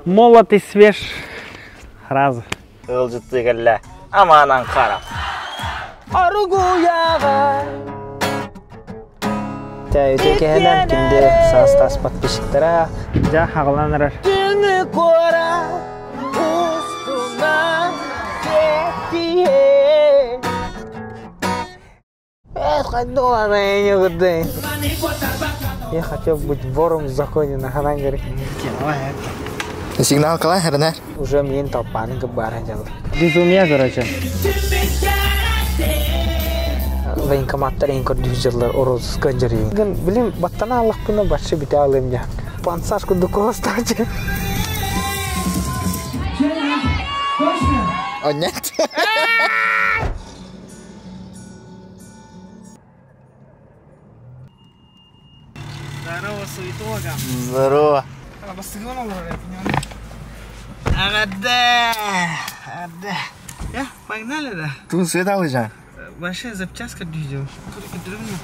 Молот и свеж сразу. Ыалдьыттыы кэллэ Амаанан Харап. Аргуяҕа Үтүө киһинэн күндү саастаас подписчиктара. Дьэ, хаҕылан эрэр. Түҥү куора устунан сиэттиһэ. Я хотел быть вором в законе на Ханангаре. Сигнал кала хернер. Уже мен толпаны бара дьалыр. Безумие, короче. Военкоматтар ең көрдүү жыллар орозуска жарыйын. Билим баттана аллахпына бачшы бите алым я. Пансаш курдук колостачы. О, нет. Здорово, суетолога. Здорово. Агада! Ада. Я, погнали, да? Тут свет алыжан. Большая запчастка дюзел.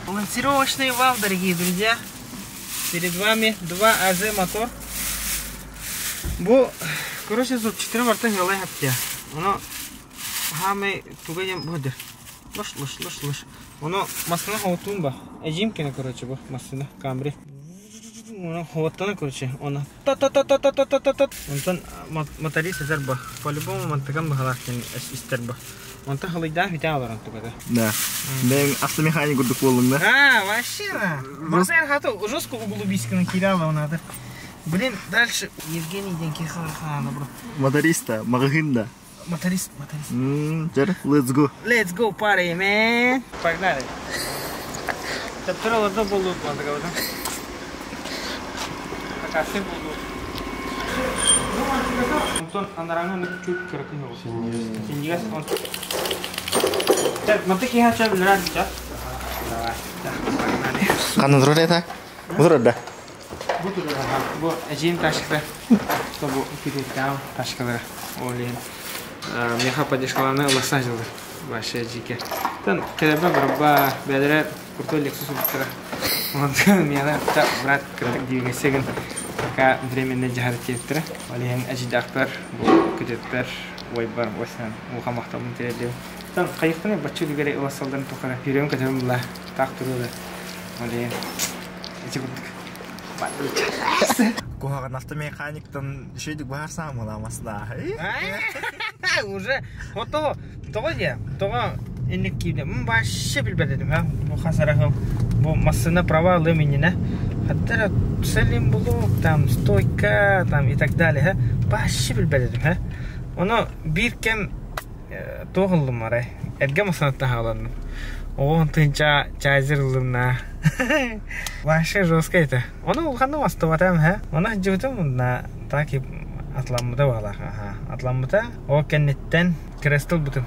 Балансировочный вал, дорогие друзья. Перед вами 2 АЗ мотор. Бу, короче, зуб 4 варта голай хаптя. Оно хамы тугайым будет. Лыш, лыш, лыш, лыш. Оно масына хаутумба. Эжимкина, короче, бу масына камри. Оно хоттана, короче, оно та-та-та-та-та-та-та-та. Онтон моторист эзер ба. По-любому мантыган бахалахтин истер ба. Онтон халыйда хите аларан тугада. Да. Мен автомеханик курдук болдум да. А, вообще, да. Мазар хату жестко углубись накидала надо. Блин, дальше Евгений Денкихана, бро. Моториста, магазинда. Моторист, моторист. Жер, let's go. Let's go party, man. Погнали. Таптыраларда болду мандыга да. Такасы болду. Антон андараңы чуть кыркын болду. Синдигас он. Так, маты кихача билер да. Давай. Погнали. Канын роль это? Бу да. Бу турар, бу эжин ташкы. Бу киреттам ташкылары. Олин. Меха поддержкаланы ыласа жылды. Вообще жеке. Тан келеба барба бәдере крутой Lexus ултыра. Онтан мена та брат кыртык дигесеген пока временно жахар теттire. Олин ажидактар бу күтеттер ой бар осан улха мактабын терде. Тан кайыктаны бачы дигере ыласалдан тохара. Жүрөм көтөрүм була. Так туруды. Олин. Эчи курдук. Кухаган автомеханиктан шөйдүк баарсаң мына. Уже вот того, того де, того энник кийде. М вообще билбет дедим, ха. Бу хасарахым. Бу массына права лыминина. Хаттара целым блок, там стойка, там и так далее, ха. Вообще билбет дедим, ха. Оно бир кем тоғылдым арай. Эрге масына тахаландым. Оғын тынча чайзырлымна. Вообще жестко это. Оны улханды мастыбатам, ха. Оны жыбытым на так и атламмыта балах, ага. Атламмыта о кеннеттен крестл бутым.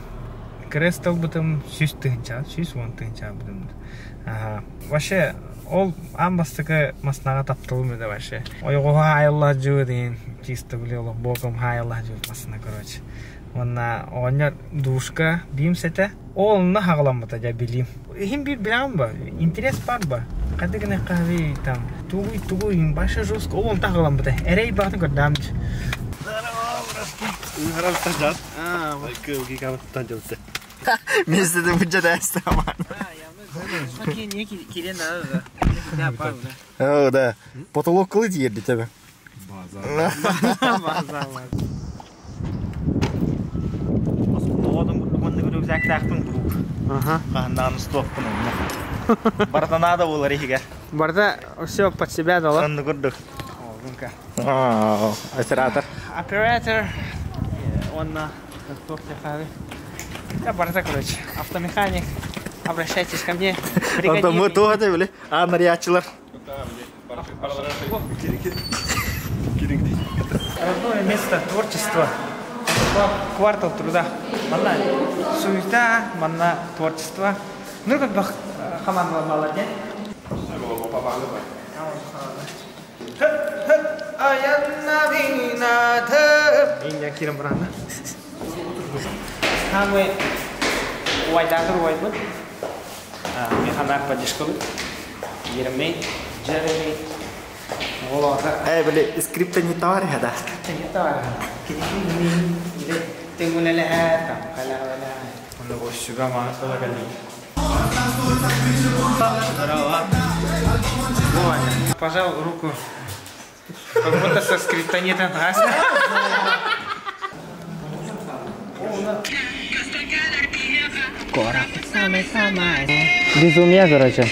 Крестл бутым сүз тыгынча, сүз вон тыгынча бутым. Ага. Вообще ол амбастыкы маснага таптылым да вообще. Ойго хайалла жу деген чисто биле боком хайалла жу масна короче. Онна оонньор душка биим сете. Ол онна хаҕаламмыта дьэ билиим. Иһин биир билэҕин ба, интерес бар ба. Хайда гына хаһый там тугуй тугуй баша жестко ол онта хаҕаламмыта. Эрэй баҕатын көрдөм. Местеде буча да эстаман. О, да. Потолок кылы тиерди тебе. Ага. Бартанада болар ихиге. Барда все под себя дала. Анны көрдүк. О, Оператор. Оператор. Он на Я барда, короче, автомеханик. Обращайтесь ко мне. Онда мы туға биле. А, нарядчылар. Родное место творчества. Квартал труда. Манна суета, манна творчество. Ну как бы хаман молодец. Самый уайдаатыр уайбыт. Механар поддержкалык. Еремей, Джереми, Олота. Э, били, скрипта не товарища, да? Не товарища. Пожал руку, как будто со скриптонитом. Безумие, короче.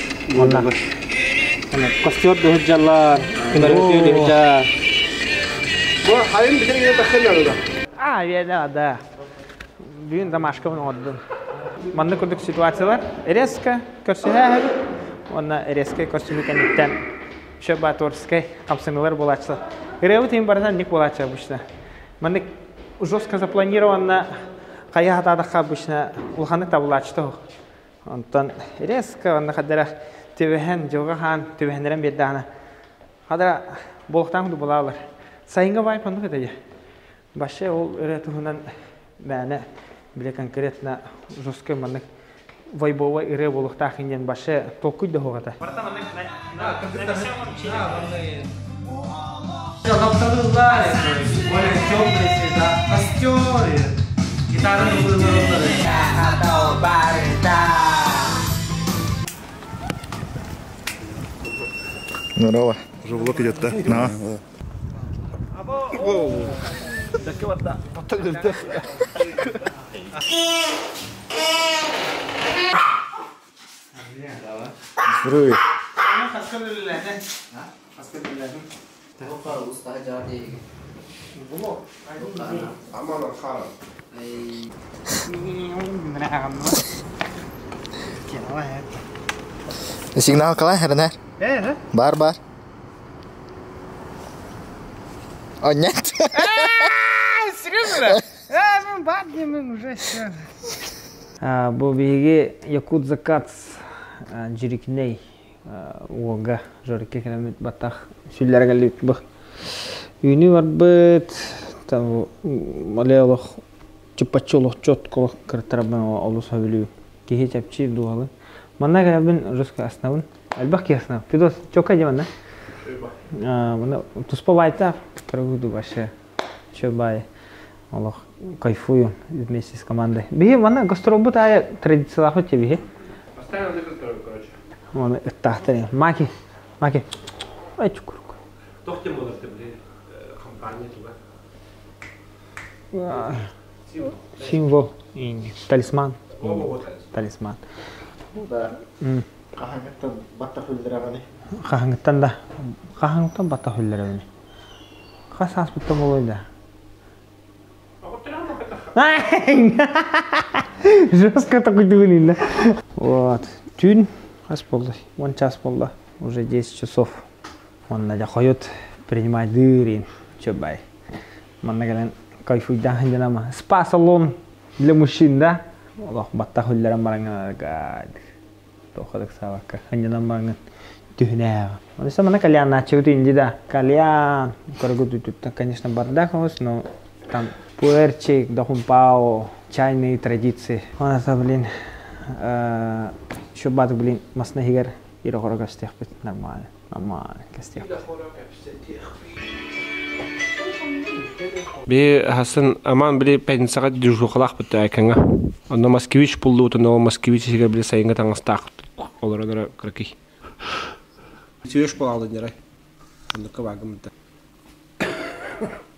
Костер дыһыджаллар, барбекю дыһыджа. А, да, да. Бүгүн домашкабын оҥордум. Маннык курдук ситуациялар резко көрсүһээһэбит уонна резко көрсүһүү кэнниттэн еще творческай хамсаныылар буолааччылар. Ырыабыт иһин барыта ник буолааччы обычно. Маннык жестко запланированно хайа хатаатахха обычно улаханнык табылааччыта суох. Онтон резко онно хадара түбэһэн, дьылҕа хаан түбэһиннэрэн биэрдэҕинэ хадара буолуохтаах курдук буолаалар. Сайыҥҥы вайп оннук этэ дии. Вообще ол ырыа туһунан мээнэ бile конкретно жесткой маннык вайбовай ырыа буолуохтаах диэн вообще толкуй да суох этэ. Здорово. Уже влог идет, да? На. Здоровье. Сигнал қалай, Ренер? Бар, бар. О, нет. Серьезно? А, бар деймін уже все. Бу биһиги Якутза Кац Дьирикинэй уолга Жорикке кэлэммит баттах сүллэрэ кэллибит бу. Үүнүү барбыт, там мале олох чыппаччы олох чётко олох кыраттарабын олус сөбүлүүбүн. Киһи чэпчиир дууһалыын. Манна кэлэбин жестко аснабын. Элбэх киһи аснабын. Федос, чёкка дии манна. Манна туспа баайтаах көрөгүдү вообще. Чё баай олох кайфую вместе с командой. Биһи манна гастролбут аайы традициялаахпыт дии биһи. Постоянно гастроль, короче. Оны ыттаахтар. Маки, Маки. Ай чукурук. Тох тем болар ты, блин, компания туга. Символ. Талисман. Талисман. Хаһаҥҥыттан баттах үллэрэҕиний? Хаһаҥҥыттан да. Хаһаҥҥыттан баттах үллэрэбиний? Хас ааспыттан буолуой да? Жестко такой дыгын Вот. Түүн хас буолла? 10 час буолла. Уже 10 часов. Онно дьэ хойут принимайдыыр чөбай. Манна кэлэн кайфуйдаан сылдьанама. Спа-салон для мужчин, да? Олох баттах үллэрэн бараҥҥын туохха да ыксаабакка ынньанан бараҥҥын түһүнээҕин. Онно манна кальяннааччыбыт инди да. Кальян, көргүтүттэн, конечно, бардак оҕус, но там пуэрчик, дохумпао, чайные традиции. Онно, блин, еще бат, блин, масна иһигэр иро-хоро көстүөхпүт нормально, нормально көстүөхпүт. Би Хасан аман били пятницаҕа дежуркалаахпыт Айкаҥа. Онно Москвич буллуутун ол Москвич иһигэр били сайыҥҥы таҥастаах олорон кыракый. Сүөш буолаалын дьарай. Оннукка баагым да.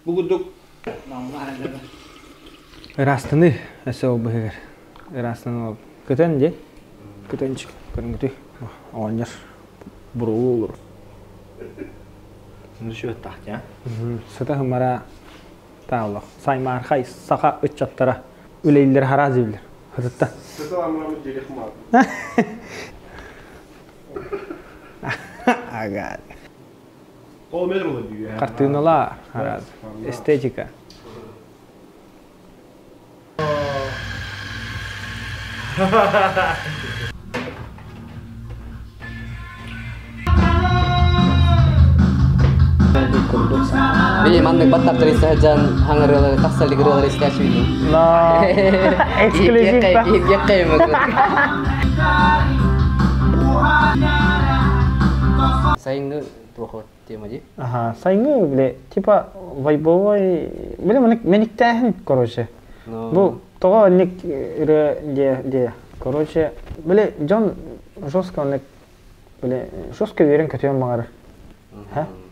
Бу курдук Ыраастаныы өссө ол быһыгар. Ыраастаныы ол. Көтөн дии. Көтөнчүк көрүҥүтүй. Оҕонньор буруолуу олорор. Сыта хымара тааллах. Саймаархай саха ыччаттара үлэлииллэр хараас дииллэр. Хатытта. Ага. Хартыыналаа араас. Эстетика. Курдук. Били маннык баттаптар истэһэдьан хаҥырыалары тахсалыгырыалары истээччибин. Но эксклюзив ба. Сайыҥҥы туох тема дии? Ага, сайыҥҥы били типа вайбовой били мэниктээһин короче. Бу тоҕо онник ырыа диэ диэ короче били дьон жестко онник били жестко үөрэн көтүөн баҕарар.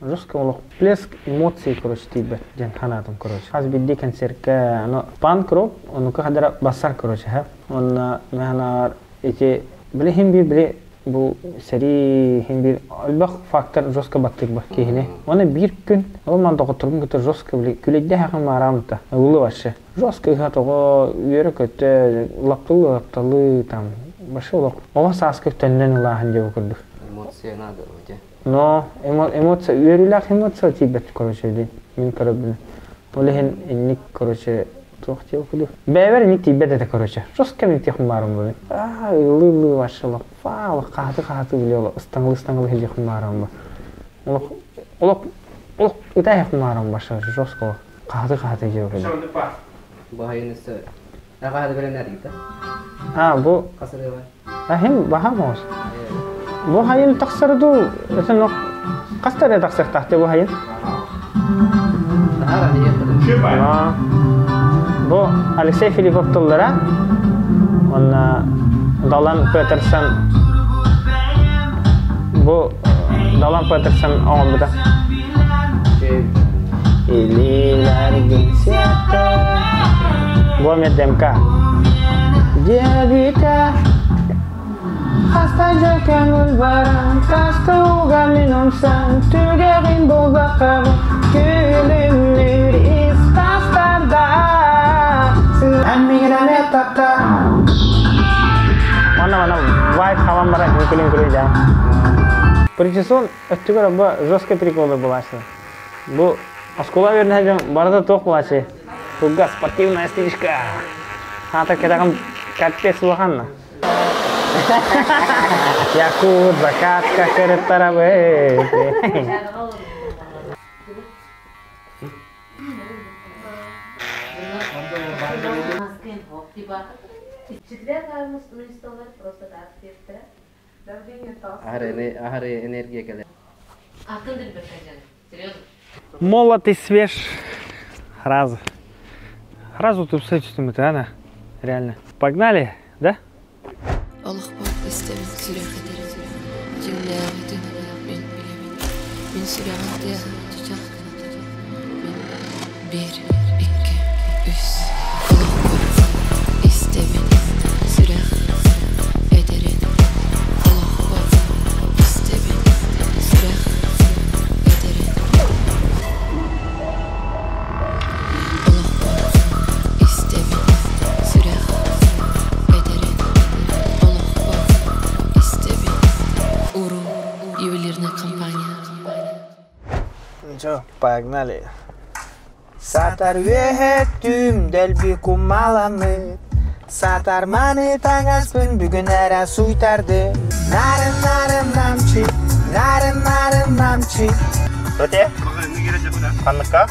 Жестко олох плеск эмоций короче тиийбэт диэн санаатым короче. Хас биирдии концертка ону панк рок онука хадара бассар короче ха. Онно механаар ити били хин биир били бу сэрии хин биир элбэх фактор жестко баттык ба киһини. Оны биир күн ол ман доҕотторбун кытта жестко били күлэйдэ хахын маараамта. Ылы вообще. Жестко ыһа тоҕо үөрэ көтө лапталы лапталы там вообще олох оҕо сааска төннөн ылааһын диэбэ курдук. Эмоция надо вроде. Но эмоция үөрүүлээх эмоция тиийбэт короче дии мин көрөбүн. Ол иһин инник короче туох диэ кулу. Бэйэбэр инник тиийбэт этэ короче. Жестко мин тиэх баарым бу. Аа ылы-ылы вообще олох фаа хааты-хааты биле олох ыстаҥылы-ыстаҥылы хилиэх баарым бу. Олох олох олох ытаах баарым баша жестко хааты-хааты диэ кулу. Баһайын өссө аҕаһады бэлэмнээтигит А бу Ахим баһам оос. Бу хайын тахсар дуу, это хаста эрэ тахсыахтаах бу хайын? Бу Алексей Филиппов тыллара, уонна Далан Петерсон бу Далан Петерсон оҥорбута. Илиилэргин сиэттэ Бу эмиэ ДМК. Диэбитэ Хаста дьэ көҥүл баран, хаста уга мин умсан, түгэҕин булбаккабын, күлүмнүүр ис тастарда. Эн миигин эмиэ тапта. Манна манна вайп хаван баран күлүн күлүн дьаа. Причесон өттүгэр бу жесткий приколы булаачы. Бу оскуола үөрэнэ дьон барыта туох булаачы? Тугга спортивная стрижка. Хаата кэтэҕим капец улахан. Якут закатка кырыттарабыт. Четверг просто так Аһары энергия кэлэр. Молод и свеж. Сразу. Сразу тут все чувствуем, это, Реально. Погнали, да? Олохпор истэбин сүрэх этэрин, дьиҥнээҕитин мин билэбин, мин сүрэҕим тыаһа чычах гынар, мин биир, икки, үс Олохпор истэбин сүрэх этэрин, олохпор истэбин сүрэх этэрин, олохпор истэбин сүрэх этэрин, олохпор истэбин Уру ювелирная компания. Ничего, погнали. Сатар үөһэттүм дэлби кумаланы Сатарманы таҥаспын бүгүн эрэ суйтарды Нарын нарын намчы, нарын нарын намчы Өте? Ханныкка?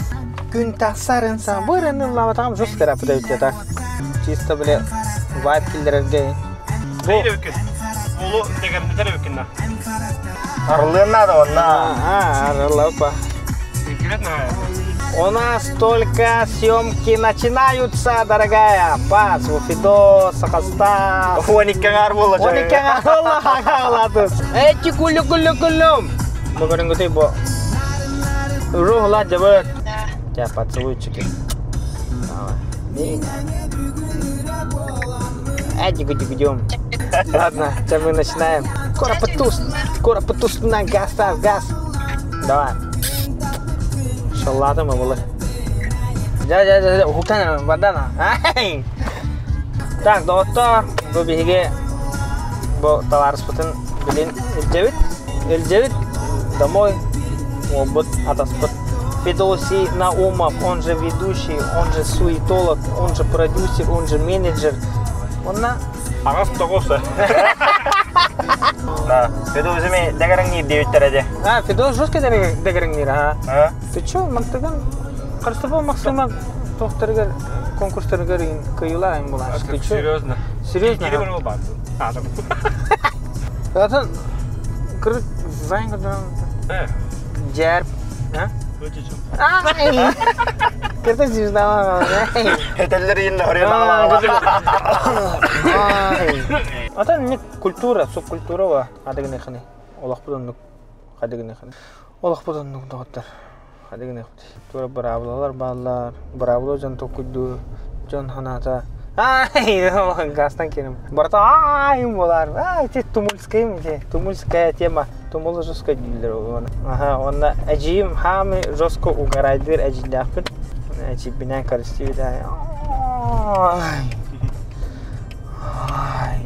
Күн тахсарын сан бырын ыллаабатаҕым жестко рапыта так. Чисто бile вайб киллерерге. Бу Улу дегеннетер эбиккин Арылыан надо онна. А, арылапа. Конкретно. У нас только съемки начинаются, дорогая. Пас, Фидос, Сахастас. Он икки буола. Он икки аҥаар Эти кулю кулю кулюм. Бу көрүҥгүтүй бу. Рух дьабыт. Я поцелуйчики. Давай. Эти гудим. Ладно, сейчас мы начинаем. Скоро потус, скоро потус на газ, газ, газ. Давай. Шаллатым было. Дьэ, дьэ, дьэ, уһуктан бардана. Так, доҕоттор, бу биһиги бу табаарыспытын билин илдьэбит. Илдьэбит домой уолбут атаспыт Федосий Наумов, он же ведущий, он же суетолог, он же продюсер, он же менеджер. Онна Аҕыс тоҕус. Да, Федос эми дэгэрэҥниир диэбиттэрэ дьэ. А, Федос жестко дэгэрэҥниир, а? А? Ты чё, мантыган Христофор Максимов тохтарыгар конкурстарыгар кыйыла айын булааш. Ты чё? Серьезно? Серьезно? Кири бар баатын. А, Атын кырык зайн кырдыран. Жәрп. А? Ай! Кырдык звезда. Этеллер иин Ай! Атын не культура, субкультура ва адыгыныхыны. Олохпут оннук хадыгыныхыны. Олохпут оннук доҕоттор. Хадыгыныхпыт. Тура быраабылалар бааллар. Быраабыла дьон толкуйдуу, дьон ханаата. Ай, газтан кирим. Барыта ай буолар. Ай, ти тумульская ти, тумульская тема. Тумул жестко дииллэр оны. Аха, онна эдьиийим хаамы жестко угарайдыыр эдьиийдээхпин. Эдьиийбинээн көрүстүбүт. Ай. Ай.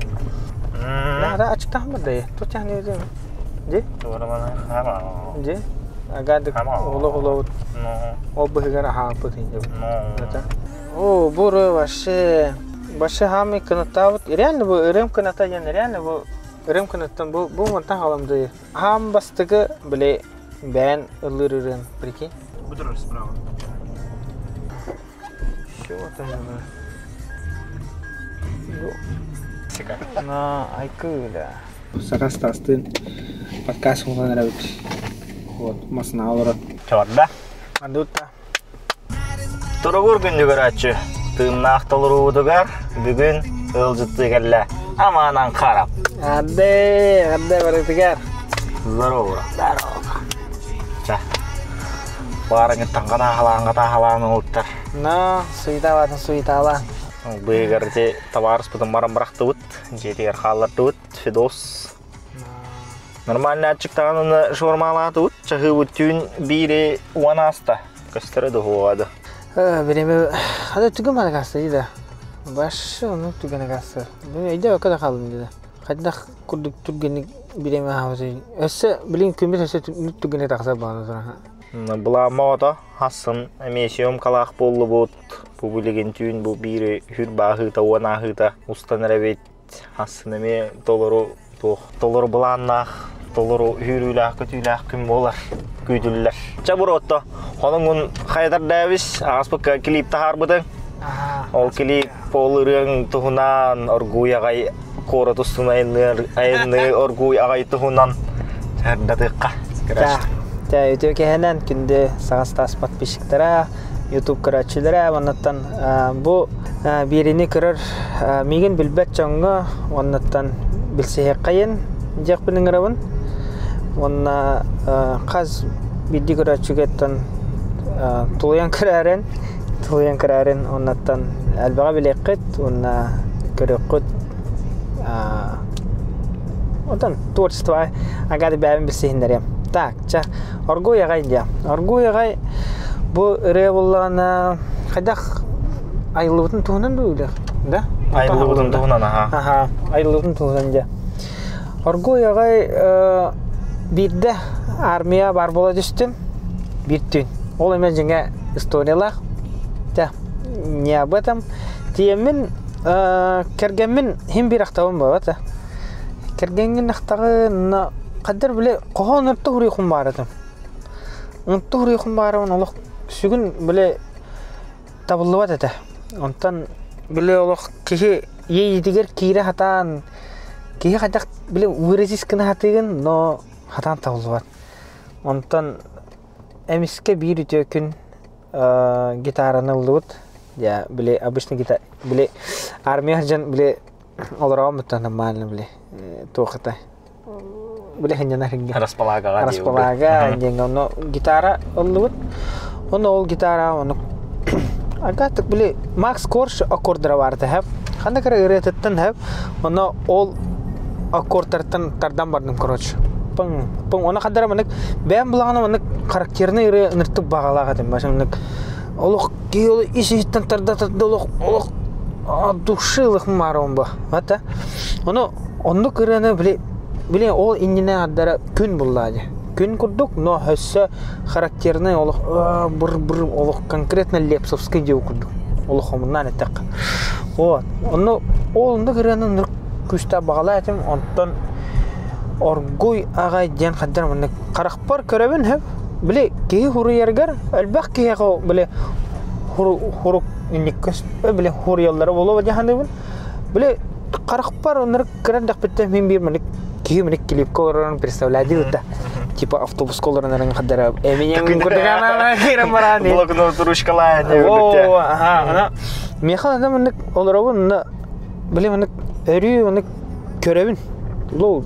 Да, ачыктаһыммыт да. Тут яхны Ди? Ди? Агадык олох олобут. Ол быһыгар аһааппыт инде. О, бу вообще вообще хаамы кынаттаабыт. Реально бу ырым кыната диэн реально бу ырым кынаттан бу бу мантан халамды. Хаам бастыгы биле бээн ыллыр ырын, прикинь. Буду справа. Чего там На айкыля. Сакас тастын подкаст улан эрэбит. Вот, масына олорон. Чорда. Андутта. Туругур күндү көрөөччү. Тыыннаах толоруутугар бүгүн ыалдьыттыы кэллэ. Амаанан харап. Адде, адде барытыгар. Здорово. Здорово. Ча. Баарыңыттан катаахалаан катаахалаан оҥуттар. Но, суеталаатын суетала. Быыгар те табаарыспытын баран бырахтыбыт. Дьиэтигэр хааллардыбыт. Федос. Нормально аччыктаҕын шаурмалаатыбыт. Чаһыыбыт түүн биири уон ааста. Көстөрө дуһуоҕа Время хада түгэн баракаста да. Баш onu түгэн акасы. Мен өйдө өкө да хаалдым диде. Хайдах курдук түргэнник биреме хаабыты. Өссө билин күмүс өссө түгэнэ тахса баана тура. Былаама ото хассын эмиэ съемкалаах буоллубут. Бу билигин түүн бу биири хүр бааһыыта уон ааһыыта устан эрэбит. Хассын эмиэ толору туох толору былааннаах, толору үүрүүлээх көтүүлээх күн буолар күүтүллэр. Ча буруотто хонуҥун хайдар дэбис ааспыкка клип таһаарбытыҥ. Ол клип ол ырыаҥ туһунан оргууй аҕай куорат устун айанныыр айанныы оргууй аҕай туһунан сырдатыахха. Чэ, үтүө кэһэнэн күндү саҕас таас подписчиктара, YouTube көрөөччүлэрэ, оннуттан бу биэриини көрөр миигин билбэт дьоҥҥо оннуттан билсиһиэххэйин диэхпин ыҥырабын. Уонна хас биирдии көрөөччүгэттэн тулуйан көрөөрүн, тулуйан көрөөрүн оннуттан элбэҕи билиэххит уонна көрүөххүт. Онтон творчество агады бэйэбин билсиһиннэриэм. Так, чэ, оргууй аҕай диэ. Оргууй аҕай бу ырыа буллаҕына хайдах айыллыбытын туһунан дуу үлэх, да? Айыллыбытын туһунан, аха. Аха, айыллыбытын туһунан диэ. Оргууй аҕай биирдэ армия бар буола түстүм. Биир түүн. Ол эмэ дьиҥэ историялаах. Чэ, не об этом. Тиэммин кэргэммин иһин биир ахтабын буолбат Кэргэҥҥин ахтаҕын хаддар били хоһоон орто уруйхун баарытым. Онто уруйхун баарыбын олох сүгүн били табыллыбат этэ. Онтон били олох киһи иэйиитигэр киирэ сатаан киһи хайдах били выразись гына сатыыгын, но хатаан табыллыбат. Онтон эмискэ биир үтүө күн гитараны ыллыбыт. Я били обычный гитара били армия сылдьан били олороҕун буттан нормально били туох это били хынньанар Располагаҕа располага диэҥҥэ ону гитара ыллыбыт. Ону ол гитара ону агатык били Макс Корж аккордара баарта хэп. Ханна кыра ырыатыттан хэп. Ону ол аккордтартан тардан бардым короче. Пың пың оны хадара манык бэйэм булаҕына манык характерный ырыа ыныртык баҕалаах этим. Башым манык олох киһи ол ис иһиттэн тарда тарда олох олох души ылыхым баар бу. Ата ону оннук ырыаны били били ол иннинэ ардара күн буллаа дии. Күн курдук, но өссө характерный олох быр быр олох конкретно лепсовский диу курдук. Олох омуннаан эттэххэ. Вот. Онно ол оннук ырыаны күүстээх баҕалаах этим. Онтон Оргуй аҕай диэн хаддар маннык харахпар көрөбүн хөп. Били киһи хуруйарыгар элбэх киһиэхэ били хурук инник били хуруйаллара буолуо дии саныыбын. Били харахпар оннук кыра эрдэхпиттэн мин биир маннык киһи маннык клипка олорорун представляю да. Типа автобуска олорон хаддара эминем курдук киирэн бараан. Блокнот ручкалаан. О, ага, ана миэхэ ана маннык олоробун били маннык өрүү маннык көрөбүн. Лоу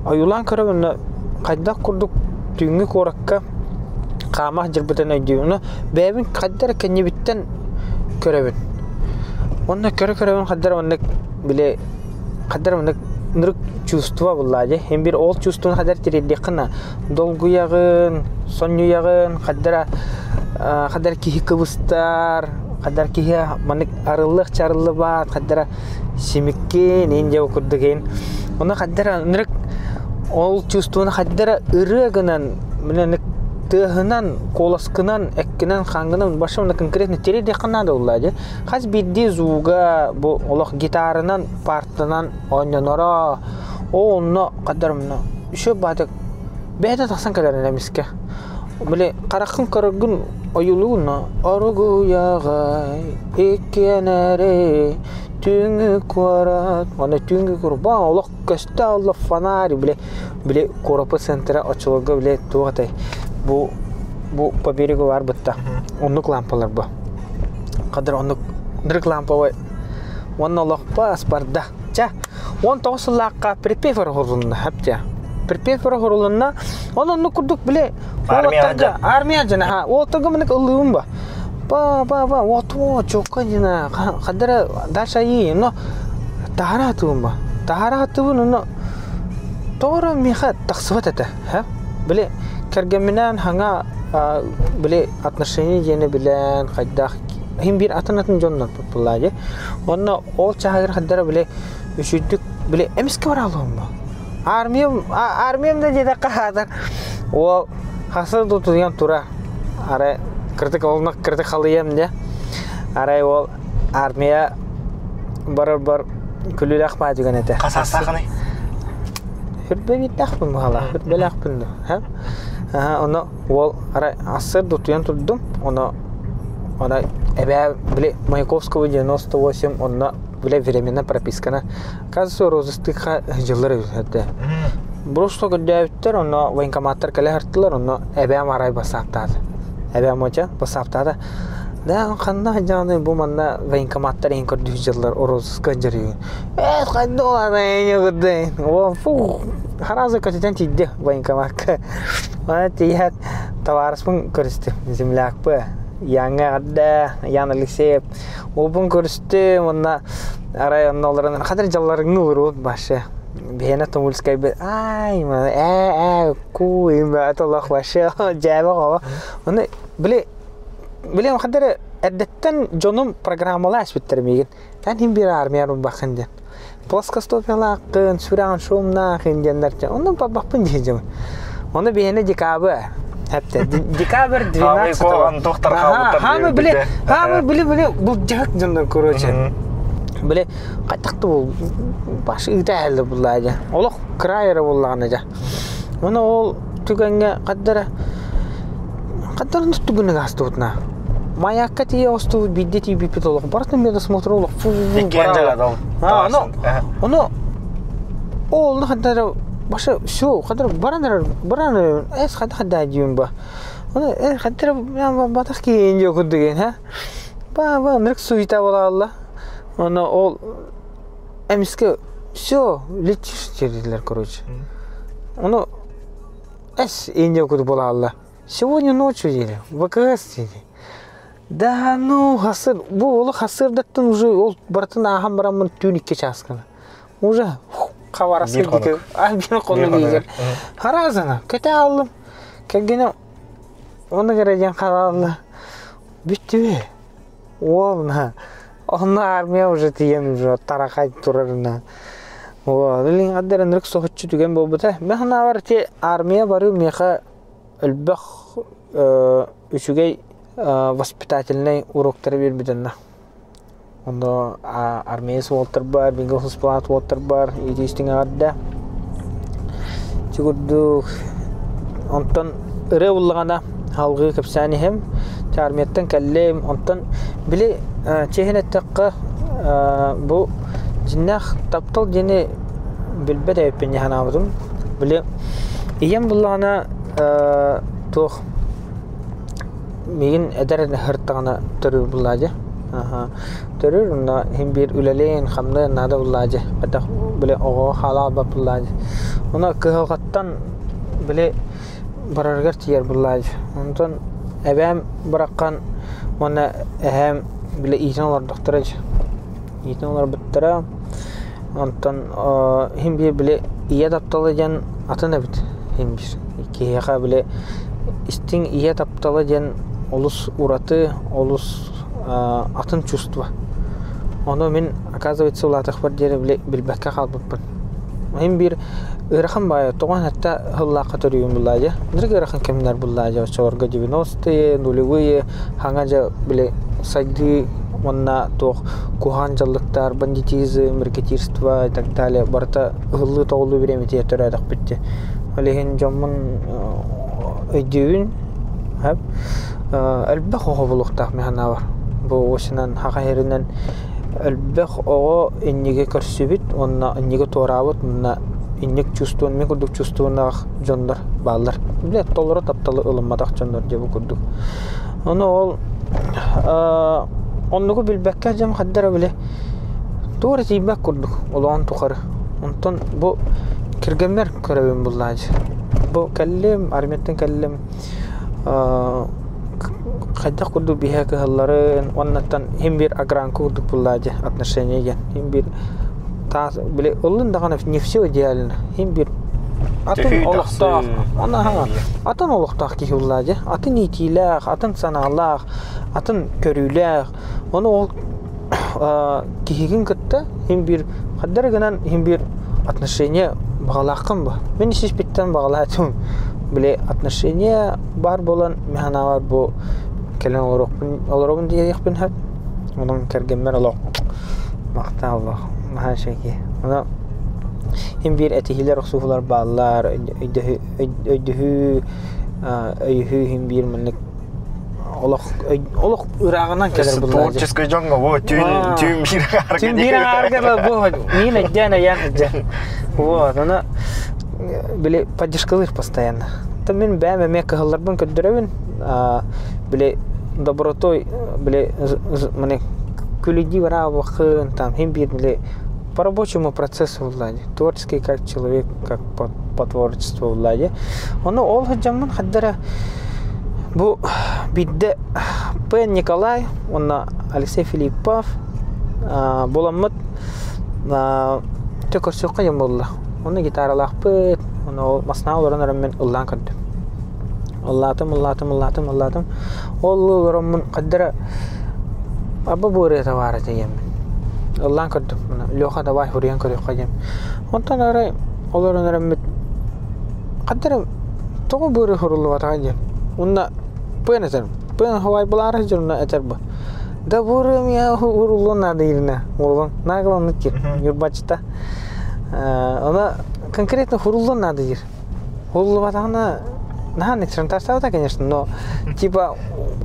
ойуулаан көрөбүн хайдах курдук түүҥҥү куоракка хаама сылдьарбытын өйдүүбүн. Ону бэйэбин хайда эрэ кэннибиттэн көрөбүн. Уонна көрө-көрөбүн хайда эрэ маннык били хайда эрэ маннык ынырык чувство буллаа дии. Эн биир ол чувствоны хайда эрэ тириэрдиэххин долгуйаҕын, сонньуйаҕын, хайда эрэ хайда эрэ киһи кыбыстар, хайда эрэ киһи маннык арыллыах чарыллыбат, хайда эрэ симиккин, иин диэбит курдук иин. Ону хайда эрэ ынырык ол чувствоны хайда эрэ ырыа гынан, мин тыаһынан, куоласкынан, эккинэн, хааҥҥынан вообще онно конкретно тириэрдиэххэ наада буоллаа дии. Хас биирдии звуга бу олох гитаранан, партанан оонньоноро, оо онно хайда эрэ онно үчүгэй баҕайытык бэйэтэ тахсан кэлэр эмискэ. Били хараххын көрөргүн ойуулуугун Оругуйаҕай иккиэн эрэ түүҥҥү куорат Аны түүҥҥү куорат олох көстө алла фонарь били били куораппыт центра оччолорго били туох этэй бу бу по берегу баар бытта оннук лампалар бу хадыр оннук дрык ламповай уонна олохпо аспарда чэ 19 сыллаахха припев оҥоһулунна хапча припев оҥоһулунна он оннук курдук били Армия армия дьана уолаттарга маннык ыллыыбын ба па па па вот чокка дина хадара дальше и но таһара атыбын ба таһара атыбын ону тоҕо миэхэ тахсыбат этэ били кэргэмминээн хаҥа били отношения диэни билэн хайдах иһин биир атын атын дьоннор буллаа дии онно ол чааһыгар хаддара били үчүйдүк били эмискэ бараалыам бо армиям армиям да диэтэххэ хаатар уол хасыр тутуйан тура арай кырдык олнох кырдык халыйам де арай ол армия барар бар күлүүлээх баа түгэн этэ Хасаастаахыный? Хүрбэ биирдээхпин баһала хүрбэлээхпин ду ону уол арай ассыр тутуйан турдум ону Она эбээ били Маяковского 98 онно бile временно пропискана оказывается розыстыкка дьыллар эбит Просто көрдөөбүттэр онно военкоматтар кэлэ сырыттылар онно эбээм арай бассааптаата эбээм оча бассааптаата да ханна сылдьаҕыный бу манна военкоматтар иһин көрдүү сылдьаллар розыска дьарыйын ээ хайда ол фу сразу көтүтэн тиийдэ военкомакка Аны тиийээт табаарыспын көрүстүм, землякпы. Яҥҥа эҕэрдэ, Ян Алексеев. Уолбун көрүстүм уонна арай онно олорон хадыр дьалларыҥны олоруут вообще. Биһиэнэ Тумульскайбыт ай ээ ээ ку имэ олох вообще дьээбэ оҕо. Оны били били хадыр эрдэттэн дьонум программалаа эспиттэр миигин. Эн иһин биир армияр барбаххын диэн. Плоскостопиялааххын, сүрэҕин шумнаахын диэннэр онно барбахпын диэдьим. Ону биһиэнэ декабрь Хэптэ декабрь 12 Хаамы били хаамы били били былдьаһык дьоннор короче. Били хайтахты бу баш ыыта әлі буллаа дьэ. Олох кыра эрэ буллаҕына дьэ. Ону ол түгэҥҥэ хаддара Хантан түгүнүк астыбытына. Маякка тиийэ остубут биирдэ тиийбиппит олох барытын медосмотр олох Иккиэн дьаладал. Ону ону ол хантара баша все хантара баран баран эс ханта ханта диюм ба. Ону э хантара батах киин жо курдуген ха. Ба ба нырк суета болалла. Ону ол эмиске все летишь диrilер короче. Ону эс инде курдук болалла. Сегодня ночью дири, ВКС дири. Да ну, хасыр, бу олох хасырдаттан уже ол барытын ааһан бараммын түүн икки чааскана. Уже хабараска Биир хонук. а биир хонук Биир хонук. диигэр. Хараазана, көтө ааллым. Кэргэним оны кэрэ диэн хаалла. Бүттүбү. Уол онно армия уже тиийэн уже тарахай турарына. Вот, илин аддар ынырык соһуччу түгэн буолбута. Мен санаабар ити армия барыы миэхэ элбэх үчүгэй воспитательнай уроктары биэрбитинна. Онно армеец уолтар бар, бинго хусплаат уолтар бар, иитиистиҥ эҕэрдэ. Ити курдук онтон ырыа буллаҕына алгыы кэпсээн иһэм. Армияттан кэллим. Онтон били чиэһин эттэххэ бу дьиннээх таптал диэни билбэт эбиппин дии санаабытым. Били ийэм буллаҕына туох миигин эдэр сырыттаҕына төрүүр буллаа дии. Төрүүр уонна иһин биир үлэлээн, хамныан наада буллаа дии. Хайдах били оҕоҕо хаалаабат буллаа дии. Ону кыһалҕаттан били барарыгар тиийэр буллаа дии. Онтон эбээм быраххан уонна эһээм били иитэн олордохторо дии. Иитэн олорбуттара. Онтон иһин биир били ийэ таптала диэн атын эбит иһин биир. Киһиэхэ били истиҥ ийэ таптала диэн олус ураты, олус атын чувство. Ону мин, оказывается, улаатыахпар диэри били билбэккэ хаалбыппын. Иһин биир ыарахан баайа тоҕо сэттэ сыллаахха төрүүбүн буллаа дьэ. Ынырык ыарахан кэмнэр буллаа дьэ оччолорго 90-е, нулевые хаҥа дьэ били сайдыы уонна туох куһаҕан дьаллыктар, бандитизм, рэкетирство и так далее барыта ыһыллыы-тоҕуллуу бириэмэтигэр төрөөтөхпүт дии. Ол иһин дьоммун өйдүүбүн сөп. Элбэх оҕо булуохтаах мин санаабар. Бу осинан хаха иһэринэн элбэх оҕо иннигэ көрсүбүт уонна иннигэ туораабыт уонна инник чувствуон мин курдук чувствованнаах дьоннор бааллар. Бile толору тапталы ылымматах дьоннор дьэ бу курдук. Ону ол оннугу билбэккэ дьон хаддара бile туора тиийбэт курдук олоҕун тухары. Онтон бу кэргэммэр көрөбүн буллаачы. Бу кэллим, армияттан кэллим хайдах курдук биһэ кыһалларын уоннаттан иһин биир огранка курдук буллаадьы отношение диэн иһин биир таас били ыллын даҕаны не все идеально иһин биир атын олохтоох атын олохтоох киһи буллаадьы атын иитиилээх атын санаалаах атын көрүүлээх ону ол киһигин кытта иһин биир хардары гынан иһин биир отношение баҕалааххын ба мин ис-испиттэн баҕалаатым били отношение баар буолан мин санаабар бу кэлэн олоруохпун олоробун диэхпин сөп онон кэргэммэр олох махтаал наһаа үчүгэй ону иһин биир этиһиилэр охсуһуулар бааллар өйдөһүү өйөһүү иһин биир маннык олох олох ырааҕынан кэлэр буллаа Творческий дьоҥҥо бу түүн түүн биир аҥаарга түүн биир аҥаарга бу миин өйдөөн өйөөн сылдьар вот ону били поддержкалыыр постоянно то мин бэйэм эмиэ кыһалларбын көрдөрөбүн били добротой били маны күлүдии бараабахын там хим биир били по рабочему процессу булла творческий как человек как по, по творчеству булла ону ол сылдьаммын хаддара бу биирдэ П. Николай уонна Алексей Филиппов буламмыт Дьэ көрсүөххэ диэн буолла. Онно гитаралаахпыт, ону ол массыынаҕа олорон эрэн мин ыллаан көрдүм. Ыллаатым, ыллаатым, ыллаатым, ыллаатым. Ол олороммун хайда эрэ аба бу ырыата баар этэ диэммин. Ыллаан көрдүм. Леха давай суруйан көрүөххэ диэн. Онтон арай олорон эрэммит хайда эрэ тоҕо бу ырыа суруллубатаҕай диэн. Уонна пыан этэрим. Пыан хавай булаары сылдьар онно этэр бу. Да бу ырыам я уруллуон наада дииринэ уолун нагланнык диир Ньурбаччыта Она конкретно хуруллуон наада диир Хуруллубатаҕына наһаа экстремтаастаабата конечно но типа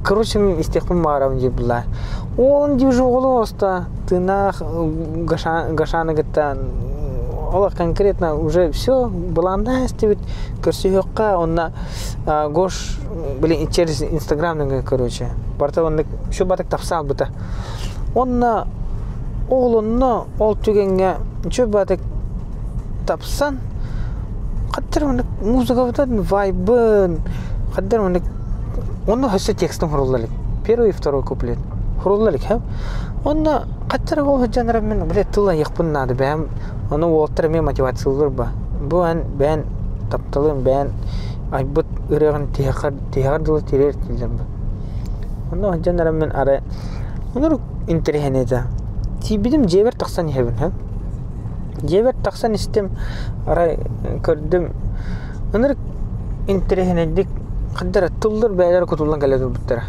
короче мин истиэхпин баҕарабын диир буллаа Уолун диир оҕолу оста тыыннаах Гашаны кытта олох конкретно уже все былааннаах истибит көрсүһүөххэ онно Гош блин через инстаграм короче барыта оннук Үчүгэй батык тахса албыта. Уонна оҕолонно ол түгэҥҥэ үчүгэй батык тапсан хаттар маннык музыкабытын вайбын хаттар маннык онно өссө текстин хурулла илик первый и второй куплет хурулла илик һэ онно хаттар ол сылдьан эрэн мин блядь тыл айыахпын наада бэйэм ону уолаттар эмиэ мотивациялыыр ба бу эн бэйэн тапталын бэйэн айбыт ырыаҕын тиһэххэр тиһэҕэр дылы тириэр дииллэр ба Онно сылдьан эрэм арай онор интэриэһинэй да. Тиийбитим дьиэбэр тахсан иһэбин һэ. Дьиэбэр тахсан истим арай көрдүм ынырык интэриэһинэйдик хайдах эрэ тыллар бэйэлэрэ кутуллан кэлэ турбуттара.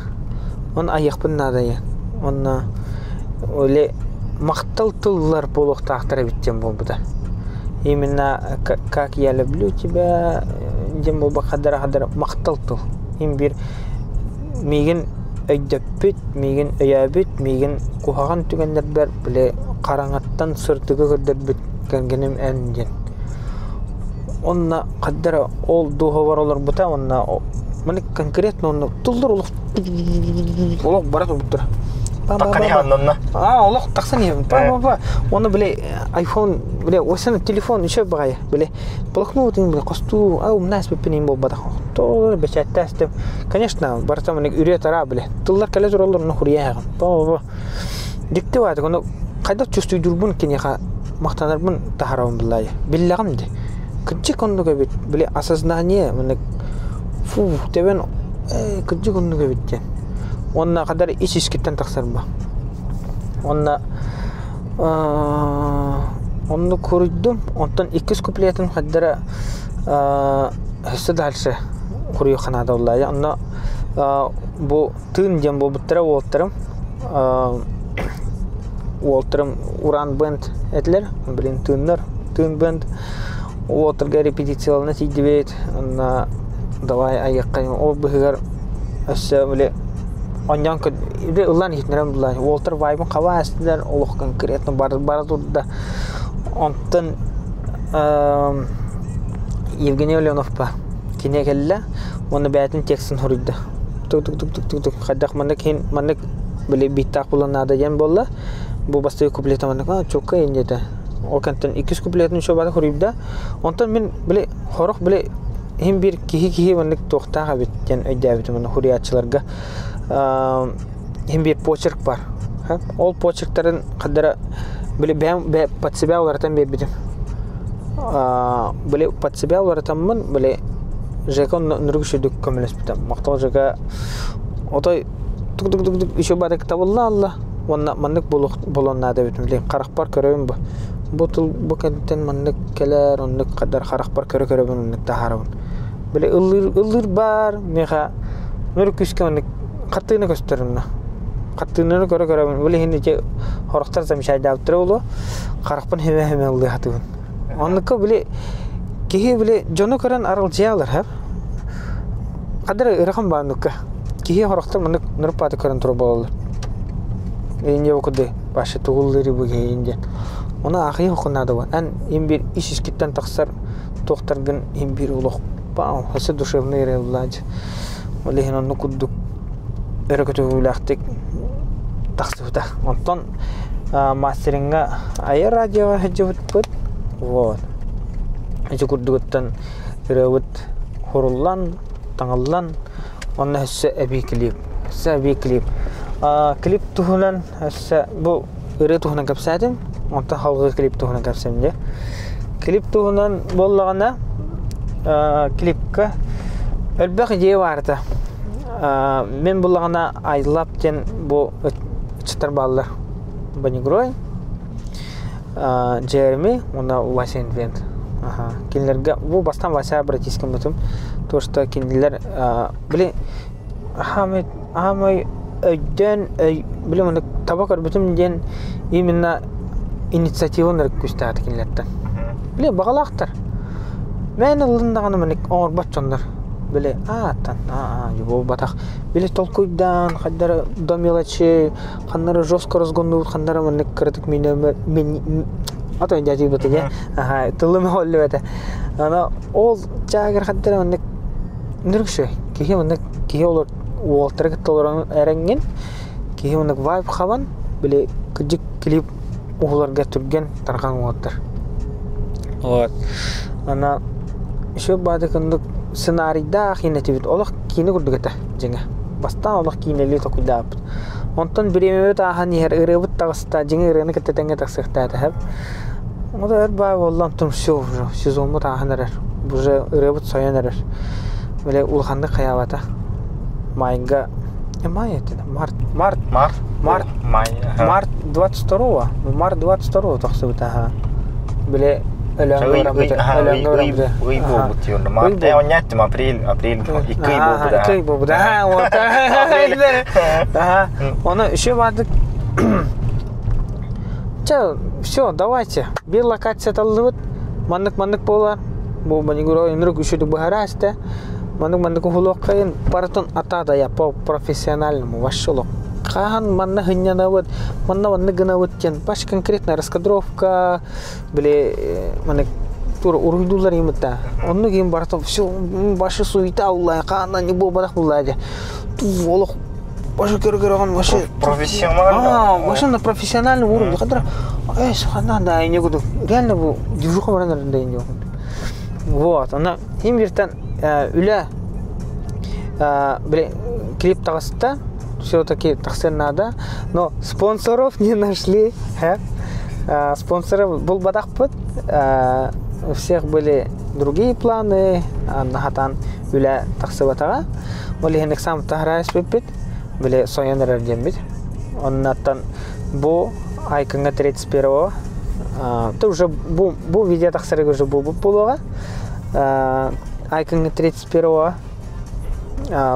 Ону айыахпын наада диэн. Уонна или махтал тыллар буолуохтаахтар эбит диэн буолбута. Именно как я люблю тебя диэн буолбат хадара-хадара махтал тыл. Им биир миигин өйдөппүт, миигин өйөөбүт, миигин куһаҕан түгэннэрбэр били хараҥаттан сырдыгы көрдөрбүт кэргэним эн диэн. Онно хаддара ол дууһабар олорбута уонна маны конкретно онно тыллар олох олох бара турбуттара. Таххан иһэн онно. А, олох тахсан иһэн. Па па па. Оны били iPhone били осен телефон еще баҕайы били блокнотын били хостуу а умна эспиппин им буолбатах. То бэчээттээстим. Конечно, барыта маны үрүө тараа били. Тыллар кэлэ тураллар онно хуруйа Па па. Дьикти баатык ону хайдах чувствуйдуурбун киниэхэ махтанарбын таһаарабын буллаайы. Биллэҕим дии. Кырдьык оннук эбит. Били осознание маннык фу тэбэн ээ кырдьык оннук эбит диэн. Уонна хадar ис искиттэн тахсар ба. Уонна оннук хуруйдум. Онтон иккис куплетын хаддара өссө дальше хуруйуохха наада буллаайы. Онно бу Тыын диэн буолбуттара уолаттарым. Уолаттарым Уран бенд этилэр. Блин, тыыннар, тыын бенд. Уолаттарга репетицияларына тиийдибит. Онно давай айыаххайым. Ол быһыгар өссө били онньоон ыллаан иһитиннэрэн буллаан. Уолаттар вайбын хабаа эстилэр, олох конкретно бара, бара турда. Онтон Евгений Леонов ба кини кэллэ уонна бэйэтин текстин суруйда. Тук-тук-тук-тук-тук хайдах маннык иһин маннык били бииттаах буолан наада диэн буолла. Бу бастакы куплета маннык а чуокка иһин диэтэ. Ол кэнтэн иккис куплетын еще бары суруйда. Онтон мин били хорох били иһин биир киһи-киһи маннык туохтаах эбит диэн өйдөөбүтүм уонна суруйааччыларга иһин биир почерк бар. Ол почерктарын хаддара били бэйэм под себя уларытан биэрбитим. Били под себя уларытаммын били Жека нұрг сүрдүк көмөлөспүтэ. Махтал Жека отой тук-тук-тук еще барык табылла алла. Уонна маннык болон наада эбитим. Билин харахпар көрөбүн бу. Бу тыл бу кэнниттэн маннык кэлэр, оннук хадар харахпар көрө-көрөбүн оннук таһаарабын. Били ыллыыр ыллыыр баар миэхэ нөр күүскэ маннык хартыына көстөр онно. Хартыынаны көрө-көрөбүн. Били иһин ити хорохтор замечайдаабыттара буолуо. Харахпын химэ-химэ ыллыы хатыыбын. Оннукка били киһи били дьону көрөн аралдьыйалар һэ. Хадыр ырахан бааннукка. Киһи хорохтор маннык нырпааты көрөн турар буолаллар. Инде куды башы тугуллары бу киһи диэн. Оны аахыйа хокунаада бу. Эн им бир ис искиттен тахсар туохтаргын им бир олох бау хасы душевный ревлаж. Ол иһин онну курдук өрө көтөҕүүлээхтик тахсыбыта. Онтон мастериҥҥа айар радиоҕа сылдьыбыппыт. Вот. Ити курдугуттан ырыабыт хуруллан, таҥыллан, онно өссө эбии клип. Өссө эбии клип. Клип туһунан өссө бу ырыа туһунан кэпсээтим. Онтон халҕыы клип туһунан кэпсэм дии. Клип туһунан буоллаҕына, клипка элбэх идея баарта. Мин буллаҕына Айлап диэн бу ыччаттар бааллар. Бонигрой, Джереми уонна Вася Инвент. Кинилэргэ бу бастаан Вася обратись гыммытым. То, что кинилэр били хаамай хаамай өйдөөн өй били маннык таба көрбүтүм диэн именно инициативаны күүстээх кинилэртэн. Били баҕалаахтар. Мээнэ ыллын даҕаны маннык оҥорбот дьоннор. Били ааттан аа буолбатах. Били толкуйдаан хайдара до мелочей ханнары жестко разгоннуут ханнары маннык кыратык мине ото дядя бытыге аха тылым холлубата ана ол чаагыр хаттара маннык нүрүкшө киһи маннык киһи олор уолтары кытта олорон эрэҥҥин киһи маннык вайб хабан били кырдьык клип уһуларга түргэн тарҕан уолаттар вот ана еще баадыкындык сценарийдаах инэтибит олох киинэ курдук этэ дьиҥэ бастаан олох киинэлии толкуйдаабыппыт онтон бириэмэбит ааһан иһэр ырыабыт таҕыста дьиҥэ ырыаны кытта тэҥҥэ тахсыахтаата сөп Ону өр баа буолла онтон все уже сезоммут ааһан эрэр уже ырыабыт сойон эрэр били улаханнык хайаабата майга май этэ март март Март. Март. Май. Март 22 март 22 тахсыбыта аха били өлөөҥҥө бараммыта өлөөҥҥө бараммыта Ый буолбут диэн. Март онньаттым апрель апрель икки ый буолбут. Икки ый буолбут. Аа вот. Аха. Оны еще бардык. Чэ, все, давайте. Бир локация таллыбыт. Маннык-маннык буолар. Бу манигуро инрук үшүдүк быһара истэ. Маннык-маннык уһулуоххайын барытын атаада я по профессиональному вообще олох. Хаһан манна хынньанабыт, манна маннык гынабыт диэн баш конкретно раскадровка, били маннык тур уруйдуулар имитта. Оннук им барытын все башы суета уллай, хаанна не буолбатах буллаа дьэ. Олох башы көрө-көрөҕүн башы Профессионально. А, башы на профессиональном уровне. Хадра, эй, хана да, не буду. Реально бу движуха баран да не Вот, она им биртен үлэ клип таҕыста, все-таки тахсыан надо, но спонсоров не нашли. Спонсоров булбатахпыт, у всех были другие планы, нахатан үлэ тахсыбатаҕа. Ол иһин сам таһараайыспыппыт, били сойон эрэр диэммит. Оннаттан бу Айкыҥҥа 31-го, ты уже бу видео тахсарыгар уже буолбут буолуоҕа. Айкыҥҥа 31-го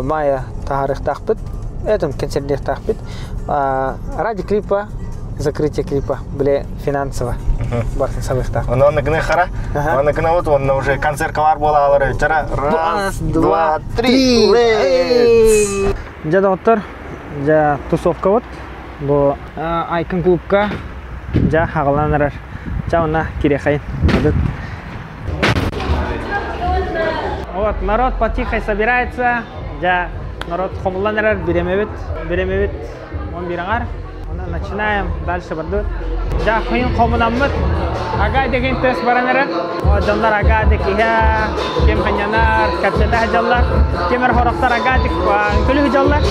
мая таһаарыахтаахпыт, этом концерттиэхтаахпыт. Ради клипа, закрытие клипа, били финансово бартын сабыахтаах. Онно гына хара, онно гына вот он уже концерт бар буолаалар өтөрө. Раз, два, три. Дьэ, доҕоттор, дьэ тусовка вот бу Айкын клубка дьэ хаҕаланан эрэр. Ча онно кириэхэйин. Вот, народ потихо собирается. Дьэ, народ хомуллан эрэр, бириэмэбит, бириэмэбит 11 аҥар. Оны начинаем, дальше бардыбыт. Дьэ, хойун хомунаммыт. Ага деген тест баран эрэр. Дьоннор ага декиһэ, ким ханньанар, кэпсэтэ сылдьаллар. Ким эр хорохтор ага дик үҥкүлүү сылдьаллар.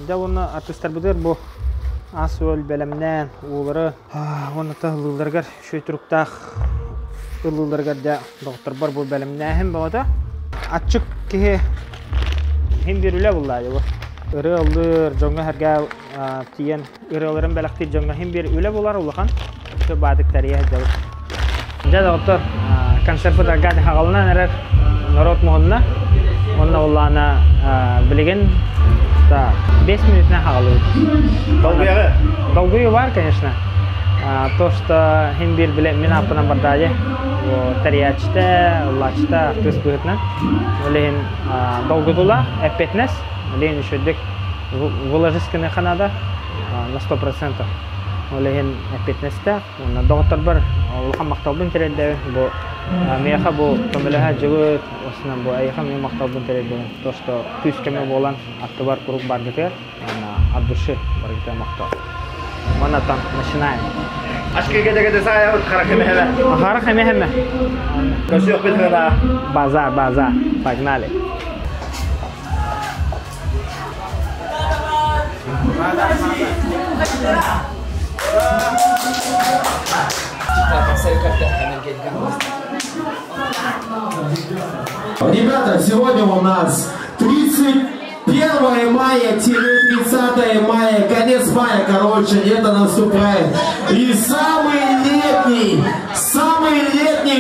Дьэ, уонна артыыстарбытыгар бу ас-үөл бэлэмнээн, уулары уонна ылыыларыгар үчүгэй туруктаах ылыыларыгар дьэ доҕотторбор бу бэлэмнээһин бөҕөтө. Аччык киһи иһин биир үлэ буллаа бу. Ырыа ыллыыр, дьоҥҥо сэргээ тиийэн ырыаларын бэлэхтиир дьоҥҥо иһин биир үлэ булар улахан. Өссө баатык тэрийэ сылдьабыт. Дьэ, доҕоттор, концерпыт аргаати хаҕаланан эрэр, народ муһунна. Уонна улаана билигин так, 5 минутынан хаҕалыбыт. Долгуйаҕы? Долгуйуу бар, конечно. То, что хин биир биле мин ааппынан бардаайы тэрийээччитэ, ыллааччыта артыыс быһыытынан. Ол иһин долгутуулаах, эппиэтинэс, билигин үчүгэйдик выложись гыныахха наада на 100%. Ол иһин эппиэтинэстээх. Уонна доҕотторбор улахан махталбын тириэрдэбин. Бу миэхэ бу көмөлөһө дьыбыт, осунан бу эйиэхэ эмиэ махталбын тириэрдэбин. То, что күүс-көмө буолан аттыбар куруук баргытыгар уонна от души баргытыгар махтал. Уонна там начинаем. Харах эмэхэмэ. Базар, базар. Погнали. Ребята, сегодня у нас 31 мая-30 мая, конец мая, короче, лето наступает. И самый летний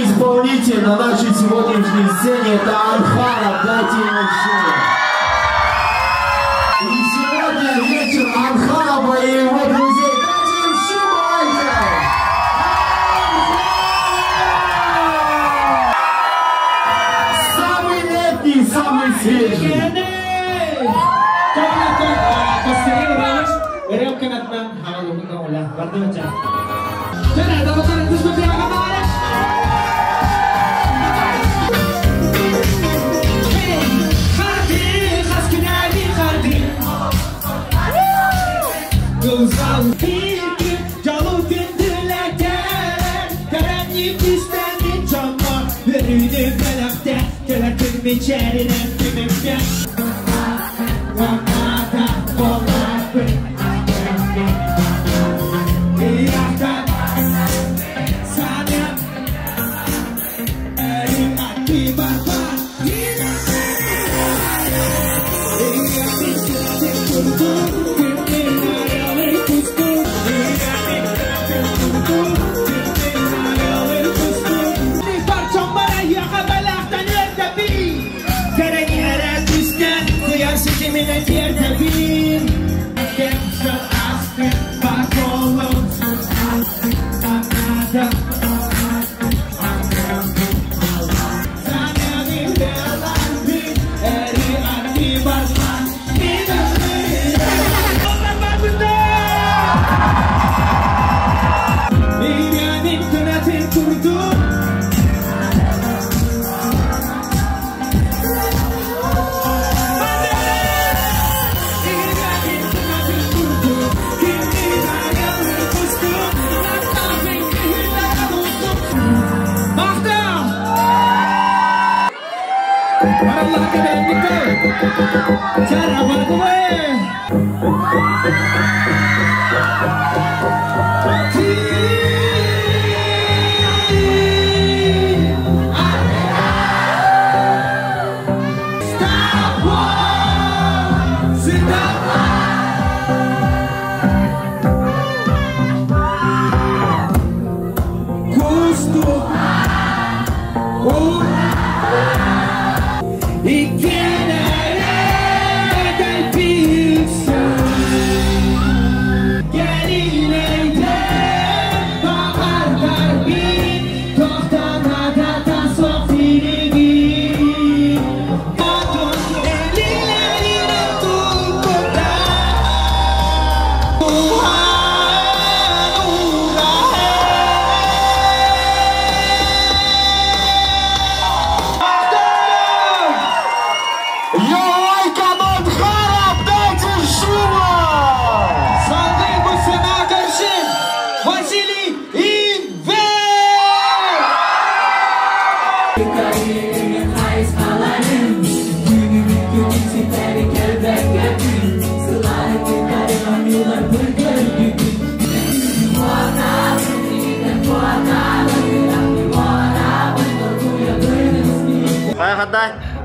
исполнитель на нашей сегодняшней сцене это Анхаров. Дайте ему шоу. И сегодня вечер Анхарова и его друзей. Дайте им шуму, Айка! Самый летний, самый свежий.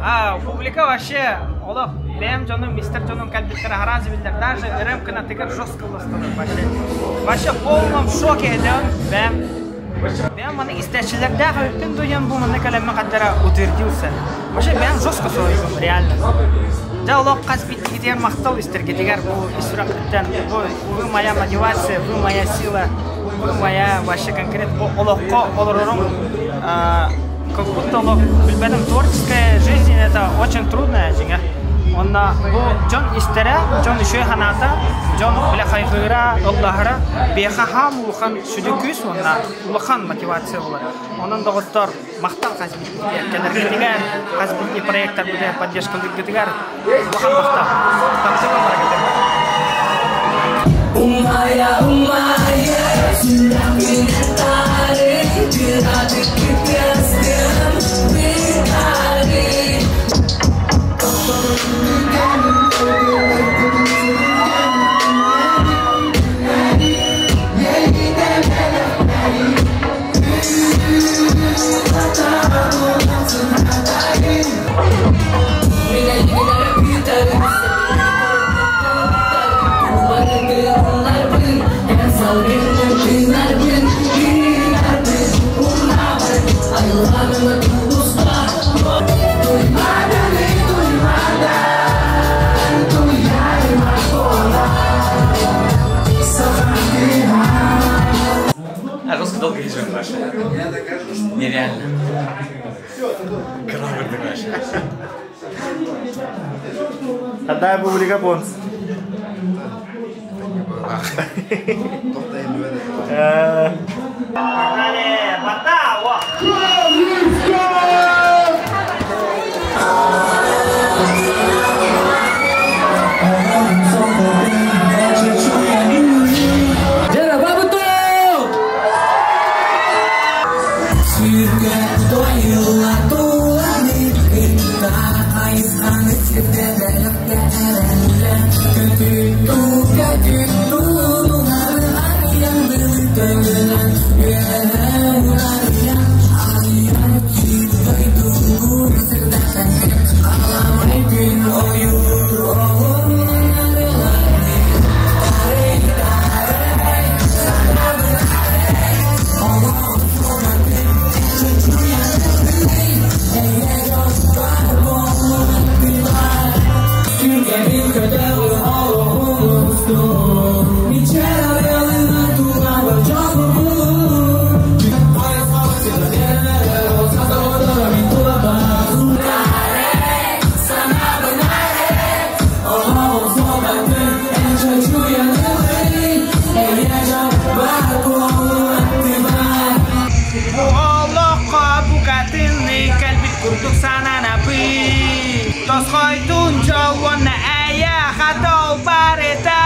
А, публика вообще, олох, бэйэм дьонум, мистер дьонум кэлбиттэрэ араас биллэр, даже ырыам кынатыгар жестко ылластылар вообще. Вообще в полном шоке этим, бэйэм. Бэйэм маны истээччилэрдээх эбиппин дуйан бу манна кэлэммин хаддара утвердился. Вообще бэйэм жестко соһуйдум, реально. Дьэ олох хас биирдиигитигэр махтал истэргитигэр бу ис сүрэхпиттэн бу вы моя мотивация, вы моя сила, вы моя вообще конкретно олоххо олорорум как будто олох билбэтим творческая жизнь это очень трудная дьиҥэ. Онно бу дьон истэрэ, дьон үчүгэй санаата, дьон бile хайҕыыра, ыллаһара биэхэ хаам улахан сүдү күүс уонна улахан мотивация буолар. Онон доҕоттор махтал хас биирдии кэлэргитигэр, хас биирдии проектарбытыгар поддержкалыыргытыгар улахан махтал. Таптыыбын барыгытын. Умайа, умайа, сүрэхпинэн таарый, кыратык кытыастым, бытаарый. А жестко долго идем вообще. Нереально. Корабль такой вообще. Отдай публика понс. Погнали! Батао! Бу олоххо букатынны кэлбит курдук сананабын. Тосхойтун дьол уонна эйэ хатол барыта.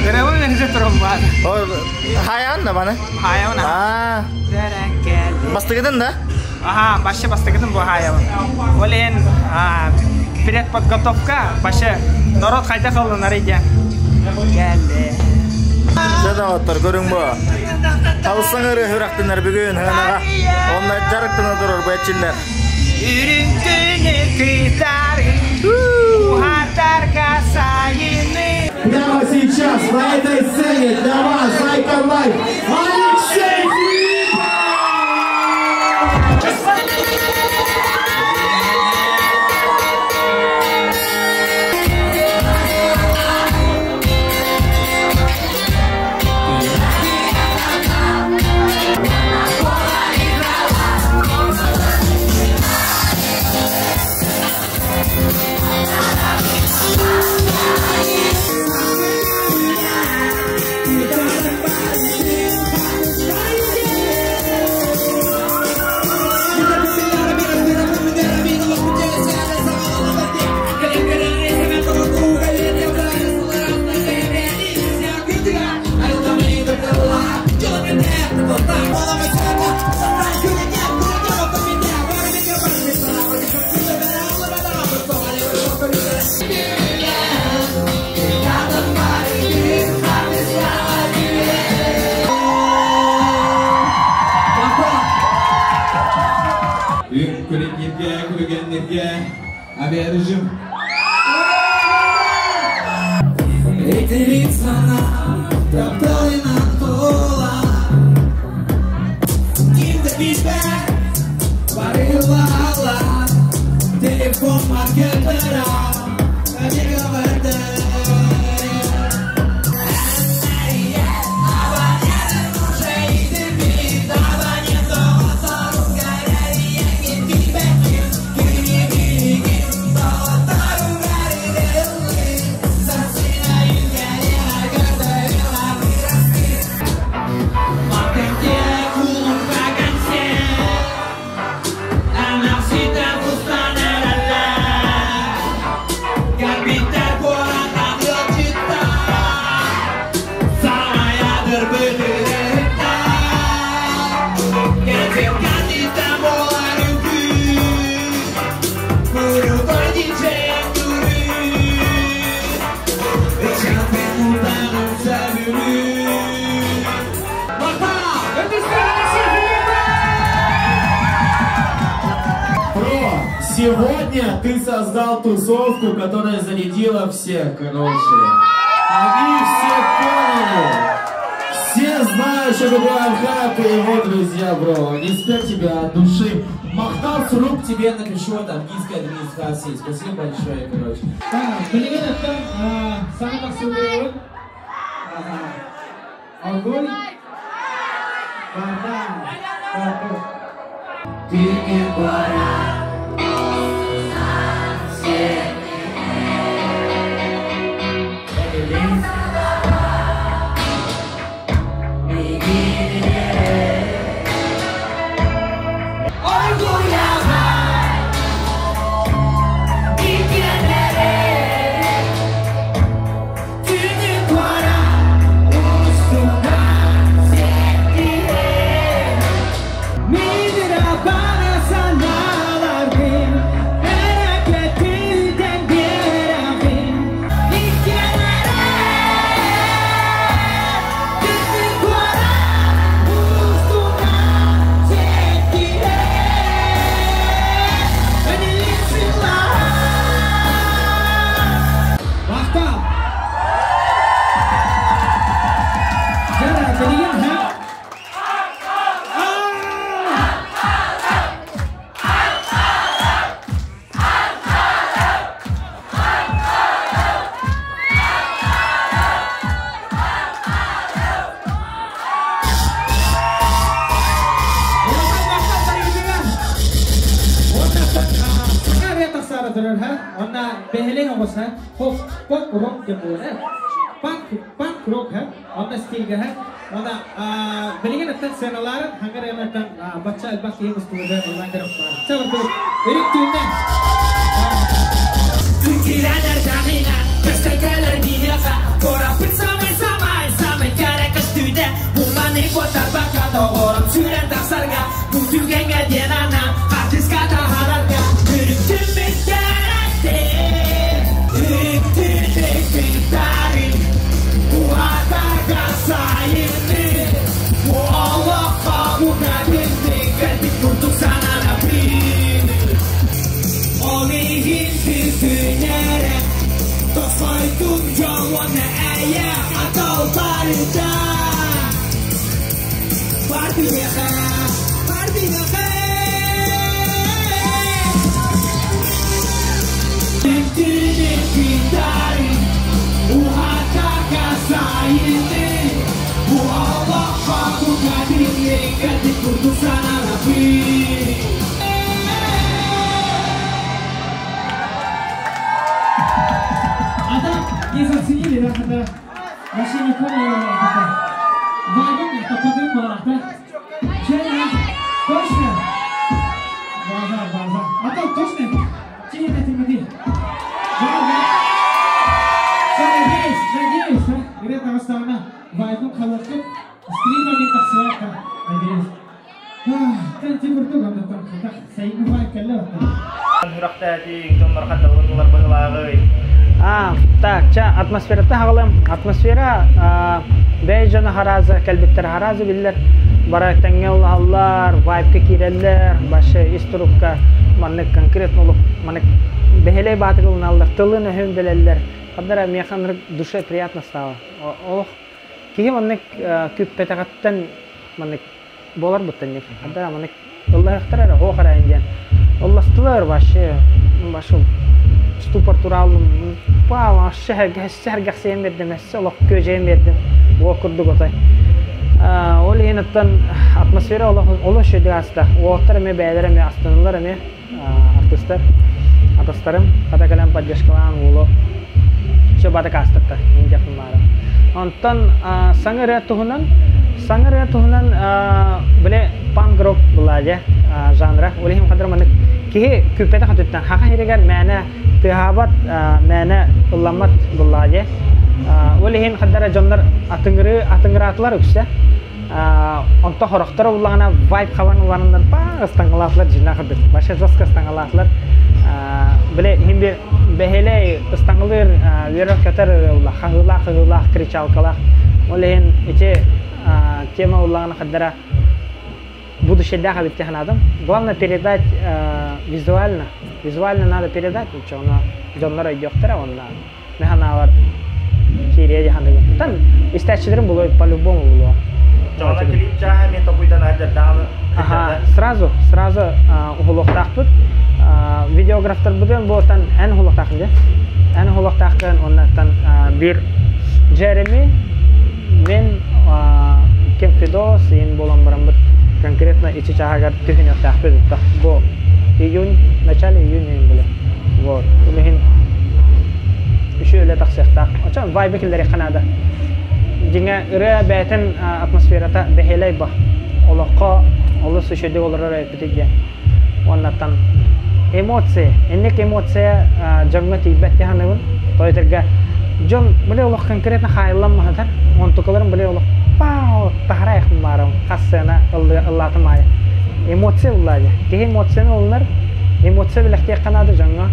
Ырабын эрдэ турумбаат. Хайаан да баны? Хайаан. Бастыгыдын да? Аха, башы бастакытын бу хаайабын. Ол иһин предподготовка башы народ хайдах ылынар диэн кэллэ. Дьэ доҕоттор, көрүҥ бу. Талсаҥ ыры хүрахтынар бүгүн хынаҕа. Онно дьарыктана турар бу эрчиллэр. Үрүҥ күнү кытары уһатарга сайыны. Прямо сейчас на этой сцене для вас Icon Life Алексей Филиппов! Авиарежим. Сегодня ты создал тусовку, которая зарядила всех, короче. Они все поняли. Все знают, что такое Амхаров и его друзья, бро. Респект тебе от души. Махтал с рук тебе напишу от Афгинской администрации. Спасибо большое, короче. А так не заценили, да, когда вообще не поняли, это вайбом, это подымала, да? Чайна, точно? Базар, базар. А то точно? Чей это Тимофей? Да, надеюсь, надеюсь, а? Ребята, остальное вайбом халаттым, стримами тахсуата, надеюсь. А, так, ча атмосферата хагалым. Атмосфера бәй жана харазы, кәлбиттер харазы биллер. Бара тәңге улаһаллар, вайбка киирэллэр, башы ис турукка маннык конкретно олук, маннык бэһэлэй баатыгылыналлар, тылын өһүн билэллэр. Хаддара миэхэ ынырык душе приятно стало. Олох киһи маннык күппэтэҕиттэн маннык буолар буттанник. Хаддара маннык ыллаһыахтара эрэ оһуох эрэ диэн. Ылластылар вообще башы ступор турааллым. Па вообще сэргэхсийэн биэрдим, өссө олох күөдьэйэн биэрдим. Уо курдук отой. Ол иһин оттон атмосфера олох олус үчүгэй ааста. Уолаттар эмиэ бэйэлэрэ эмиэ астыныллар эмиэ артыстар. Атастарым хата кэлэн поддержкалаан уолу все бары каастарта индиахпын баара. Онтон саҥа ырыа туһунан саҥа ырыа туһунан бile панк-рок была дьэ жанра. Ол иһин хадыр маннык киһи күүппэтэх өттүттэн хаха иһигэр мээнэ тыаһаабат мээнэ ылламмат буллаа дьэ. Ол иһин хаддара дьоннор атыҥырыы атыҥыраатылар үксэ. Онто хорохторо буллаҕына вайп хабан ыланнар баа ыстаҥалаатылар дьиннээх курдук. Вообще жестко ыстаҥалаатылар. Бile иһин bir бэһэлэй ыстаҥалыыр үөрэр-көтөр ылла хаһыылаах хаһыылаах кричалкалаах. Ол иһин ити тема ыллаҕына хаддара будущее эбит санаатым. Главное передать визуально. Визуально надо передать, оччоҕуна дьоннор өйдүөхтэрэ уонна мин санаабар киириэ дии саныыбын. Там истээччилэрим булуо по-любому булуо. Оччоҕуна клип чааһа эмиэ толкуйдан аһардардааҕы Аха, сразу, сразу уһулуохтаахпыт. Видеографтарбытын буотан эн уһулуохтааххын дии. Эн уһулуохтааххын уонна биир Джереми мин ким Федос иин буолан бараммыт конкретно ичи чааһыгар түһүнүөхтээхпит бу июнь начале июня иин вот ол иһин үчү үлэ тахсыахтаах очон вайбы киллэриэххэ наада дьиҥэ ырыа бэйэтин атмосферата бэһиэлэй ба олоххо олус үчүгэй олорор эппитик диэн уоннаттан эмоция инник эмоция дьоҥҥо тиийбэт дии саныыбын тойтарга дьон били олох конкретно хаайылламматар онтукаларын били олох пау таһарайах баарым хас сыана ыллаатым аайы эмоция ыллаа дии киһи эмоцияны ылынар эмоция билэхтиэххэ наада дьоҥҥо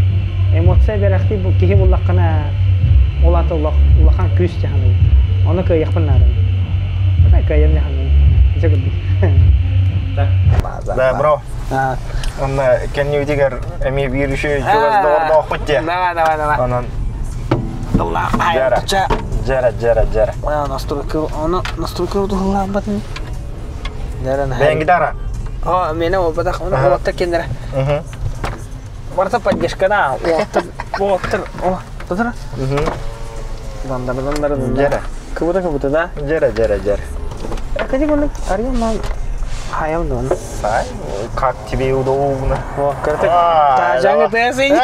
эмоция биэрэхтии киһи буллаххына ол аата улахан күүс дии саныыбын ону кыайыахпын наада кыайыам дии саныыбын дьэ курдук Да, бро. Онно кэннибитигэр эмиэ биир үчүгэй чугас доҕордоохпут дии. Давай, давай, давай. Онон Дьара, дьара, дьара, дьара. Настройка, ону настройка туһулаабатын. Бэйэҥ гитара? О, мене олбатах, ону уоттар кендere. Барыта поддержка да, уоттар, уоттар, о, тутара. Дандар, дандар, дандар. Дьара. Кыбыта, кыбыта, да? Дьара, дьара, дьара. Кадик оны арыйам мал хаям да Ай, как тебе удобно. О, кыртык. Таажаңы тыасыйны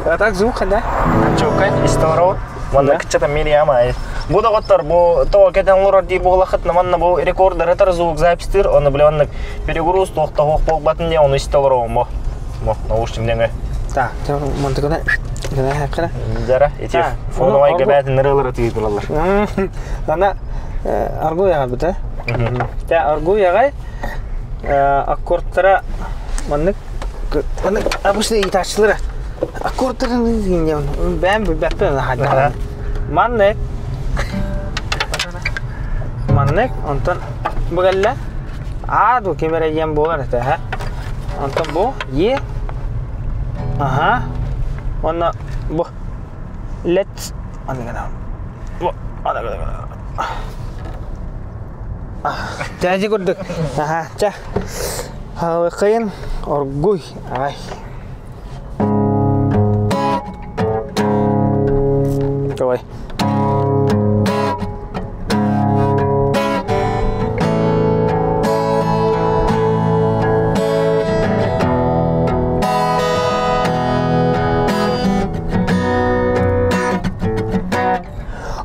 А так звук, да? Чукай, исторот. Манна кыччата Мириама. Бу доҕоттор, бу то кетен олорор дии буолахыт, манна бу рекордер этер звук запистир, оны биле оннук перегруз туохта хуох буолбатын диye оны исте олоробун бу. Бу наушник нөҥө. Так, мантыкына гына Жара, ити фоновай гэбээтин ырыалары тыйдылалар. Ана аргуй аҕай быта. Тэ аргуй аҕай аккордтара маннык маннык обычно ыытааччылара аккордтарын бэйэм билбэппин хаһан маннык маннык онтон бу кэллэ а ду ким эрэ диэн буолар этэ һэ онтон бу е аха уонна бу let's Чэ, курдук. Аха, чэ. Халыкайын оргуй. Ай. Давай.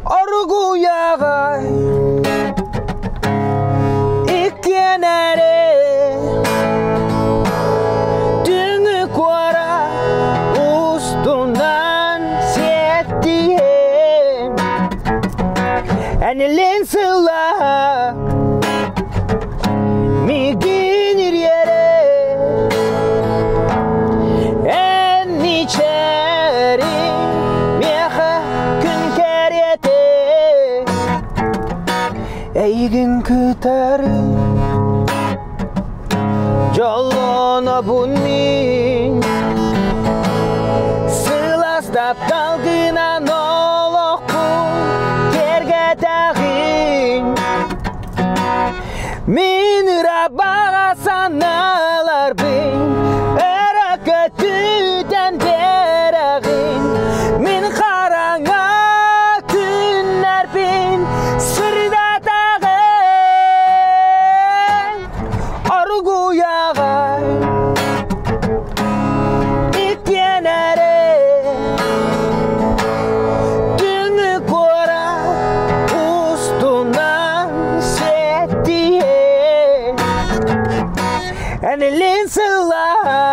Оргуйаҕай иккиэн эрэ Түҥү куора устунан сиэттиһэн Энилин сыллаһа мигин ириэрэ Эн мичэри миэхэ күн кэриэтэ Эйигин кытары дьоллонобун мин Сылаас тапталгынан олохпун киэргэтэҕин Мин ырабаҕа санааларбын өрө көтүтэн биэрэҕин Мин хараҥа күннэрбин сырдатаҕын Оргуйаҕай иккиэн эрэ Түҥү куорат устунан сиэттиһэ Энилин сыллаһа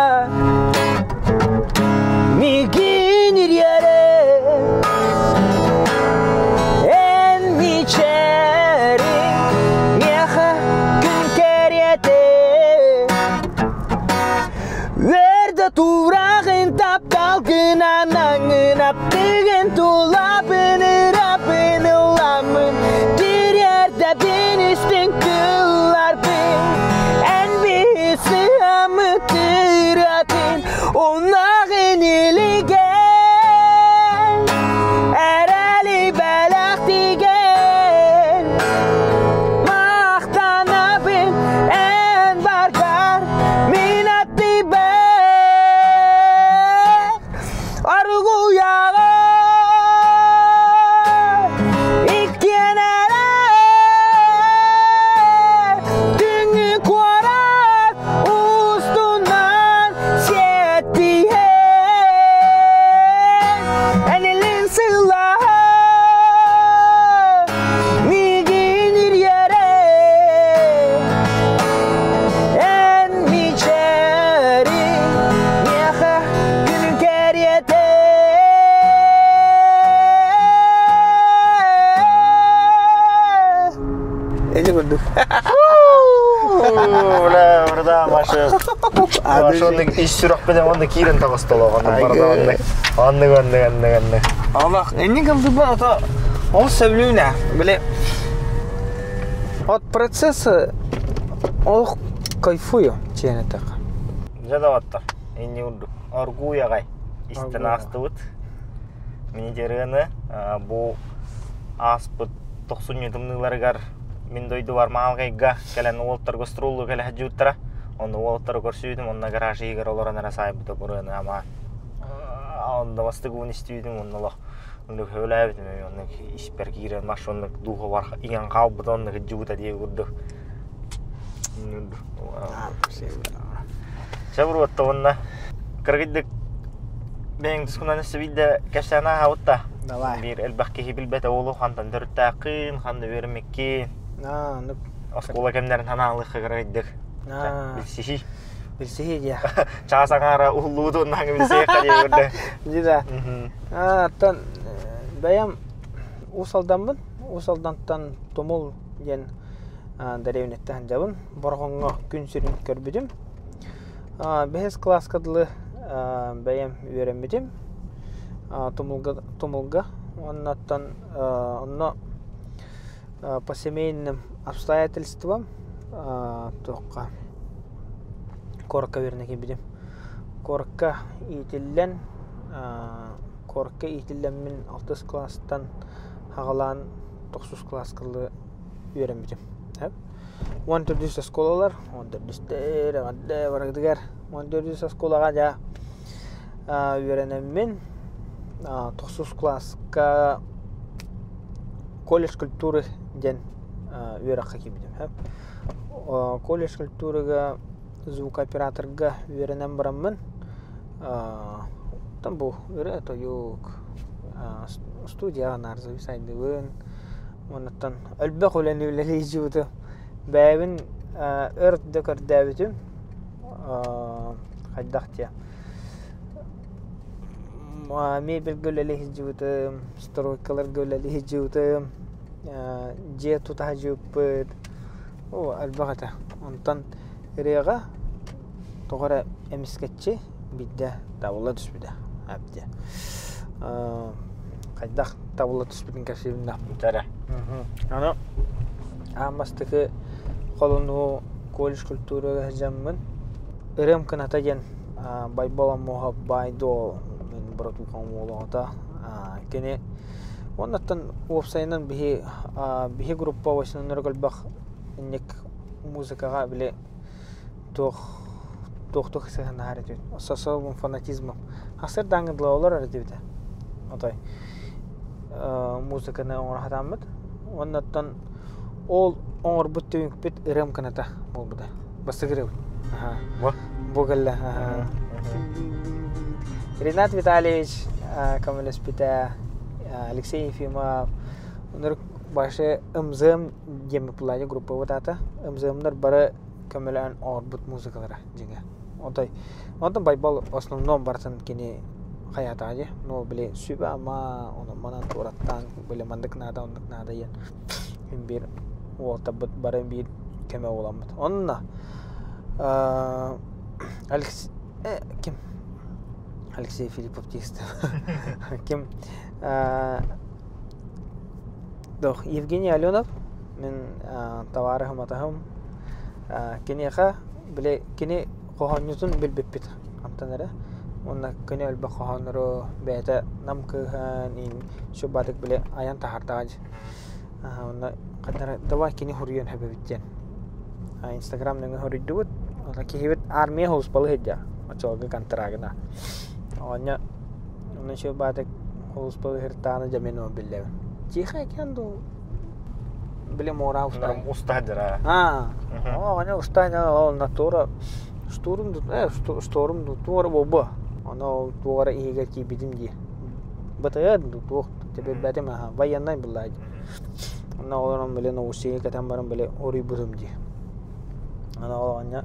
мигин ириэрэ Эн мичэри миэхэ күн кэриэтэ Үөрдэ тураҕын тапталгынан аҥынаптыгын тулабын ырабын ыламмын Тириэрдэбин истиҥ тылларбын Эн биһи сыамы тыратын Унаҕын илигэн Эрэли бэлэхтиген Махтанабын эн баргар мин аттыбар Аргуйаҕа иккиэн эрэ Түҥү куорат устунан сиэттиһэн Энилин сыллаһа мигин ириэрэ Эн мичэри миэхэ күнүн кэриэтэ Эти курдук. Бля, бырда Маша. Маша оннук ис сүрэхпинэн онно киирэн таҕыстолоох оннук барда оннук. Оннук оннук оннук оннук. Аллах, энни кылдыбы ото ол сөбүлүүнэ. Биле от процесса олох кайфую чиэнэтэх. Дьэ доҕоттор, инни курдук оргууй аҕай истэн аастыбыт. Мини-дьарыаны бу ааспыт тохсунньу тымныыларыгар мин дойдубар Маалгайга кэлэн уолаттарга струллу кэлэ сылдьыбыттара. Онно уолаттары көрсүбүтүм, онно гараж иһигэр олорон эрэ саайбыта бурыаны ама онно бастыгыбын истибитим, онно олох оннук сөбүлээбитим, оннук испэр киирэн маш оннук духобар иҥэн хаалбыта, оннук сылдьыбыта диэ курдук. Чэ буруотта уонна кыргыйдык бэйэҥ тускунан өссө биирдэ кэпсээн ааһабыт да. Давай. Биир элбэх киһи билбэтэ уолу хантан төрүттээххин, ханна үөрэммиккин, Аа, ну, оскуола кэмнэрин ханаалыахха кыргыйдык. аа, Билсиһии. билсиһии диэ. Чаас аҥаара уһуллубут уонна билсиэххэ диэ көрдө. Дьэ да. Оттон бэйэм Уус Алдаммын. Уус Алдантан Тумул диэн дэриэбинэттэн сылдьабын. Борҕоҥҥо күн сирин көрбүтүм. Бэһис кылааска дылы бэйэм үөрэммитим. Тумулга, Тумулга. Оннуттан онно по семейным обстоятельствам туохха куоракка үөрэнэ киирбитим. Куоракка иитиллэн куоракка иитиллэммин алтыс кылаастан аҕалаан тохсус кылааска дылы үөрэммитим. 14 оскуолалар, 14-тэр, эҕэрдэ барыгытыгар. 14 оскуолаҕа дьэ үөрэнэммин, тохсус кылааска колледж культуры диэн үөрэххэ киирбитим. Колледж культурыга звукооператорга үөрэнэн бараммын, оттон бу ырыа-тойук, студияҕа наар зависайдыбын, Оннуттан элбэх үлэни үлэлии сылдьыбытым. Бэйэбин өр да көрдөөбүтүм. Хайдах диэ мебельгэ үлэлии сылдьыбытым, стройкаларга үлэлии сылдьыбытым, дьиэ тута сылдьыбыппыт. Оо, элбэх этэ. Онтон ырыаҕа тоҕо эрэ эмискэччи биирдэ табылла түспүтэ әбден. Хайдах табылла түспүтүн кэпсиибин да. Тэрэ. Аны аан бастакы холонуу колледж культурага сылдьаммын ырыам кыната диэн Байбал Омуоһап Байдол мин братухам уолоҕото кини уоннаттан уопсайынан биһи биһи группа восьминнары көлбөх инник музыкаҕа били туох туох-туох сыһыаннаһар этибит. С особым фанатизмом. Хасырдааҥҥы дылы олорор этибит. Отой музыканы оҥоро сатааммыт. Уонна оттон ол оҥорбут түмүкпүт ырыам кыната буолбута. Бастакы ырыабыт. Бу кэллэ. Ренат Витальевич көмөлөспүтэ, Алексей Ефимов, оннук башы МЗМ диэн плане группабыт аата. МЗМнар бары көмөлөөн оҥорбут музыкалара дьиҥэ. Отой онтон Байбал основном барытын кини хайаатаҕа дии. Ну били сүбэ-ама онон манан туораттаан били маннык наада оннук наада диэн мин биир уолтарбыт бары биир кэмэ буоламмыт. Онно Алекс ким Алексей Филиппов текстэ ким Евгений Аленов мин табаарыһым атаһым киниэхэ били кини хоһоонньутун билбиппит хантан эрэ уонна кини элбэх хоһооннору бэйэтэ нам кыыһын иин сүрбаатык били айан таһаардаҕа дии онно ханна давай кини хоруйан сөбөбүт диэн инстаграм нөҥүө хоруйдубут онно киһибит армия сулууспалыы сылдьар оччолорго контрагына оҕонньор онно сүрбаатык сулууспалыы сырыттаҕына дьэ мин ону биллэбин тихо океан дуу били муора устаа устаадыра аа оҕонньор устаан ол натура штурм шторм туора буолбу ону ол туох эрэ иһигэр киирбитим дии БТР туох тэбэрбэтим аха военнай былаа онно олорон били новостига кэтэн баран били уруйбутум дии аны ол оҕонньор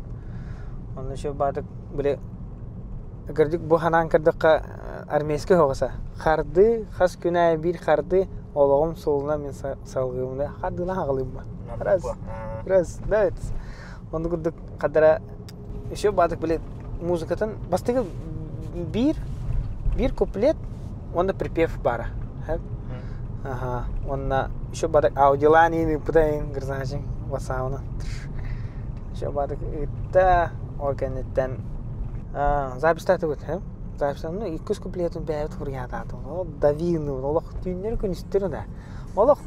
онно баатык били кырдьык бу ханаан көрдөххө армейскай оҕуса харды хас күн аайы биир харды олоҕум суолунан мин салгыыбын хардыылаан аҕалыыбын раз раз да оннук курдук хадара еще баатык били музыкатын бастакы биир биир куплет уонна припев баара аха уонна еще баатык аудиолаан ыыппыта гырзаачын ватсабынан еще баатык ыытта ол кэнниттэн записьтаатыбыт записьтаатым ну иккис куплетын бэйэбит суруйаатаатым ол давины олох түүннэри күнүстэрин да олох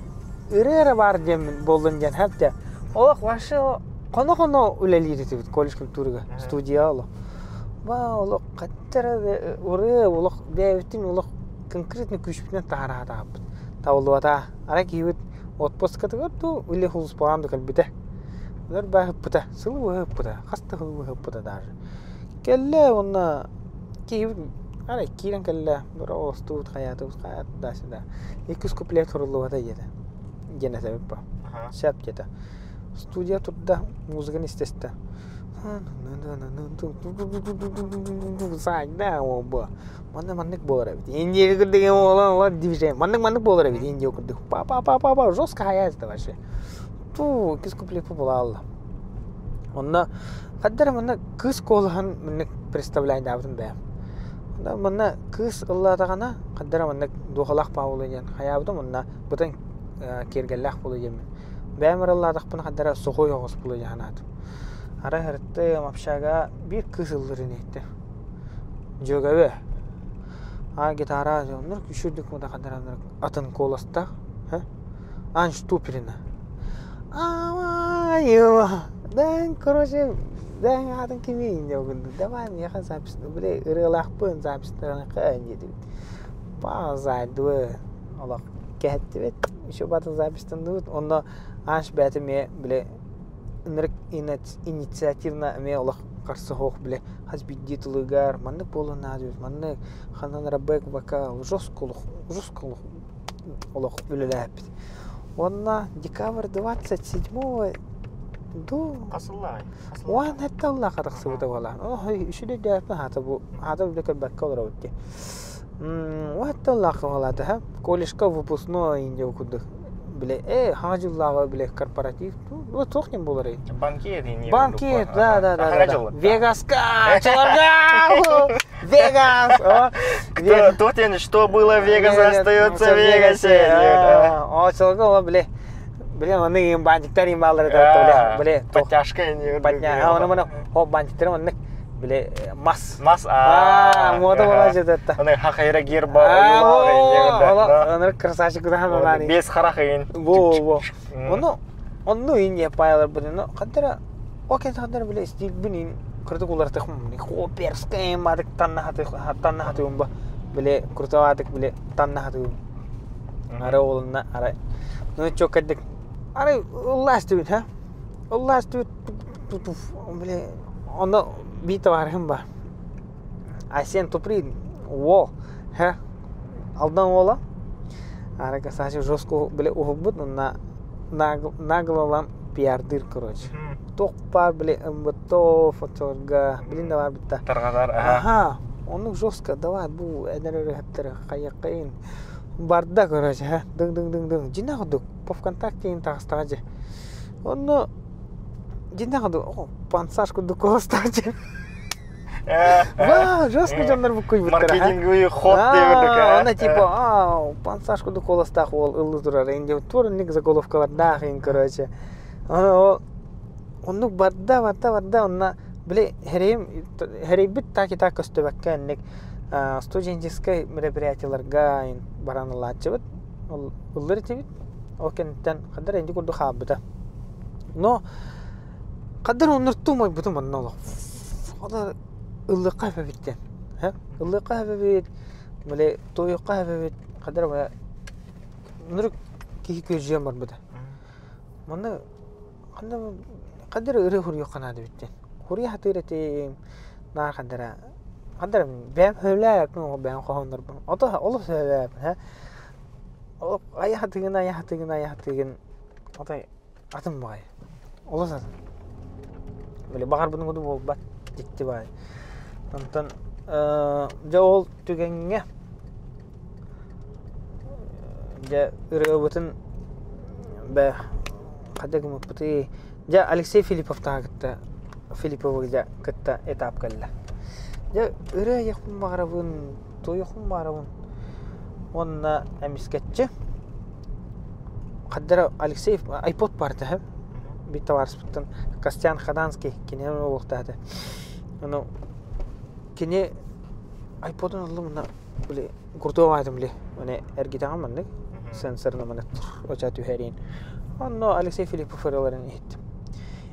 ырыа эрэ баар диэн буоллун диэн хэптэ олох вообще хоно-хоно үлэлиир этибит колледж культурыга студия олох ба олох хаттара ырыа олох бэйэбитин олох конкретно күүспүтүнэн таһараатаабыт табыллыбата арай киһибит отпускатыгар дуу или хулуспаҕаан да кэлбитэ Өр бааһыппыта, сылы быһыппыта, хас да сылы быһыппыта даже. Кэллэ уонна киһибит арай киирэн кэллэ, бороҕостуут, хайаатыбыт, хайаат да сюда. Иккис куплет суруллубата диэтэ. Диэн этэбит бу. Сөп диэтэ. Студия турда, музыканы истэстэ. Саайда бу. Манна маннык буолар эбит. Индия курдук олор движение. Маннык маннык буолар эбит Индия курдук. Па па па па па жестко хаяется вообще. Туу, иккис куплеппа буолаалла. Онно хайда эрэ манна кыыс куолаһын маннык представляйдаабытым бэйэм. Онно манна кыыс ыллаатаҕына хайда эрэ маннык духалаах Павлы диэн хайаабытым онно бытан киэргэллээх буолуо диэммин. Бэйэм эрэ ыллаатахпына хайда эрэ сухой оҕус буолуо диэн санаатым. Арай ырыттым общага биир кыыс ыллыыр ини иһиттим. Дьүөгэбэ. Аа гитара оннук үчүгдүк хайда эрэ атын куоластаах. Ань Штуперина. Давай, дай, короче, дай аатын кимий давай миэхэ запись, били ырыалаахпын записьтаныахха диэтибит. Паузайдыбы олох кэһэттибит, еще батын записьтанныбыт. Онно ааш бэйэтэ эмиэ били ынырык инициативно эмиэ олох харса суох били хас биирдии тылыгар маннык буолуон наада эбит, маннык ханан эрэ бэк вокал жестко олох жестко олох олох үлэлээппит. Уонна декабрь 27 ду Хасыллаай. Уон сэттэ сыллаахха тахсыбыта буолаан. Үчүгэй хаата бу хаата билэ көрбөккө олоробут дии. Уон сэттэ сыллаахха буолаата ха колледжка выпускной диэн курдук биле э хаҥа дьыллааҕы биле корпоратив ну туох диэн буоларый Банкет инни банкет да да да да Вегаска чаларга Вегас Кто тот что было в Вегасе остается в Вегасе о чаларга ола биле биле маннык бантиктар им баалар биле биле подтяжка инни подтяжка оны мына хо бантиктар маннык биле мас мас а мода була жететта Аны хахайра герба ойулаа Аны красавчик куда Бес харахын Во во. Ону онну инне паялар буну кадара окен хадара биле стиль бинин кырдык улартых хоперская мадык танна хаты танна хаты умба биле крутоватык биле танна хаты ара олунна ара ну чо кадык ара улластыбыт ха улластыбыт биле онно бита бархым ба Асен Туприн во ха алдан ола ара касачы жестко биле ухубут на наглалан пиардыр короче туох баар били ымбыттоо фоторга билин да бар битта Таргатар аха оннук жестко давай бу эдэр өрөһөптөр хайаккайын барда короче ха дың дың дың дың дьиҥнээх курдук по вконтакте таҕыстаҕа дьэ онно дьиҥнээх курдук пансаж курдук куоластаах дьэ Ва, жестко дьоннор буккуйбуттара. Маркетинговый ход диэбит Она типа, а, пансаж курдук куоластаах уол ыллы турар. Инде тур заголовкалардаах ин, короче. Ол оннук барда, барда, барда, онна били херейим херейбит так и так көстөбөккө энник студенческой мероприятияларга баран ылааччыбыт. Ыллыр этибит. Ол кэнниттэн хаддар инди курдук хаалбыта. Но хаддар оннуртуу бутум онно олох. Ода ыллыкка хэбэбиттен. Ыллыкка хэбэбит, били туйукка хэбэбит, хаддар били нурuk киһи көжүөн барбыта. Манна ханна хаддар ыры хуруйуохха наада эбиттен. Хуруйа хатыыр этим, наар хаддара хаддар бэйэм сөбүлээбэппин бэйэм хоһооннорбун. Ото олус сөбүлээбэппин ха. Айа хатыгын, айа хатыгын, айа хатыгын отой атын баҕайы. Олус атын. Били баҕарбытын курдук буолбат дьикти баҕайы. Онтон дьэ ол түгэҥҥэ дьэ ырыабытын бэ хайдах гыммыппытый дьэ Алексей Филипповтааҕы кытта Филипповы дьэ кытта этап кэллэ. Дьэ ырыа айыахпын баҕарабын, туойуохпун баҕарабын уонна эмискэччи хайдара Алексей айпод баар этэ биир табаарыспыттан Костян Хаданский кини уолуохтаах этэ. Ону кини айподун ыллым уонна били куртуга баайтым били аны эргитэҕин маннык сенсорно маннык оча түһэриин. Онно Алексей Филиппов ырыаларын иһиттим.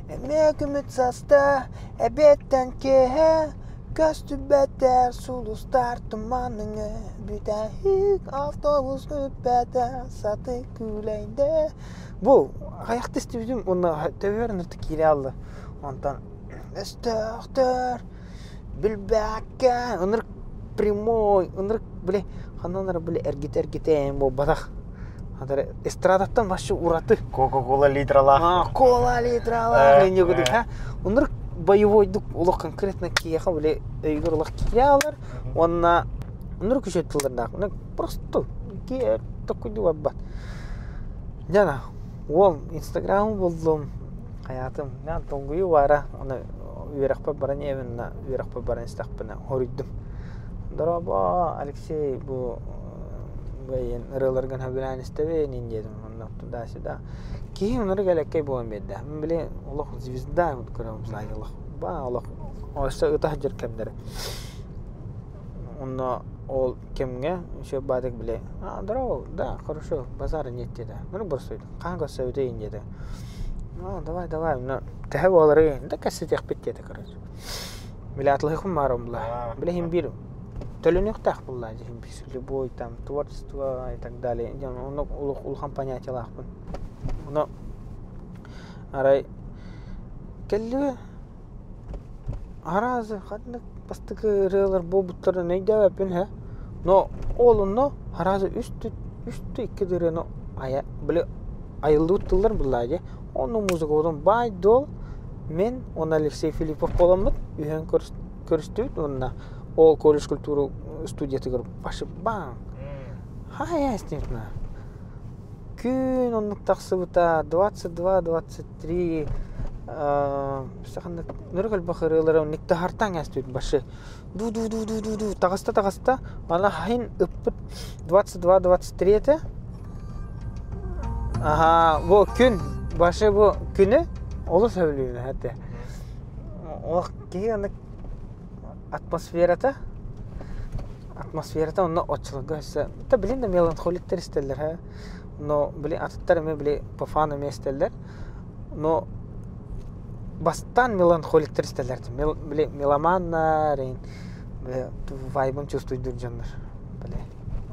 Эмиэ күмүт саста, эбиэттэн киэһэ көстүбэтэр сулустар туманыҥы бүтэһик автобус күппэтэ саты күүлэйдэ. Бу хайахты истибитим уонна төбөбөр ыныртык киирэ хаалла. Онтон өстөөхтөр билбэккэ ынырык прямой ынырык били ханан эрэ били эргитэ эргитэ буолбатах. Эстрадаттан вообще ураты. Кока-кола литралаах. Кола литралаах инньэ курдук ха. Ынырык боевойдук олох конкретно киһиэхэ били өйүгэр олох киирэ хаалар уонна ынырык үчүгэй тыллардаах. Просто киһи токкуйдуу барбат. Дьэ уол инстаграмы буллум хайаатым долгуйуу баара аны үөрэхпэр баран иһэбин үөрэхпэр баран истэхпинэ хоруйдум. Дорообо, Алексей бу бэйэн ырыаларгын сөбүлээн истэбин ин диэтим онно туда-сюда. Киһи ынырык элэккэй буолан биэрдэ. Мин били олох звезда көрөм олох ба олох өссө ыта сылдьар кэмнэрэ. Онно ол кэмҥэ еще баатык били а здорово, да, хорошо, базара нет диэтэ. Ну бросай, хаһан көрсөбүтүй диэтэ. Ну, давай, давай, ну, төһө буоларый, да кэссэтиэхпит диэтэ, короче. Били атлыһыхпын баарым була. Били иһин биир төлөнүөхтээх буолла дьиһин биир любой там творчество и так далее. Дьон оннук улахан понятиялаахпын. Ону арай кэллигэ аразы ханнык бастакы ырыалар буолбуттарын өйдөөбөппүн һэ. Но ол онно аразы үстү үстү икки ырыаны айа били айыллыбыт тыллар буллаа дии. Онно музыка бодон баай дуол мен уонна Алексей Филиппов буоламмыт үһүөн көрүстүбүт уонна ол колледж культуры студиятыгар башы баң хай астимна күн оннук тахсыбыта 22-23 саханнык нөрүк элбэх ырыалары оннук таһартаан астыбыт башы ду ду ду ду ду ду таҕыста таҕыста ана хаһын ыппыт 22-23 этэ Аха, бу күн, башы бу күнү олус сөбүлүүбүн этэ. Олох киһи аны атмосферата атмосферата онно оччолорго өссө та билин да меланхоликтар истэллэр ха но били атыттар эмиэ били по фану эмиэ истэллэр но бастаан меланхоликтар истэллэр били меломаннар били вайбын чувствуйдуур дьоннор били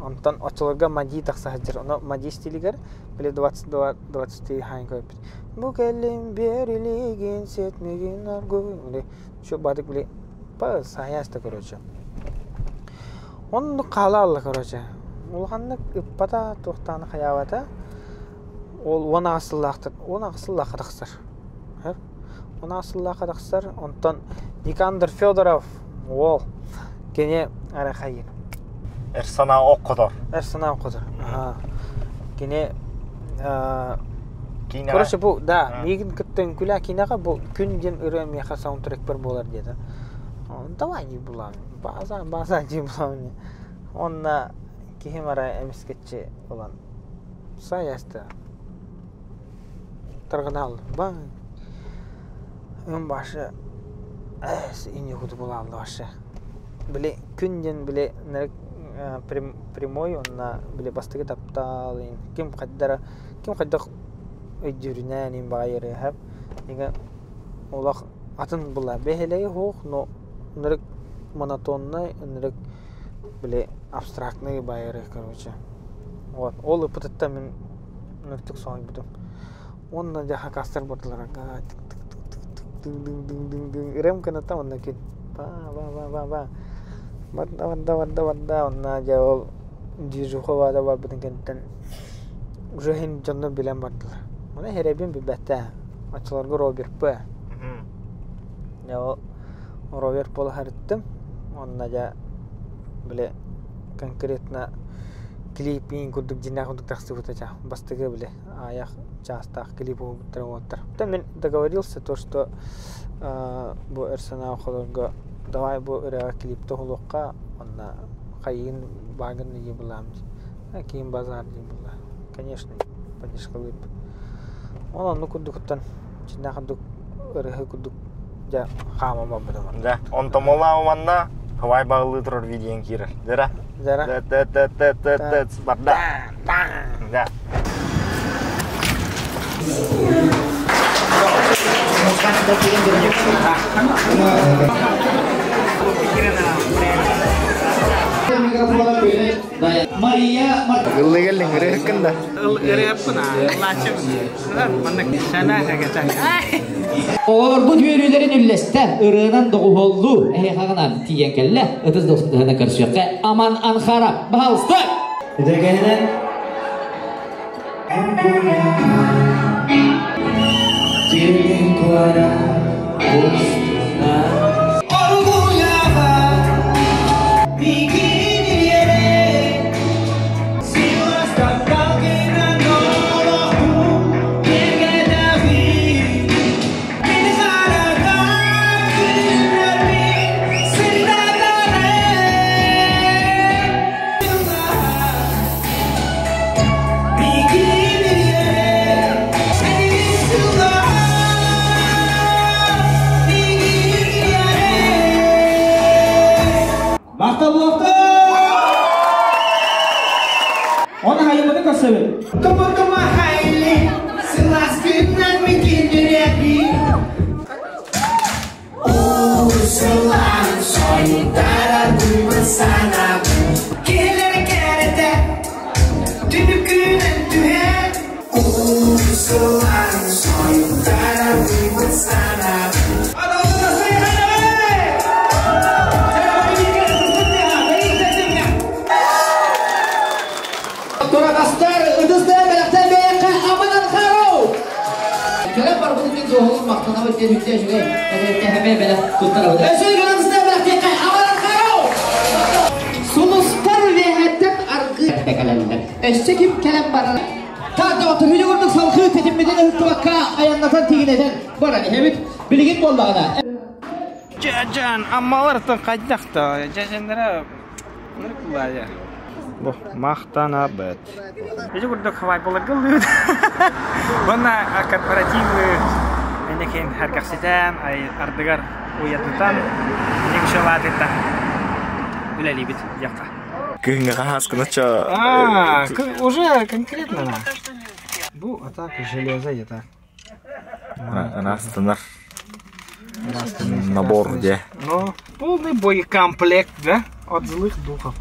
Онтон оччолорго Мади тахса сылдьар. Ону Мади стилигэр били 22-23 хаан көрбүт. Бу кэллим берилигин сетмигин аргуй. Били şu бадык били саяста короче. Оннук хаала алла короче. Улаханнык ыппата туохтааны хайаабата. Ол 18 сыллаахтар 18 сыллаахха тахсар. 18 сыллаахха тахсар. Онтон Никандр Федоров уол кини арахайын. Эр санаа ох хотор. Эр санаа ох хотор. Кини Короче, бу, да, миигин кытта үҥкүүлээ киинэҕэ бу күн диэн ырыа миэхэ саундтрекпэр буолар диэтэ. Давай дии булаам. Бааза, бааза дии булаам. Онна киһим ара эмискэччи ылан саяста тарҕанаал баҥ ым башы эс ини куду булаалла башы били күн диэн били прямой онна били бастакы таптаал ким хайдара ким хайдах өйдүүрүнэн ин баҕайы ырыаһап иҥэ олох атын була бэһэлэйи суох но ынырык монотоннай ынырык били абстрактный баайыры короче вот ол ыпытыттан мин ынырыктык соһуйбутум уонна дьэ хакастар бардылар дыҥ дыҥ дыҥ дыҥ дыҥ ырыам кыната уонна күн ба ба ба ба ба барда барда барда барда онна дьэ ол движуха баада барбытын кэнниттэн уже иһин дьонно билэн бардылар маны хэрэбин билбэттэ оччолорго Роберт П дьэ ол Роберт буола сырыттым онно дьэ били конкретно клипин курдук дьиҥнээх курдук тахсыбыта ча бастакы били аайах чаастаах клип уһулбуттара уолаттар да мин договорился то что бу эр санаа холорго давай бу ырыаҕа клипте уһулуохха онно хайыын баагын ыйы булаам киин базар дии була конечно поддержкалыып ол оннук курдуктан дьиҥнээх курдук ырыһы курдук дьэ хааман барбытым Дьэ, онтон манна хавай бағылыы турар видеоң киирэр. Дьэрэ. Дьэрэ. Т т т т т барда. Да. Мария Ыллыгеллиң ырыһыккын да. Ырыаппын лаачым. Маннык сана хагата. Оҕолорбут үөрүүлэрин үллэстэн, ырыанан доҕуһуоллуу эһиэхэҕинэн тиийэн кэллэ. Ытыс дохсун көрсүөххэ Аман Анхара. Пожалуйста! Үтүөкэһинэн Турагастар ытыстыы бэлэхтэн бэйэххэ аманан хароу! Кэлэн барбыт мин дуоһулун махтанабыт диэн үтүө үчүгэй эбэккэһэмэ бэлэх туттарабыт. Өссө ытыстыы бэлэхтиэххэ аманан хароу! Сулустар үөһэттэн аргы кэлэллэр. Өссө ким кэлэн барар? Таатаҕа төһүнү курдук салгыы тэтиммитин ыһыктыбакка айаннатан тигинэтэн баран иһэбит. Билигин буоллаҕына. Дьэ-дьэн, аммалартан хайдах да, дьэ-дьэннэрэ Ныркылаайа. Бу махтанабыт. Ити курдук хавайбаларга ыллыыбыт. Уонна корпоративы энекин харгахситэн, ардыгар уйатытан, негшалаатыттан үлэлиибит диэххэ. Кыһыҥҥы хаһааскыначча А, уже конкретно. Бу атака железо где-то. Ырастанар набор дьэ. Ну, полный боекомплект, да? От злых духов.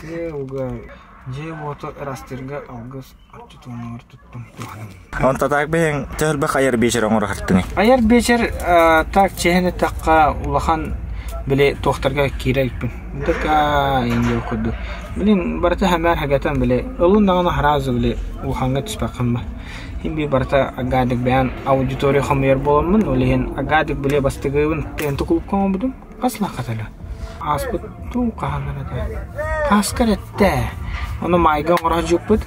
Дьиэ уоту ырастырга алгыс аччытуунугар туттум туһаным. Онто так бэйэҥ төһөлбөх айар биэчэр оҥоро хартыҥый? Айар биэчэр так чиһэн эттэххэ улахан били туохтарга киирэ иликпин. Дыка инде курдук. Блин, барыта хэмээр хагатан били ылын даҕаны сразу били улахаҥҥа түспэххин ба. Иһин бии барыта агадик бэйэн аудитория хомуйар буоламмын, ол иһин агадик били бастыгыбын ТНТ клубка оҥорбутум. Хас лаххатала? Ааспыт туу хаһан этэ. Хааскар эттэ. Ону маайга оҥоро дьуппут.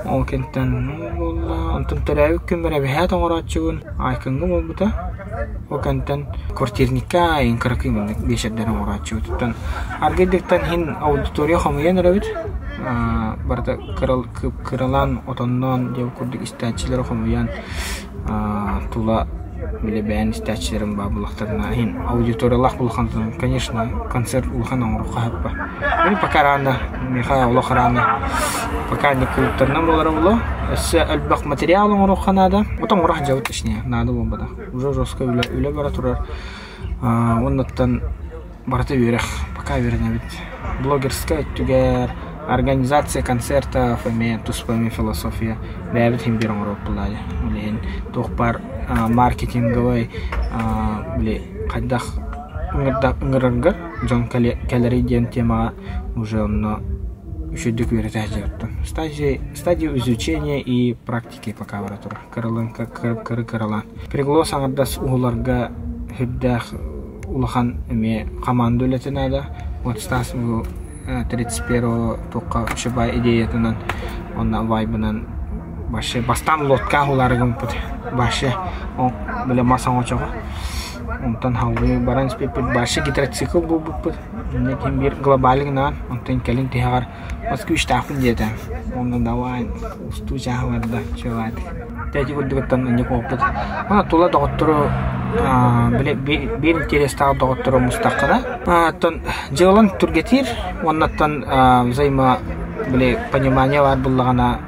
Ол кэнтэн буолла. Онтон төрөөбүт күммэр эбэһээт оҥорооччубун Айкыҥҥа буолбута. Ол кэнтэн квартирникка айын кыракый маннык биэчэрдэр оҥорооччубутуттан аргыйдыктан иһин аудитория хомуйан эрэбит. Барыта кыралаан отонноон диэн курдук истээччилэри хомуйан тула били бэйэн истээччилэрим баар буоллахтарына иһин аудиториялаах улахан конечно концерт улахан оҥоруохха сөп Мин пока рано миэхэ олох рано пока не клубтарынан буолара буолуо өссө элбэх материал оҥоруохха наада отон оҥоро сылдьабыт точнее наада буолбатах уже жестко үлэ үлэ бара турар уоннаттан барыта үөрэх пока үөрэнэбит блогерскай өттүгэр организация концертов эмиэ туспа эмиэ философия бэйэбит иһин биир оҥоруох буолаайы ол иһин туох баар маркетинговай били хайдах ыҥыраргар дьон кэлэрий диэн темаҕа уже онно үчүгдүк үөрэтэ сылдьыбыттым стадия изучения и практики пока бара турар кыралаан кыры кыралаан приглас аҥардас уһуларга сүрдээх улахан эмиэ команда үлэтэ наада вот Стас бу 31 туохха шибай идеятынан уонна вайбынан вообще бастаан лодка уһулаары гыммыппыт вообще бile мас оҥочоҕо онтон салгыы баран испиппит вообще гидроцикл булбуппут инньэ ким биир глобальный онтон кэлин тиһэҕэр Москвичтаахпын диэтэ уонна давай устуу чааһа барда чуолаат Ити курдугуттан инник опыт. Ана тула доҕоттору били биир интерестээх доҕоттору мустаххына оттон дьыалан түргэтиир уоннаттан взаимо били понимание баар буллаҕына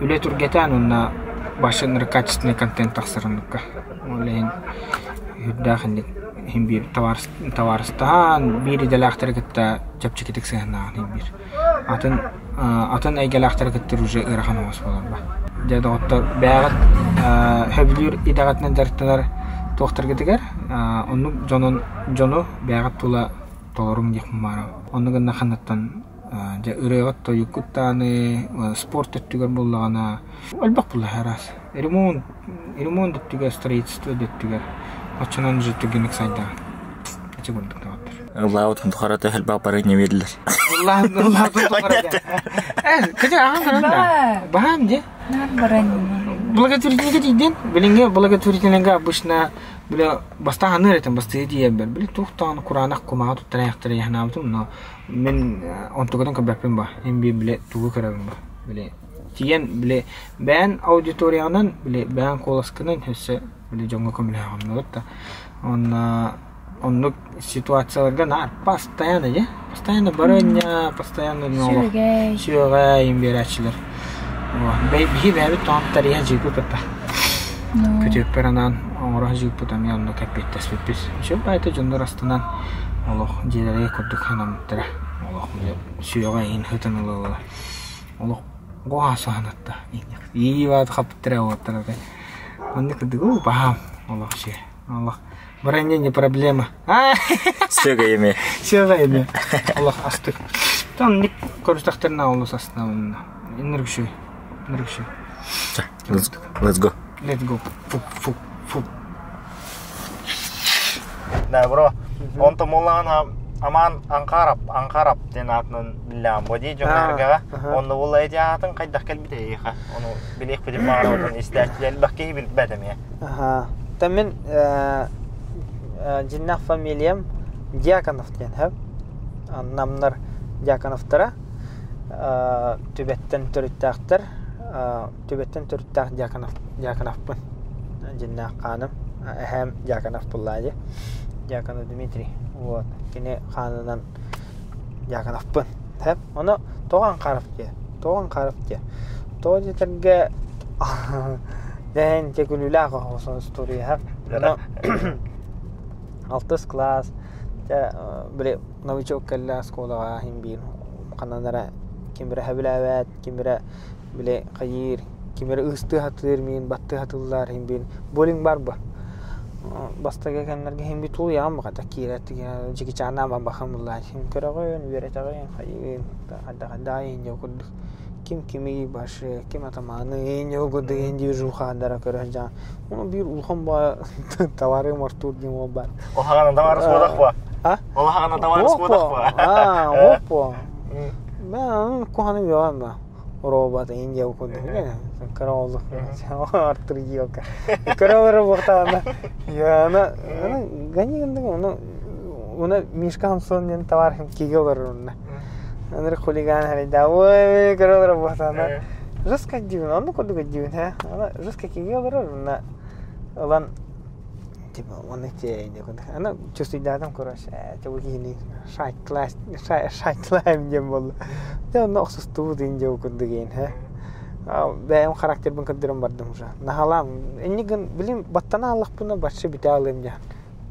үлэ түргэтээн уонна башы качественный контент тахсар оннукка. Ол иһин үрдээх инник иһин биир табаарыстаһан биир идэлээхтэри кытта чэпчэкитик сыһыаннаһан иһин биир. Атын атын эйгэлээхтэри кытта уже ыарахан оҕус буолар Дьэ доҕоттор бэйэҕит сөбүлүүр идэҕитинэн дьарыктанар туохтаргытыгар оннук дьонун дьону бэйэҕит тула толоруҥ диэхпин баҕарабын. Оннук гына ханнаттан дьэ ырыаҕыт тойуккут даҕаны спорт өттүгэр буоллаҕына элбэх буолла араас. Ремонт ремонт өттүгэр строительство да өттүгэр оччонон уже түргэнник сайдаҕын. Ити курдук доҕоттор. Ыллаабытын тухары элбэх бары ньэмиэллэр. Ыллаабытын тухары Кыдьа аҕам көрөн да. Баһаам дии. Благотворительнига тиийдин. Билиҥҥи благотворительнига обычно бile бастаан аныыр этим бастыы тиийэрбэр. Били туох даҕаны кураанах кумаҕа туттара айахтара яһанаабытым, но мин онтукатын көрбөппүн ба. Эн биир бile тугу көрөбүн ба. Били тиийэн били бэйэн аудиторияҕынан били бэйэн куоласкынан өссө били дьоҥҥо көмөлөһөҕүн да. Онно оннук ситуацияларга наар постоянно дьэ постоянно барыанньа постоянно Сүөгэй. сүөгэй биэрээччилэр биһи бэйэбит тоҕон тарыйа дьииппит кытта күтүөппэр анаан оҥоро дьииппит эмиэ онно кэппиэттэспиппит үчүгэй баайта дьоннор астынан Олох дьиэлэргэ курдук санаммыттара. Олох сүөҕэ иһин сытан ыла-ыла. Олох оҕо саһанатта. Ииваат хаппыттара уоттара. Оннук курдук уу баһаам олох сиэ. Олох броня не проблема. Сүөгэ ими. Сүөгэ ими. Олох астык. Там ник көрүстэхтэринэ олус астынабын. Инниргүшүй. Инниргүшүй. Let's go. Let's go. Фу, фу, фу. Да, бро. Онто моллаҕына Аман Анкарап, Анкарап диэн аатынан биллэҕим бу дии дьоҥҥо Онно буолла эти аатын хайдах кэлбитэ эйиэхэ? Ону билиэхпитин баҕарабытын истээччилэр элбэх киһи билбэт эмиэ. Аха. Та мин дьиннээх фамилиям Дьяконов диэн хэп. Намнар Дьяконовтара Түбэттэн төрүттээхтэр. Түбэттэн төрүттээх Дьяконов Дьяконовпын. Дьиннээх хааным. Эһээм Дьяконов буллаа Дьяконов Дмитрий. Вот. Кини хаанынан Дьяконовпын. Хэп. Ону тоҕо Анхаров диэ? Тоҕо Анхаров диэ? Тоҕо диэтэргэ дэһэн текүлүүлээх оһосон история. Ону алтыс класс дьэ били новичок кэллэ оскуолаҕа иһин биир ханан эрэ ким эрэ сөбүлээбэт, ким эрэ били хайыыр, ким эрэ ыыстыы сатыыр миин, баттыы сатыыллар иһин биир буллинг бар бу. Бастакы кэмнэргэ иһин биир тулуйаҕын баҕата киирэр дьикичааннаан бахам буллаа иһин көрөҕүн, үөрэтэҕин, хайыын, хайдах иһин дьэ курдук ким кими башы, ким атамааны иһин дьэ курдук иһин движухаадара көрө сылдьаҕын. Ону биир улахан баҕа товары Артур диэн уол баар. Улахана товарыс буолах буо. А? Улахана товарыс буолах буо. А, оппо. Мен куханы билем ба. Робот Индия курдук. Кыра олук. Артур Гилка. Кыра олору буохтаана. Я она гони гыннык, оны Мишка Хамсон диэн товарищым киге олорор онно. Аныр хулиган харайда. Ой, кыра олору буохтаана. Жестко дивин, онну курдук дивин, ха. Ана жестко киге олорор, онна ылан типа он эти ана чувствуйдаатым короче бу киһини шайтлаем диэн буолла дьэ онно охсустубут иин дьэ курдук иин һэ бэйэм характербын көрдөрөн бардым уже наһалаам инник гын билим баттана аллахпына барча бүтэ алыам диэн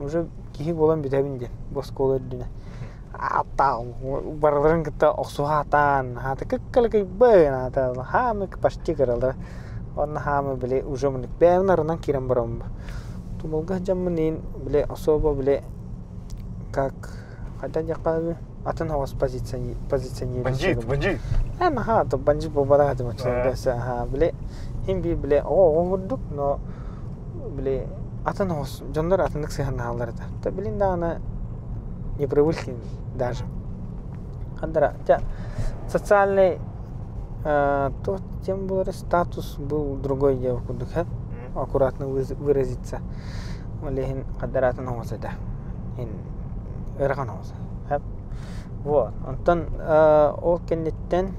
уже киһи буолан бүтэбин диэн бу оскуола үрдүнэ аттаал барыларын кытта охсуһаатаан хаата кыккалыкыйбын аата хаамы почти кыралара онно хаамы били уже муник бэйэм арынан киирэн бараммын тумулга дьаммын иин били особо били как хайда диэххэ атын оҕус позиционирующий бандит бандит аха то бандит буолбатах этим аха били хим би били оҕо оҕо курдук но били атын оҕус дьоннор атыннык сыһаннаһаллар этэ то билин даҕаны не привыкли даже хандара дьэ социальный то тем более статус был другой диэн курдук аккуратно выразиться ол иһин хаддаратын оҥос этэ иһин ыарахан оҥос вот онтон ол кэнниттэн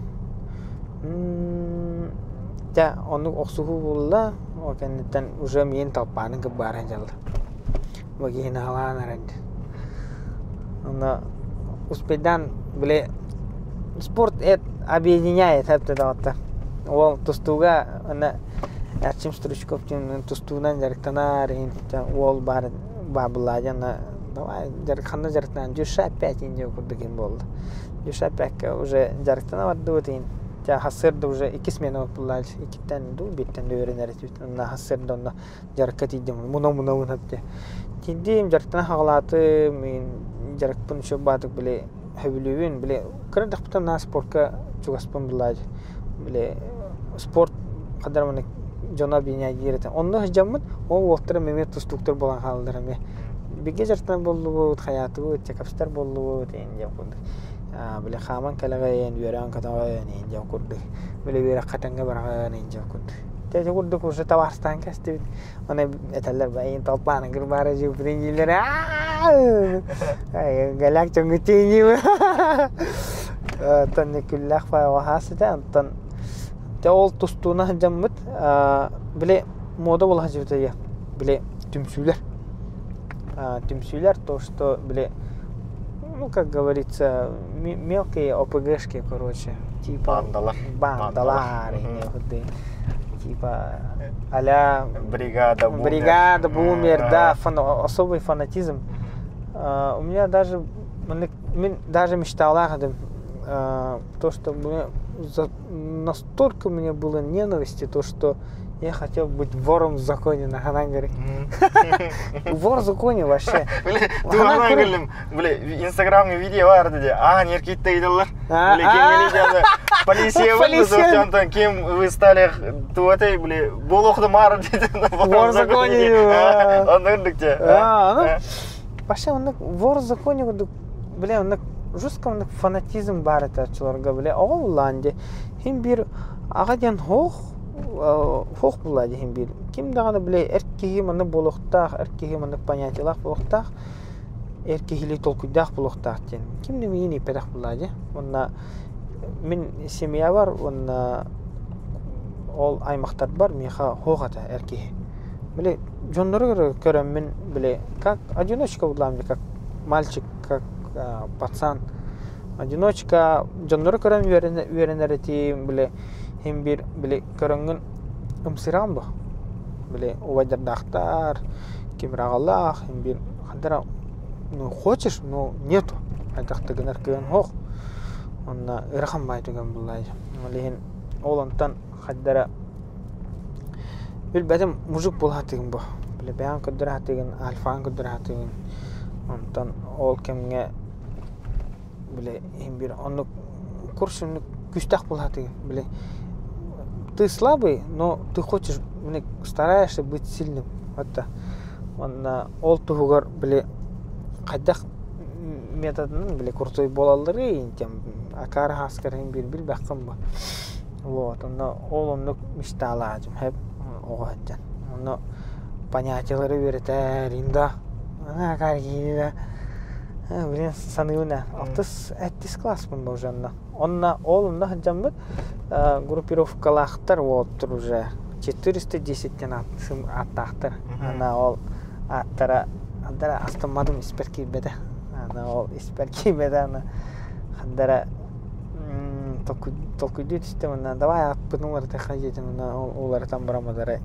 дьэ оннук охсуһуу буолла ол кэнниттэн уже миин талпаанын кыббааран дьалла бу киһини халаан эрэн Онно успейдаан били спорт объединяет эптэ Ол тустууга аны Эрчим Стручков диэн тустуунан дьарыктанар иһин уол баар баабылаа диэн давай ханна дьарыктанан дюша опять иин диэн курдук иһин буолла. Дюша опять уже дьарыктана бардыбыт иһин хассыарда уже икки смена буолла иккиттэн дуу бииртэн да үөрэнэр этибит онно хассыарда онно дьарыкка тиийдим муна-муна дии тиийдим дьарыктана хаҕалаатым мин дьарыкпын үчүгэй баатык били сөбүлүүбүн били кыра эрдэхпиттэн наһаа спортка чугаспын буллаа били спорт ханна эрэ дьоно объединяет этэ онно сылдьаммын ол уолаттарым эмиэ тустууктар буолан хааллар эмиэ бигэ дьарыктанар буоллубут хайаатыбыт чекапстар буоллубут иин диэн курдук били хааман кэлэҕин үөрэҕин көтөҕүн иин диэн курдук били үөрэххэ тэҥҥэ бараҕын иин диэн курдук Дьэ ити курдук уже табаарыстаан кэстибит. Оны этэллэр бэйин толпааны кырбаары жыыппытын дииллэр. Галяк чоҥгуччииньиби. Оттон күллээх паайга хаасыта. Онтон дьэ ол тустууна сылдьаммыт били мода буола сылдьыбыта дии. Били түмсүүлэр. Түмсүүлэр то, что били ну, как говорится, мелкие ОПГшки, короче. Типа бандалар. Бандалар. Типа а-ля Бригада Бумер. Бригада Бумер, да, особый фанатизм. У меня даже Мин даже мечталаах этим, то, что мне настолько мне было ненависти, то, что я хотел быть вором в законе на Ханангаре. Вор в законе вообще. Били, туһанан кэллим. Били, Инстаграмҥа видео бар диде. Ахан еркейт ыйдылар. Били, ким милиция, полиция Полиция. Онтон кем вы стали туатай, били, болохды мар диде. Вор в законе. Оннук үрдүкче. А, ну, вообще, оннук вор в законе, бля, оннук жестко оннук фанатизм бар этэ оччолорго, бля, оҕо буллаан дии. Хин биир аҕа диэн хоох, хоох булла дии хин биир. Ким даҕаны, бля, эр киһи маннык буолуохтаах, эр киһи маннык понятиелаах буолуохтаах, эр киһилии толкуйдаах буолуохтаах диэн. Ким да миигин ииппэтэх буллаа дии. Уонна мин семьябар уонна ол аймахтарбар миэхэ хоох этэ эр киһи. Били дьоннору көрөммүн, били, как одиночка буллаам как мальчик, как пацан. Одиночка дьоннору көрөн үөрэнэр этим, били, хин биир, били, көрөҥҥүн ымсыраан бу. Били, убайдардаахтар, ким аҕалаах, хин биир, хандара, ну, хочешь, но нету. Хайдах гынар кыан хоох. Онно ыарахан баай түгэн буллаай. Ол иһин ол онтон хайдара билбэтим мужик буолаатыгын бу. Били бэйэҥ көрдөрө сатыыгын, альфаҕын көрдөрө сатыыгын. Онтон ол кэмҥэ били иһин биир оннук курс оннук күүстээх буолаатыгын. Били ты слабый, но ты хочешь, били стараешься быть сильным. Это уонна ол туһугар били хайдах методынан били крутой буолалларый тем акаары хааскарын биир билбэххин бу. Вот, онно ол оннук мечталаадым хэп оҕо сылдьан. Онно понятиелары үөрэтэр да акаары да блин саныыбын ээ алтыс сэттис класспын уже онно. Онно ол онно сылдьаммыт группировкалаахтар уолаттар уже 410 диэн ааттаахтар. Ана ол ааттара андара астымматым испэр киирбэтэ. Ана ол испэр киирбэтэ ана хандара толкуйдуу түстүм уонна давай ааппытын уларытыахха диэтим уонна ол уларытан бараммытары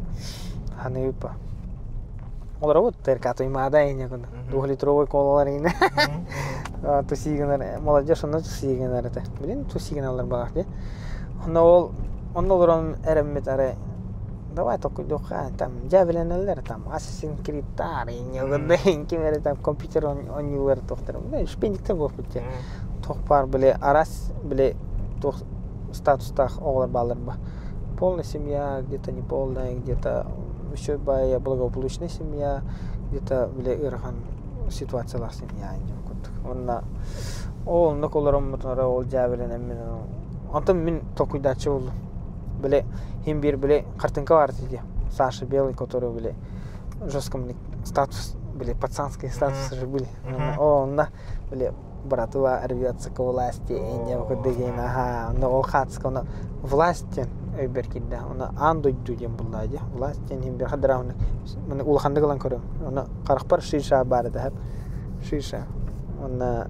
ханыыппа. Олоробут ТРК Туймаада ине курдук двухлитровый колалар ине тусигынар молодежь онно тусигынар этэ. Блин тусигыналар баҕар дии. Онно ол онно олорон эрэммит арай давай толкуйдуохха там дьээбэлэнэллэр там Assassin's Creed таар ким эрэ там компьютер оонньуулар туохтар шпендиктер буолбут дии. Туох баар били арас били туох статустаах оҕолор бааллар ба. Полная семья, где-то не полная, где-то еще бая благополучная семья, где-то били ыарахан ситуациялаах семья курдук. Онно ол оннук олороммутунара ол дьээбэлэнэммин онтон мин толкуйдааччы буоллум. Били хин биир били картинка бар дии. Саша Белый, который били жестком статус, били пацанские статусы же были. О, онно били братва рвется к власти, инде курдук аха, онно ол хаатыска онно власть диэн өйбөр киирдэ. Онно аан дойду диэн буллаа дии. Власть диэн иһин бир хадара онно улаханнык ылан көрөм. Онно харахпар шиша баар этэ шиша. Онно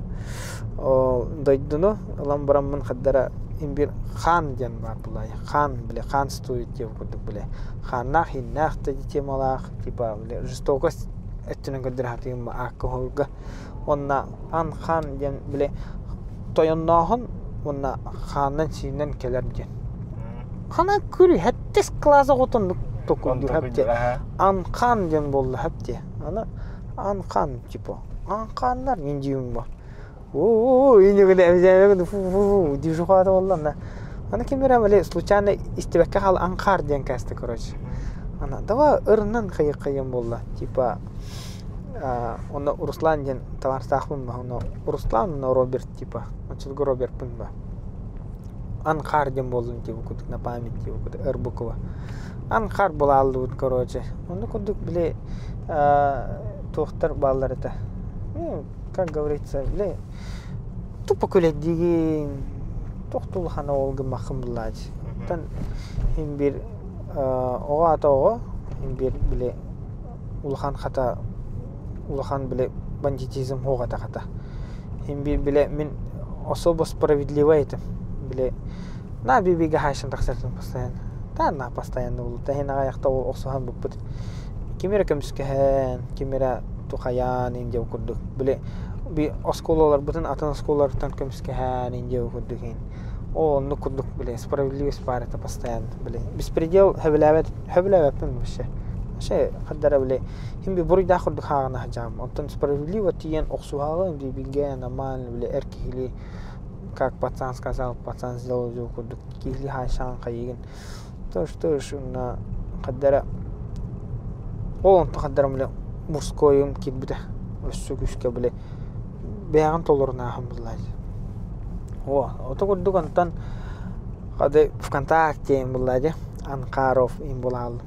ол дойдуну ылан бараммын хаддара имбир хаан диэн баар буллаа. Хаан били хаанствует диэн курдук били хааннаах ииннээх да темалаах типа били жестокость өттүнэн көрдөрө сатыым аакка уһуурга. Уонна ан хаан диэн били тойоннооһун уонна хааннан сиинэн кэлэр диэн. Хана күрү сэттис класс оҕотун токуйдуур хэп Ан хаан диэн буолла хэп дии. Аны ан хаан типа ан хааннар мин диибин бу. Уу иннигинэ фу фу движухата буолла Аны ким эрэ били случайно истибэккэ хаал анхаар диэн кээстэ короче. Ана давай ырынан хайык буолла типа онно Руслан диэн табаарыстаахпын ба онно Руслан онно Роберт типа оччолорго Робертпын ба Анхаар диэн буоллун типа курдук на память типа курдук р буква Анхаар буолааллыбыт короче онно курдук били туохтар бааллар этэ как говорится били тупо күлэйдиигин туох да улахан ол гыммаххын буллаачы оттон иһин биир оҕо аата оҕо иһин биир били улахан хата улахан били бандитизм суох этэ хата иһин биир били мин особо справедливай этим били на бибигэ хаайсан тахсартым постоянно да на постоянно буолбута иһин аҕыйахта охсуһан буппут ким эрэ көмүскэһэн ким эрэ Тухайаан ин диэбит курдук. Били би оскуолаларбытын атын оскуолалартан көмүскэһээн ин диэбит курдук иһин. Ол оннук курдук били справедливость баар это постоянно били беспредел хөбүлээбэт хөбүлээбэппин вообще. Вообще хардара били хим би буруйдаах курдук хааҕына сылдьаҕым. Оттон справедливо тиийэн охсуһаҕын бииргэ нормально били эр киһилии как пацан сказал, пацан сделал диэбит курдук киһилии хаайсаҕын хайыгын. То что ж уонна хардара ол онтон хардара били мужскойум киирбитэ өссө күүскэ били бэйэҕин толорунааһын буллааччы. О, ото курдук онтон хады ВКонтакте им буллаачы Анкаров им булааллым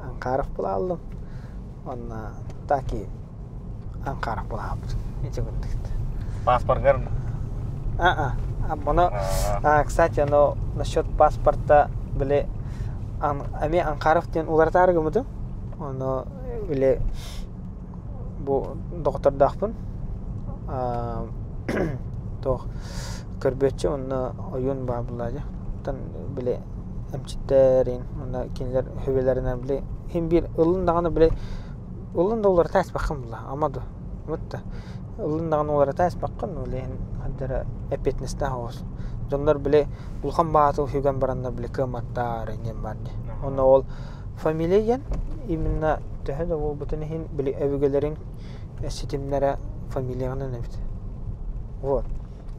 Анкаров булааллым онна так и Анкаров булаабыт ити курдук. Паспоргар А-а. Оно, кстати, оно насчет паспорта били эми Анкаров диэн уларытаары гыммытым. Ону били бу доҕоттордоохпун. Туох көрбүөччү онно ойуун баар буоллаҕа дии. Оттон били эмчиттэрин уонна кинилэр сүбэлэринэн били иһин биир ыллын даҕаны били ыллын да уларыта аспаккын буолла ама дуо вот да ыллын даҕаны уларыта аспаккын ол иһин ханна эппиэтинэстээх оҕус дьоннор били улахан бааты үгэн бараннар били кыамматтар диэн баар дии онно ол фамилия диэн именно төһө да буолбутун иһин били өбүгэлэриҥ ситимнэрэ фамилияҕынан эбит вот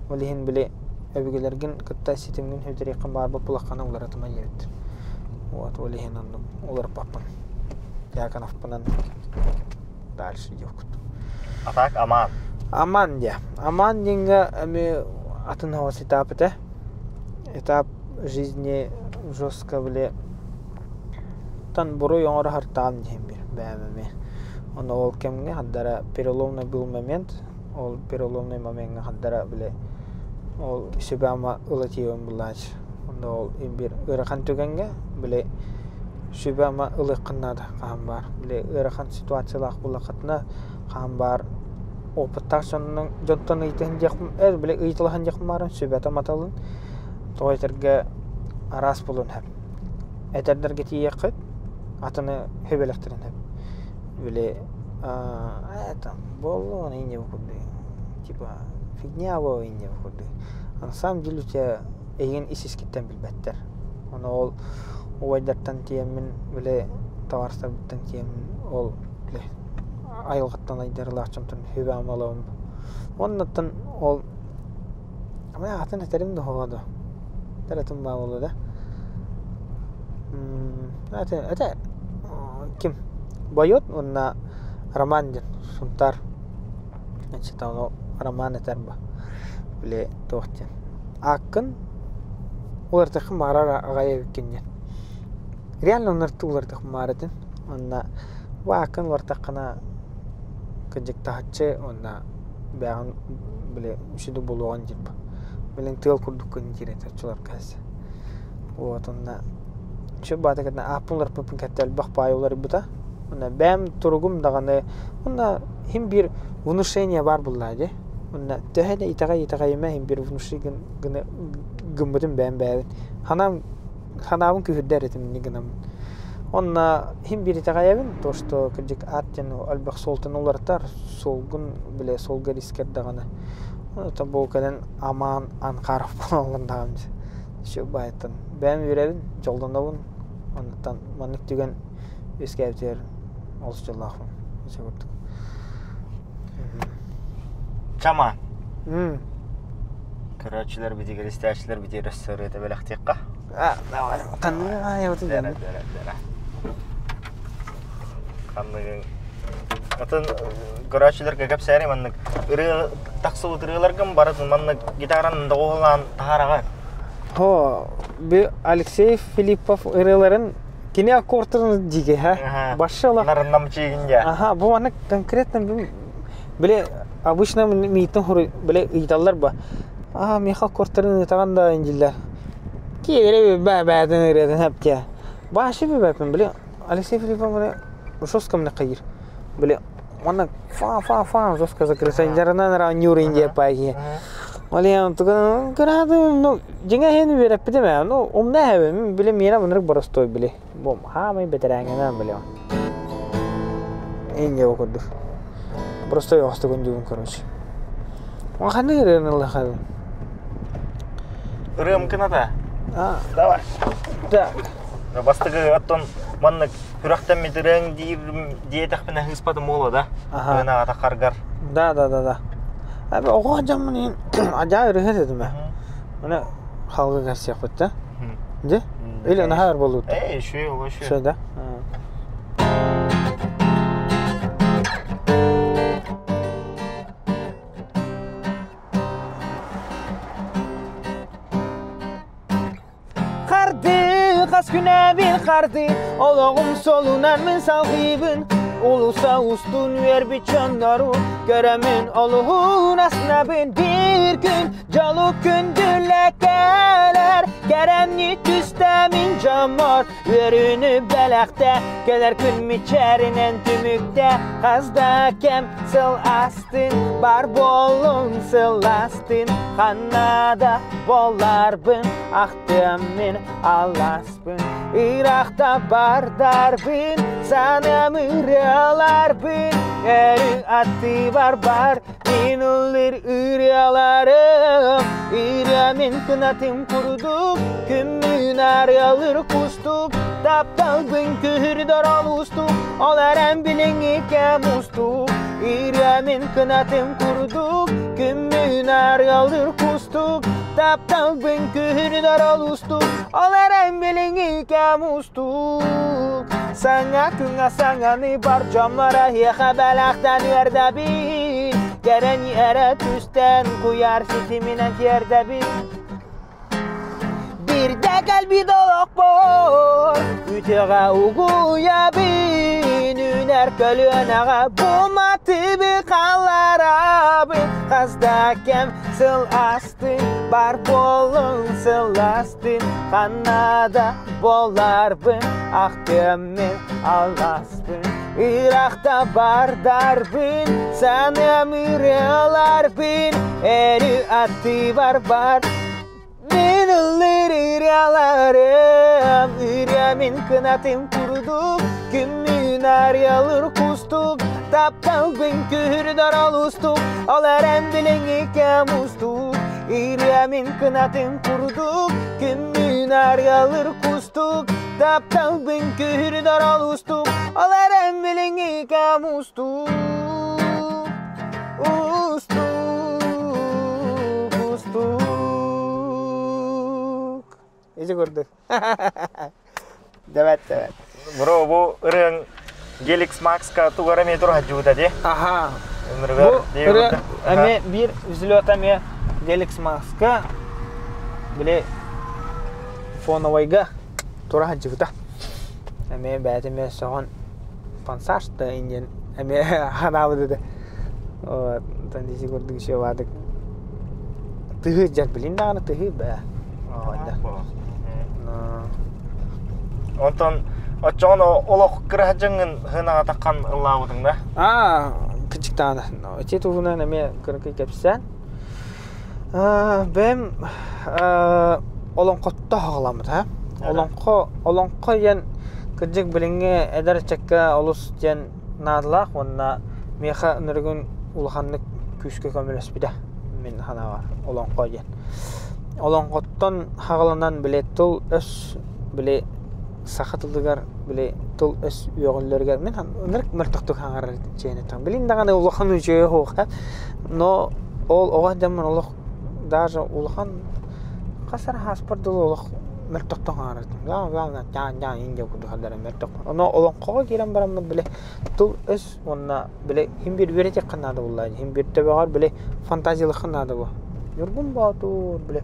ол иһин били өбүгэлэргин кытта ситимҥин сүтэриэххин баҕарбат буоллаххына уларытыма диэбит вот ол иһин оннук уларыппаппын Дьяконовпунан дальше идёт. А так Аман. Аман дьэ. Аман диэҥҥэ эмиэ атын оҕус этап этэ. Этап жизни жестко били тан буруй оҥоро сартаан диэн биир бэйэм эмиэ. Ону ол кэмҥэ хардара переломный был момент. Ол переломный момеҥҥа хардара били ол сүбэ-ама ыла тиийэн буллаач. Онно ол биир ыарахан түгэҥҥэ били сүбэ-ама ылыаххын наада хаһан баар. Били ыарахан ситуациялаах буоллаххытына хаһан баар опыттаах дьоннон дьонтон ыйытыһын диэхпин эр били ыйыталаһан диэхпин баарым сүбэтэ-амата тоҕо этэргэ араас буолуон сөп. Этэрдэргэ тиийиэххит атыны сүбэлэхтэрин сөп. Били это буоллун инньэ курдук типа фигня буо инньэ курдук. На самом деле у тебя эйигин ис-искиттэн билбэттэр. Ону ол убайдартан тиийэммин били табаарыстарбыттан тиийэммин ол били айылҕаттан айдарыылаах дьонтон сүбэ-ама ылабын. Уоннаттан ол атын этэрим да суоҕа дуо? Этэр этим баа буолуо да. Это это ким? Бойот уонна Роман диэн Сунтаар Значит, ону Роман этэр бу. Били туох диэн. Ааккын уларытыаххын баҕарар аҕай эбиккин диэн. Реально уларытыахпын баҕарар этим. Уонна бу ааккын уларытаххына кырдьыктаһаччы уонна бэйэҕин били үчүгэй буолуоҕун диир бу. Билин тыал курдуккун диир этэ оччолорго Вот уонна үчүгэй баатыкытына ааппын уларыппыппын кытта элбэх баай уларыйбыта. Уонна бэйэм туругум даҕаны уонна иһин биир внушение баар буоллаҕа дии. Уонна төһө да итэҕэй-итэҕэйимэ иһин биир внушение гына гыммытым бэйэм бэйэбин. Санаам санаабын күүһүрдэр этим инньэ гынаммын. Уонна иһин биир итэҕэйэбин то что кырдьык аат диэн элбэх суолтаны уларытар, суолгун бile суолга рискэр даҕаны. Оттон бу кэлэн Аман Анхаров буолан даҕаны Үчүгэй баайыттан бэйэм үөрэбин, дьоллонобун. Оннуттан маннык түгэн үөскээбитигэр олус дьоллоохпун. Ити курдук. Чама. Көрөөччүлэр битигэр истээччилэр битигэр өссө ырыата бэлэхтиэххэ. А, давай. Ханныгы Дэрэ, дэрэ, дэрэ. Ханныгын Атын көрөөччүлэргэ кэпсээри маннык ырыа тахсыбыт ырыаларгын барытын маннык гитаранан доҕуһулаан таһаараҕа. Хо, би Алексей Филиппов ырыаларын кини аккордтарын диге, ха? Башшала. Нарыннам чиигин дьэ. Аха, бу маннык конкретно биле обычно миитин хуруй биле ыйталлар ба. Аа, миэхэ аккордтарын ыытаҕан да индиллэр. Киэри бэ бээтин ырыатын хэптиэ. Башы бэппин биле Алексей Филиппов били жестко мне кайыр. Били манна фа-фа-фа жестко закрыться. Жарынан нюр Индия паги. Оле туган ну дьиҥэ иһин үөрэппитим ээ. Ну умна эһэбин били миэнэ мынырык боростой били. Бу хаамай бэтэрээнҥэнэн били. Инде курдук. Просто оҕостугун дьугун короче. Ханнык ырыаны ыллахабын? Ырыам кыната. А, Давай. Так. Бастакы оттон маннык күрэхтэммит ырыаҥ диир диэтэхпинэ ыспатым буолуо да. Аха. Ынаҕа тахаргар. Да, да, да, да. Аби оҕо дьаммын иһин ажаа ырыһыт этим ээ. Маны халга кэрсиэхпит да. Дьэ? Или наһаа өр буолбут. Эй, үшүй, ол үшүй. Все, да? Харды, хас күнэбин харды, олоҕум солунан мин салгыыбын. Улуса устун үөрбүт дьоннору көрөмүн олуһун аснабын. Бір күн дьолу күндүлэкэлэр, кэрэмни түстэмин дьоммор. Үөрүүнү бэлэхтэ, кэлэр күн мичээринэн түмүктэ. Хас да кэм сыл астын, бар буоллун сыластын. Ханна да боларбын, ахтыам мин аласпын. Ырахта бардарбын, санам ырыаларбын. Өрүү аттыбар бар, мин ыллыр ырыаларым. Ырыа мин кынатым курдук, күммүн арыалыр кустук. Тапталбын күһүрдөр олустук, ол эрэн билиҥҥи кэм устук. Ырыа мин кынатым курдук, күммүн арыалыр кустук. Тапталбын күһүрдөр олустук, ол эрэн билиҥҥи кэм устук. Саҥа күҥҥэ саҥаны бар дьоммор эһиэхэ бэлэхтэн үөрдэбин. Кэрэни эрэ түстэн куйаар ситиминэн тиэрдэбин. Бирдэ кэлбит олохпор үтүөҕэ угуйабын, үүнэр көлүөнэҕэ бу матыбы хаалларабын. Хас да кэм сыл астын, бар буоллун сыластын, ханна да боларбын, ахтыам мин аласпын. Ырахта бардарбын, саныам ырыаларбын, өрүү аттыбар бар. Мин ыллыр ырыаларым, ырыа мин кынатым курдук, күммүн арыалыр кустук, тапталбын күһүрдөр олустук, ол эрэн билиҥҥи кэм устук. Ырыа мин кынатым курдук, күммүн арыалыр кустук, тапталбын күһүрдөр олустук, ол эрэн билиҥҥи кэм устук. Устук, устук. Ити курдук. Давай, давай. Бро, бу ырыаҥ Геликс Макска тугара эмиэ тураһадьыбыта дии. Аха. Бу ырыа эмиэ биир взлет эмиэ Геликс Макска били фоновойга тураһадьыбыта. Эмиэ бэйэтэ эмиэ сөҕөн пансаж да иннин эмиэ ханаабыт этэ. Вот, ити курдук еще баадык тыһы дьэр билин даҕаны тыһы бээ. Онтон оччоҕун олох кыраһадьыҥҥын хынаҕатаххан ыллаабытыҥ да? Аа, кычыктааны. Ити туһунан эмиэ кыракый кэпсээн. Бэйэм олоҥхотто хаҕаламмыт ha. Олоҥхо олоҥхо диэн кырдьык билиҥҥи эдэр ыччакка олус диэн наадалаах уонна миэхэ ынырыгын улаханнык күүскэ көмөлөспүтэ мин санаабар олоҥхо диэн. Олоҥхоттон хаҕаланан били тыл-өс били саха тылыгар били тыл-өс үөҕүллэригэр мин ынырык мөлтөхтүк хаҥарар чээнэтэн билин даҕаны улахан үчүгэй суох но ол оҕо дьоммун олох даже улахан хас эрэ ааспар дылы олох мөлтөхтөн хаҥарар мөлтөх ону олоҥхоҕо киирэн бараммыт били тыл-өс уонна били иһин биир үөрэтиэххэ наада буолла иһин биир төбөҕөр били фантазиялыахха наада буо Ньургун Боотур били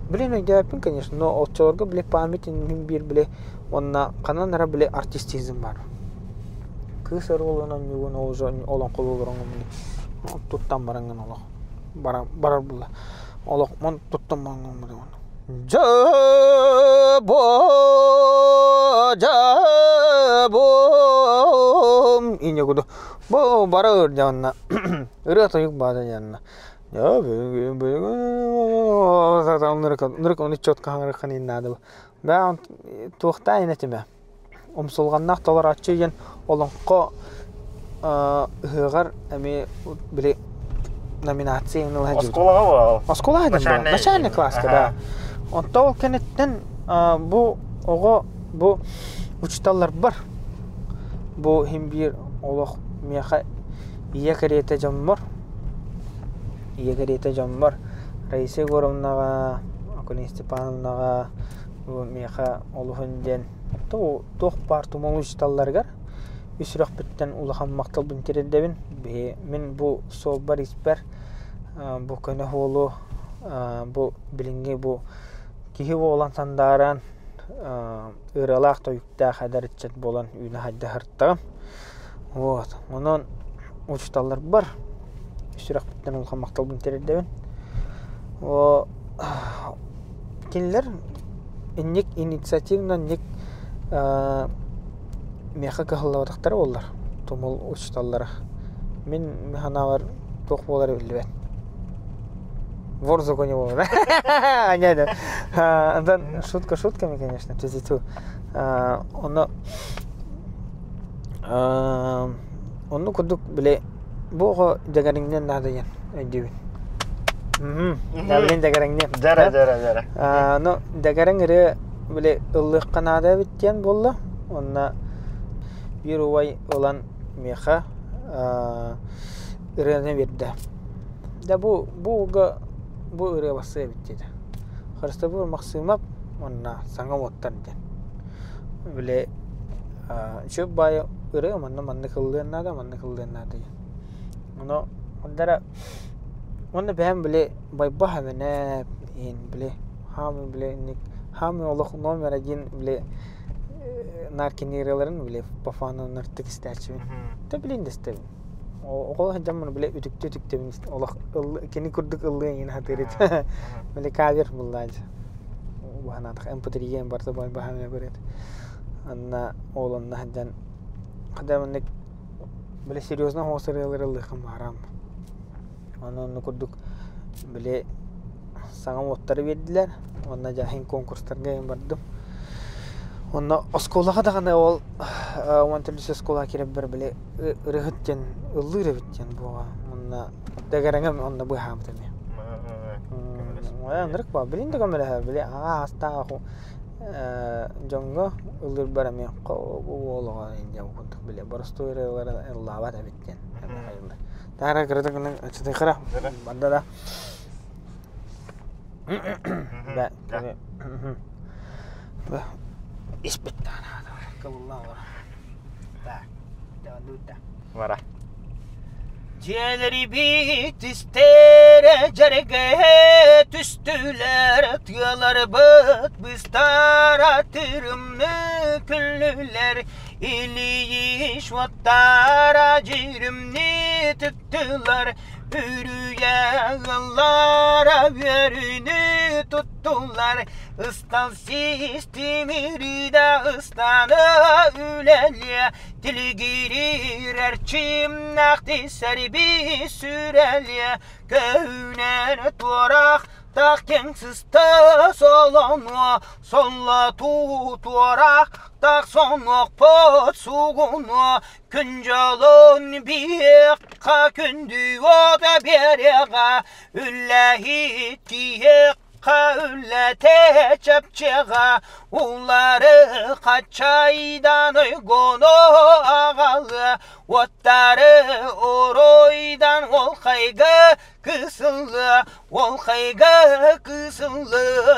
билин өйдөөбөппүн конечно но оччолорго били память иһин биир били уонна ханан эрэ били артистизм баар кыыс оруолун оонньуугун ол уже олоҥхолуу олороҥҥун били туттан бараҥҥын олох барар буолла олох мон туттан бараҥҥын Дьэ-бо, дьэ-бом инньэ курдук бу бары ырдьаҕына ырыа-тойук баара диэннэ ынырык четко хаҥырыаххын иһин наада бээ туохтаа ин этимэ умсулҕаннаах толорооччу диэн олоҥхо. ыһыаҕар эмиэ били номинация ылан Оскуолаҕа буол. Оскуола дьон начальный класска да. Онто ол кэнниттэн бу оҕо бу учууталларбар бу иһин биир олох миэхэ ийэ кэриэтэ дьоммор ийэ кэриэтэ дьоммор Раиса Егоровнаҕа, Акулина Степановнаҕа бу миэхэ олуһун диэн туох баар тумул учууталларыгар үс сүрэхпиттэн улахан махталбын тириэрдэбин. Биһи мин бу суолбар испэр бу көнө уолу бу билиҥҥи бу киһи буолан сандааран ырыалаах тойуктаах эдэр ыччат буолан үүнэ хайда сырыттаҕым. Вот. Онон учууталларбар сүрэхпиттэн улахан махталбын тириэрдэбин. О кинилэр инник инициативно инник миэхэ кыһаллыбатахтара буоллар тумул учууталлара. Мин санаабар туох буолара биллибэт. Вор в законе буолар. Не, да. Шутка шутками, конечно, тю Ону онну курдук били бу оҕо дэгэриҥнэн наадыйан өйдүүбүн. Билин дэгэрэҥниэм. Дьэрэ, дьэрэ, дьэрэ. Ну, дэгэрэҥ ырыа били ыллыахха наада эбит диэн буолла. Онно биир убай ылан миэхэ ырыаны биэрдэ. Да бу бу уга бу ырыа бассыа эбит диэтэ. Христофор Максимов уонна саҥа уоттар диэн. Били үчүгэй баайы ырыа манна маннык ыллыан наада, маннык ыллыан наада диэн. Ону онно уонна бэйэм били байбах эбинэ иһин били хаамыы били инник хаамыы олох номер один били наар кини ырыаларын били по фану нартык истээччибин. Тэ билин да истэбин. Оҕо сылдьаммын били үтүктүү-үтүктэбин олох кини курдук ыллыан иһин сатыыр этим. Били кавер буллааччы. Баһанаатах mp3 барыта баһаана көрөт. Анна ол онно сылдьан хада маннык били серьезно оһоҕос ырыалары ыллыаххын баҕарам. Аны онно курдук били саҥа уоттары биэрдилэр уонна дьэ иһин конкурстарга иһин бардым. Онно оскуолаҕа даҕаны ол уон төрдүс оскуолаҕа киирэрбэр били ырыаһыт диэн ыллыыр эбит диэн буола. Онно дэгэрэҥэм онно быыһаабыт эмиэ. Ынырык баа билин да көмөлөһөр били аҕа аастаах дьоҥҥо ыллыырбар эмиэ уол оҕо инньэ курдук били боростуой ырыалары ыллаабат эбит диэн Таара кыратык ачытыхара барда да. Бә, бә, испит кылылла Так, Вара. Дьиэлэри биитистерэ дьэргэһэ түстүлэр, тыаларбыт быстара тырымны күллүлэр, илийиш уоттара дьиримни тыктылар, үрүйэ ыаллара үөрүүнү туттулар, ыстал сис тимирида ыстаны үлэлиэ, Тилигириир эрчимнээх сэрби сүрэлиэ көһүнэн туорах тах киэҥ сыста солонуо соллотуу туорах тах сонуохпут сугунуо күн дьолун биһиэхэ күндү уота биэриэҕэ үллэһит киһиэхэ Үлэтэ чэпчэҕэ улары хачайдан ойгону аҕалыа, уоттары оройдан ол хайга кысыллыа, ол хайга кысыллыа.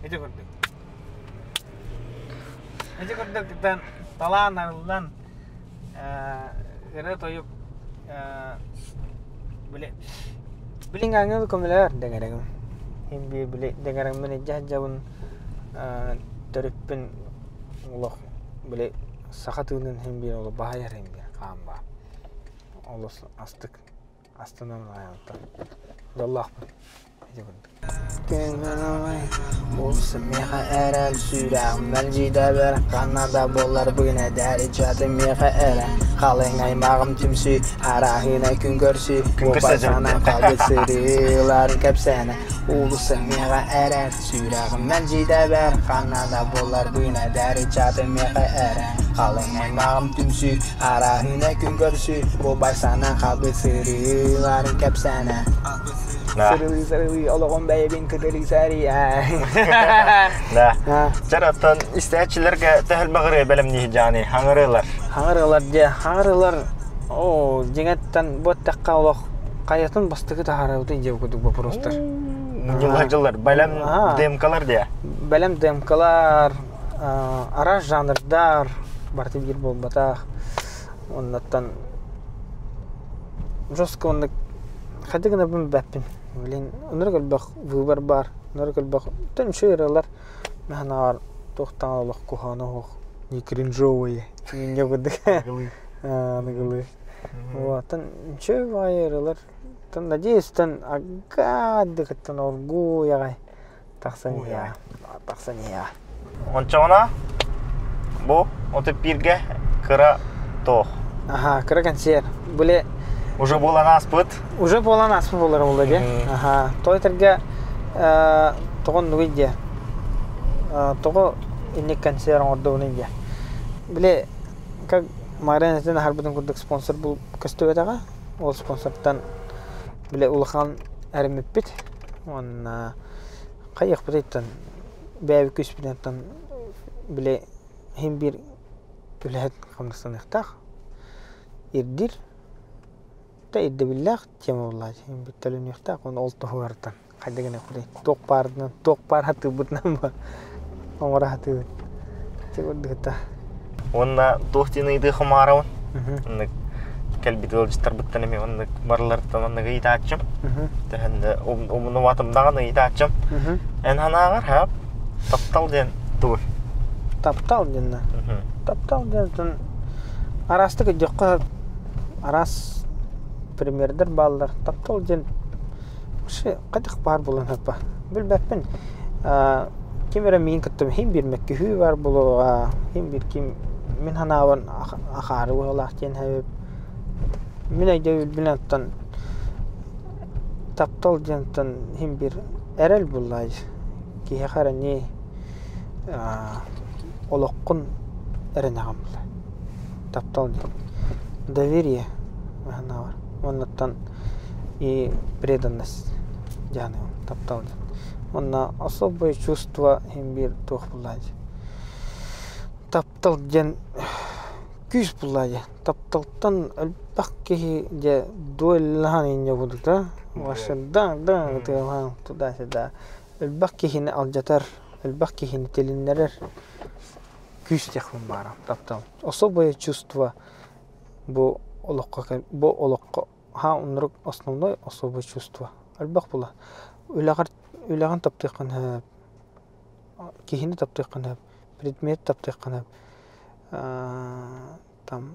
Ити курдук. Ити курдуктан талаан арыллан ырыа-тойук били билин аңыл көмөлөөр дэҥэрэҥим иһин биир били дэҥэрэҥмин илдьэ сылдьабын төрүппүн олох били саха тыынын иһин биир олох баһыйар иһин биир хаан баар олус астык астынан аайалтан. Дьоллоохпун. Миэхэ эрэл сүрэҕим мэлдьидэбэр Ханна да буолларбын эдэр ыччатым миэхэ эрэ Халыҥ аймаҕым түмсүү арааһынай күн көрсүү Уопай санаам хаалбыт сырыыларын кэпсээнэ Уулусса миэхэ эрэр сүрэҕим мэлдьидэбэр Ханна да буолларбын эдэр ыччатым миэхэ эрэ Халыҥ аймаҕым түмсүү арааһынай күн көрсүү Уопай санаам хаалбыт сырыыларын кэпсээнэ Да. Сырылыы сырылыы олоҕум бэйэбин кытары сария. Да. Чэр оттон истээччилэргэ төһөлбөх ырыа бэлэмниир дьааны хаҥырыылар. Хаҥырыылар дьэ, хаҥырыылар оо дьиҥэттэн бу эттэххэ олох хайатын бастакы таһаарабытый диэ курдук вопростар. Мунньулла дьыллар бэлэм демкалар диэ. Бэлэм демкалар, араас жанрдар барыта биир буолбатах. Оннуттан жестко оннук хайдах гынарбын билбэппин. Блин, оннук элбэх выбор баар, оннук элбэх тэн үчүгэй ырыалар наһаа туохтаан олох куһаҕана суох не кринжовые инньэ курдук аныгылыы. Вот, үчүгэй баҕайы ырыалар. Надеюсь, тан агааддыгыттан оргууй аҕай тахсан иһиэҕэ. Тахсан иһиэҕэ. Ончоҕуна бу 31-гэ кыра туох? Аха, кыра консерв. Были Уже буолан ааспыт. Уже буолан ааспыт буолар буолла дии. Аха. Той тэргэ тоҕо оннугуй диэ. Тоҕо инник консерв оҥордубунуй диэ. Били как Мария этэн аһарбытын курдук спонсор бул көстүбэтэҕэ. Ол спонсортан били улахан эриммиппит. Уонна хайыахпытыйтан бэйэбит күүспүтүнэн били иһин биир үлэһит хамнастаныахтаах ирдиир да ирдэбиллээх тема буоллаҕа иһин биир төлөнүөхтээх уонна ол туһугартан хайдах гыныахпытый туох баарынан туох баар сатыырбытынан оҥоро сатыыбыт ити курдук Уонна туох диэн ыйытыы хомаарабын оннук кэлбит ыалдьыттарбыттан эмиэ оннук барыларыттан оннук ыйытааччым төһөн да умнубатым даҕаны ыйытааччым эн санааҕар хаап таптал диэн тугуй таптал диэн таптал диэн араастык өйдүөххэ араас примердэр бааллар таптал диэн вообще хайдах баар буолан саппа билбэппин ким эрэ миигин кытта иһин биир мөккүһүү баар буолуоҕа иһин биир ким мин санаабын ахаары быһыылаах диэн сөп мин өйдөбүлбүнэн оттон таптал диэн оттон иһин биир эрэл буоллаҕа дии киһиэхэ эрэнии олоххун эрэнэҕин буолла таптал диэн доверие санаабар уонна оттон и преданность дьаһаныым таптал диэн уонна особое чувство иһин биир туох буоллаҕа дии таптал диэн күүс буоллаҕа дии тапталтан элбэх киһи дьэ дуэллаһан инньэ курдук да вообще да да туда сюда элбэх киһини алдьатар элбэх киһини тилиннэрэр күүс диэхпин баара таптал особое чувство бу олоххо бу олоххо Аһаа оннук основной особое чувство элбэх буолар. Үлэҕэр үлэҕин таптыаххын сөп, киһини таптыаххын сөп, предмет таптыаххын сөп, там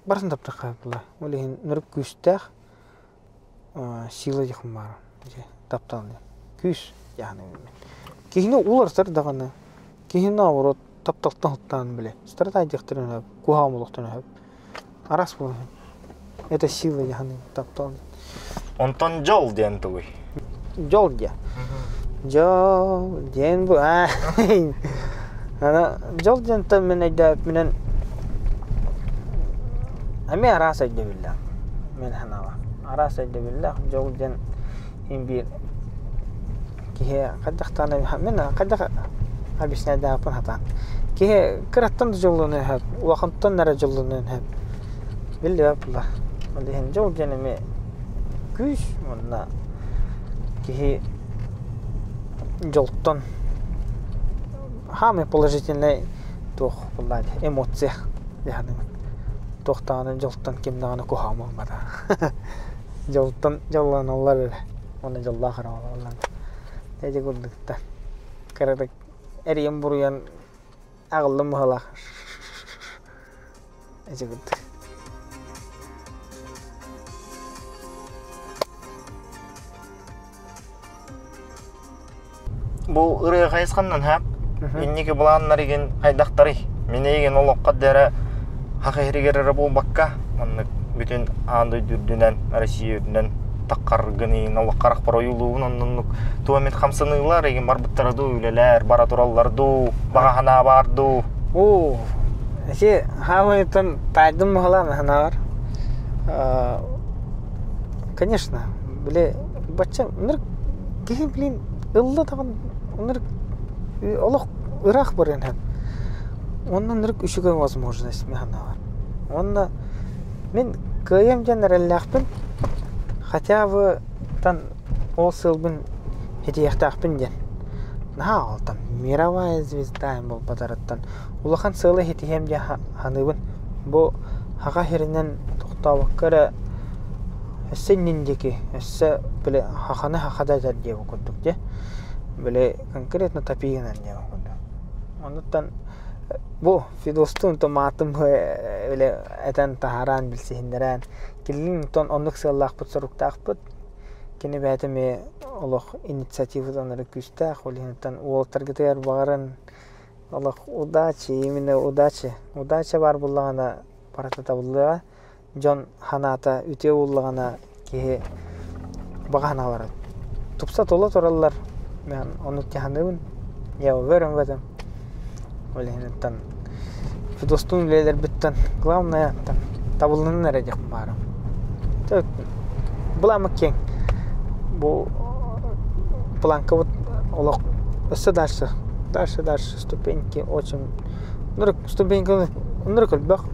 барытын таптыахха сөп буолар. Ол иһин нөрүк күүстээх сила диэххин баара таптал диэн. Күүс яһаны Киһини уларсар даҕаны, киһини наоборот тапталтан һыттаан бile стратегияхтарын сөп, куһаҕан буолуохтарын сөп. Араас буолар. Это сила яһаны таптал. Онтон дьол диэн тугуй? Дьол диэн. Дьол диэн бу Ана дьол диэнтэн мин өйдөөбүппүнэн эмиэ араас өйдөбүллээх. Мин санаабар. Араас өйдөбүллээх дьол диэн иһин биир киһи хайдахтаан мин хайдах объясняйдаахпын сатаан киһи кыраттан да дьоллонуон сөп улахантан эрэ дьоллонуон сөп биллибэт буолла ол иһин дьол диэн эмиэ күүс уонна киһи дьолтон саамай положительный туох буолла эмоция дьаһаныгын туох даҕаны дьолтон ким даҕаны куһаҕан буолбатах дьолтон дьоллоноллор эрэ уонна дьоллоох эрэ буолаллар ити курдук кыратык эрийэн-буруйан аҕыллым быһыылаах ити курдук Бу ырыа хайысханнан һап. Инники былааннар игин хайдахтарый? Мин эйигин олоххо дэрэ хаха иһиригэр эрэ буолбакка, маннык бүтүн аан дойду үрдүнэн, Россия үрдүнэн таххаргын игин олоххарахпар ойуулуубун оннуннук туомит хамсаныылар игин барбыттара дуу, үлэлэр бара тураллар дуу, баҕа санаа баар дуу? Оо, эти хаамыйтан таайдым баһылаан ханаабар. Конечно, били бачча ынырык киһи блин ылла даҕаны ынырык олох ыраах барыан сөп. Онно ынырык үчүгэй возможность мин санаабар. Уонна мин кыайыам диэн эрэллээхпин, хотя бы тан ол сыалбын ситиһиэхтээхпин диэн. Наһаа ол там мировая звезда буолбатарыттан улахан сыалы ситиһиэм диэн саныыбын. Бу саха сиринэн тохтообокко эрэ өссө иннин диэки, өссө били саханы саха да этэр диэбит курдук дии. Били конкретно топи гынан диэбит курдук. Оннуттан бу Федостуун томаатым били этэн таһааран билсиһиннэрэн киллин онтон оннук сыаллаахпыт соруктаахпыт. Кини бэйэтэ эмиэ олох инициативатан эрэ күүстээх, ол иһинтэн уолаттаргытыгар баҕаран олох удачи, именно удачи. Удача баар буоллаҕына барыта табыллыаҕа. Дьон санаата үтүө буоллаҕына киһи баҕа санаалара тупса тула тураллар. Мен ону саныыбын. Я уверен в этом. Ол иһинтэн Федостуун үлэлэрбиттэн главное там табыллынын эрэ диэхпин баарым. Былааммыт киэҥ. Бу планкабыт олох өссө дальше, дальше, дальше ступеньки очень Ынырык ступеньканы ынырык элбэх.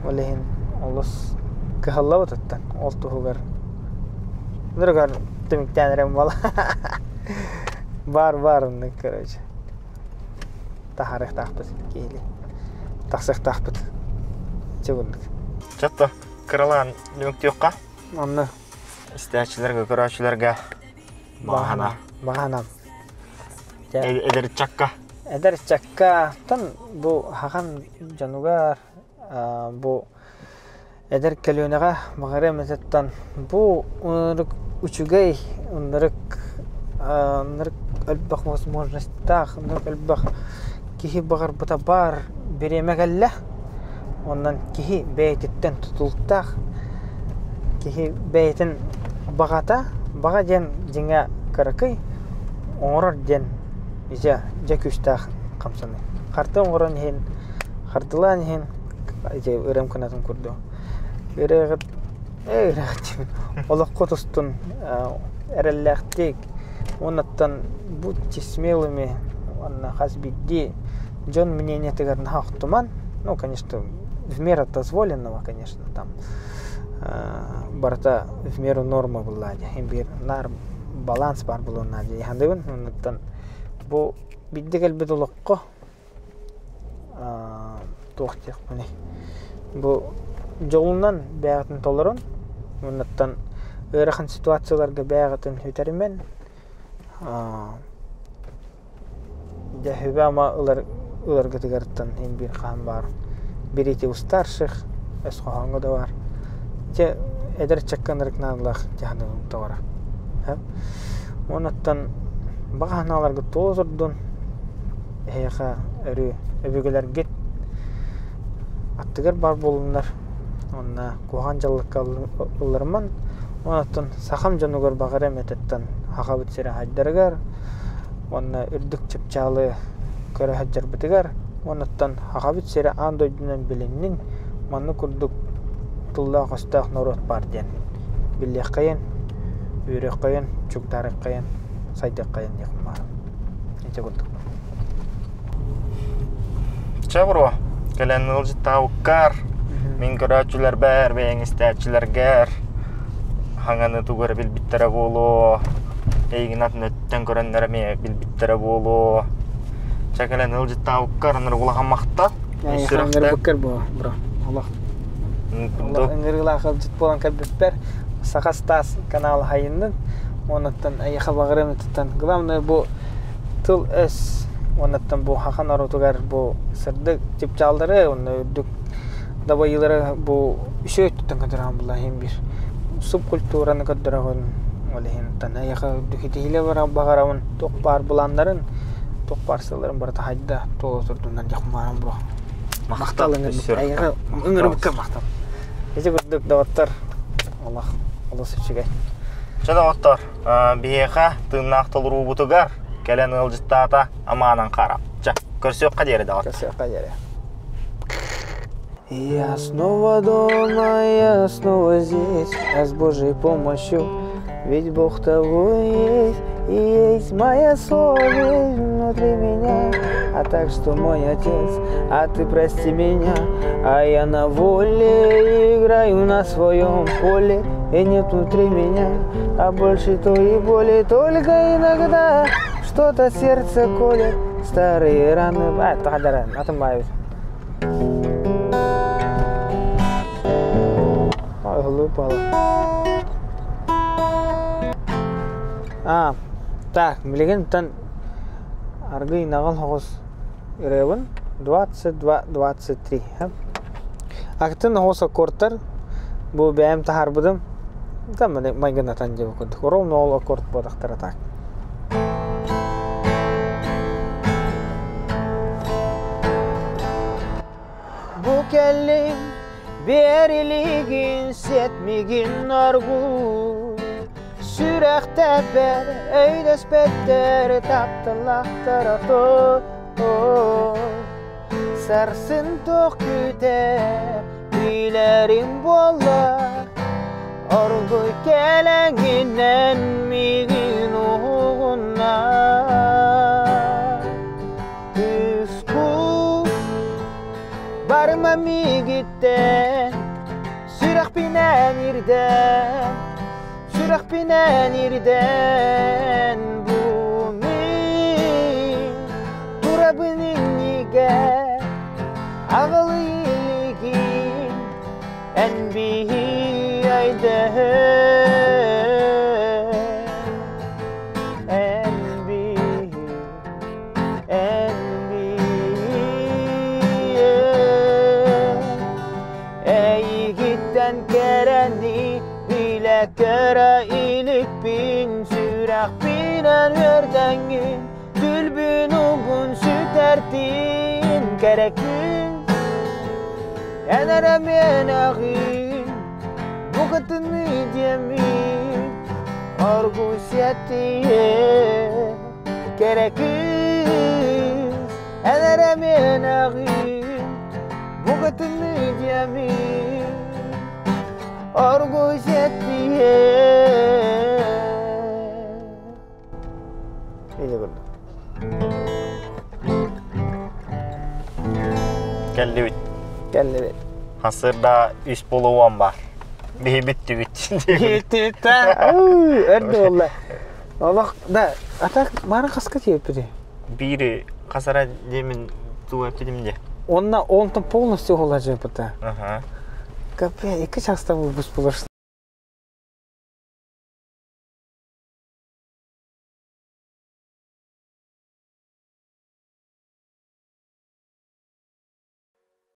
Ол иһин олус кыһаллабыт оттон ол туһугар ынырыгар түмүктээн эрэн буола. Баар баар оннук короче. Таһаарыахтаахпыт киһили. Тахсыахтаахпыт. Чэ курдук. Чатта кыралаан түмүктүөххэ. Онно Истээччилэргэ, көрөөччүлэргэ баҕана. Баҕана. Эдэр ыччакка. Эдэр ыччакка тан бу хахан дьонугар бу эдэр көлүөнэҕэ баҕарыам этиттэн бу ынырык үчүгэй ынырык ынырык элбэх возможностьтаах ынырык элбэх киһи баҕарбыта баар бириэмэ кэллэ онон киһи бэйэтиттэн тутулуктаах киһи бэйэтин баҕата баҕа диэн дьиҥэ кыракый оҥорор диэн дьэ дьэ күүстээх хамсаныы харты оҥорон иһин хардылаан иһин ити ырыам кынатын курдук ырыаҕыт ээ ырыаҕыт диэбин олоххут устун эрэллээхтик уоннаттан будьте смелыми уонна хас биирдии дьон мнениетыгар наһаа охтуман ну конечно в меру дозволенного конечно там барыта в меру норма буоллаа дии биир наар баланс баар буолуон наада дии саныыбын оннуттан бу биирдэ кэлбит олоххо туох диэхпиний бу дьолунан бэйэҕитин толорун уоннаттан ыарахан ситуацияларга бэйэҕитин сүтэримэн дьэ сүбэ-ама ылар ыларгытыгартан иһин биир хаан баар берите у старших өс хоһооҥҥо да баар дьэ эдэр ыччакка ынырык наадалаах дьаһаныгым тоҕоро уоннаттан баҕа санааларгыт туола турдун Эһиэхэ өрүү өбүгэлэргит аттыгар баар буоллуннар уонна куһаҕан дьаллыкка ылларыман оттон сахам дьонугар баҕарыам этэттэн сахабыт сирэ хайдарыгар уонна үрдүк чыпчаалы көрө сылдьарбытыгар уоннаттан сахабыт сирэ аан дойдунан билиннин маннык курдук тыллаах-өстөөх норуот баар диэн биллиэххэйин, үөрүөххэйин, чугдаарыаххайын, сайдыаххайын диэхпин баҕарабын. Ити курдук. Чэ бро, кэлэн ыалдьыттаабыккар, мин көрөөччүлэрбэр, бэйэҥ истээччилэргэр хаҥаны тугу эрэ билбиттэрэ буолуо, эйигин атын өттүн көрөннөр эмиэ билбиттэрэ буолуо. Чэ кэлэн ыалдьыттаабыккар ынырык улахан махтал. Ыҥырбыккар бро, бро. Олох ыҥырыылаах ыалдьыт буолан кэлбиппэр Саха Стас канал хайыннын. Онуттан эйиэхэ баҕарыам ытыттан. Главное бу тыл-өс уоннаттан бу саха норуотугар бу сырдык чыпчааллары уонна үрдүк дабайыылары бу үчүгэй өттүттэн көрдөрөҕүн булла иһин биир субкультураны көрдөрөҕүн. Ол иһин оттон эйиэхэ үрдүк итиһиилэ баҕарабын туох баар былааннарын, туох баар сыалларын барыта хайда туола турдуннар диэх баарым буо. Махтал эйиэхэ ыҥырбыкка махтал. Ити курдук доҕоттор олох олус үчүгэй. Чэ доҕоттор, биһиэхэ тыыннаах толоруубутугар кэлэн ыалдьыттаата Амаанан Хара. Чэ, көрсүөххэ диэри доҕоттор. Көрсүөххэ диэри. Я снова дома, я снова здесь, а с Божьей помощью, ведь Бог того есть, и есть моя совесть внутри меня. А так что мой отец, а ты прости меня, а я на воле играю на своем поле, и нет внутри меня, а больше то и боли, только иногда что-то сердце колет, старые раны. А, это Ой, А, так, билигин тан аргый наҕыл соҕус ырыабын 22-23. Атын оҕус аккордтар бу бэйэм таһаарбытым там майгынатан диэбит курдук. Ровно ол аккорд буотахтара так. Бу кэллим берилигин сетмигин аргуй Сүрэхтэбэр өйдөспөттөр тапталлахтара Сарсын туох күүтэр билэрим буоллар Оргуй кэлэҥинэн миигин уһугуннар Кыыс барыма миигиттэн Сүрэхпинэн ирдэн, сүрэхпинэн ирдэн бу мин турабын иннигэр аҕалый илигин эн биһи өйдөһөр эн биһи эн биһи Эйигиттэн кэрэни билэ-көрө иликпин Сүрэхпинэн үөрдэҥҥин Түлбүн угун сүтэртин Кэрэ күн Эн эрэ миэнэҕин Букатыныы диэммин Оргуй сиэттиэ Кэрэ кыыс Эн эрэ миэнэҕин Букатыныы диэммин Оргуй сиэттиэ Или курдук. Кэллибит. Кэллибит. Хасырда үс полуон бар. Биһи бүттүбүт. Бүттүбүт Өрдө болла. Олох да, а так мара хаска тиэппити. Биири хасара диэмин туу эппитим де. Онна онтон полностью холажыпыта. Ага. Капе, икки часта выпуск булар.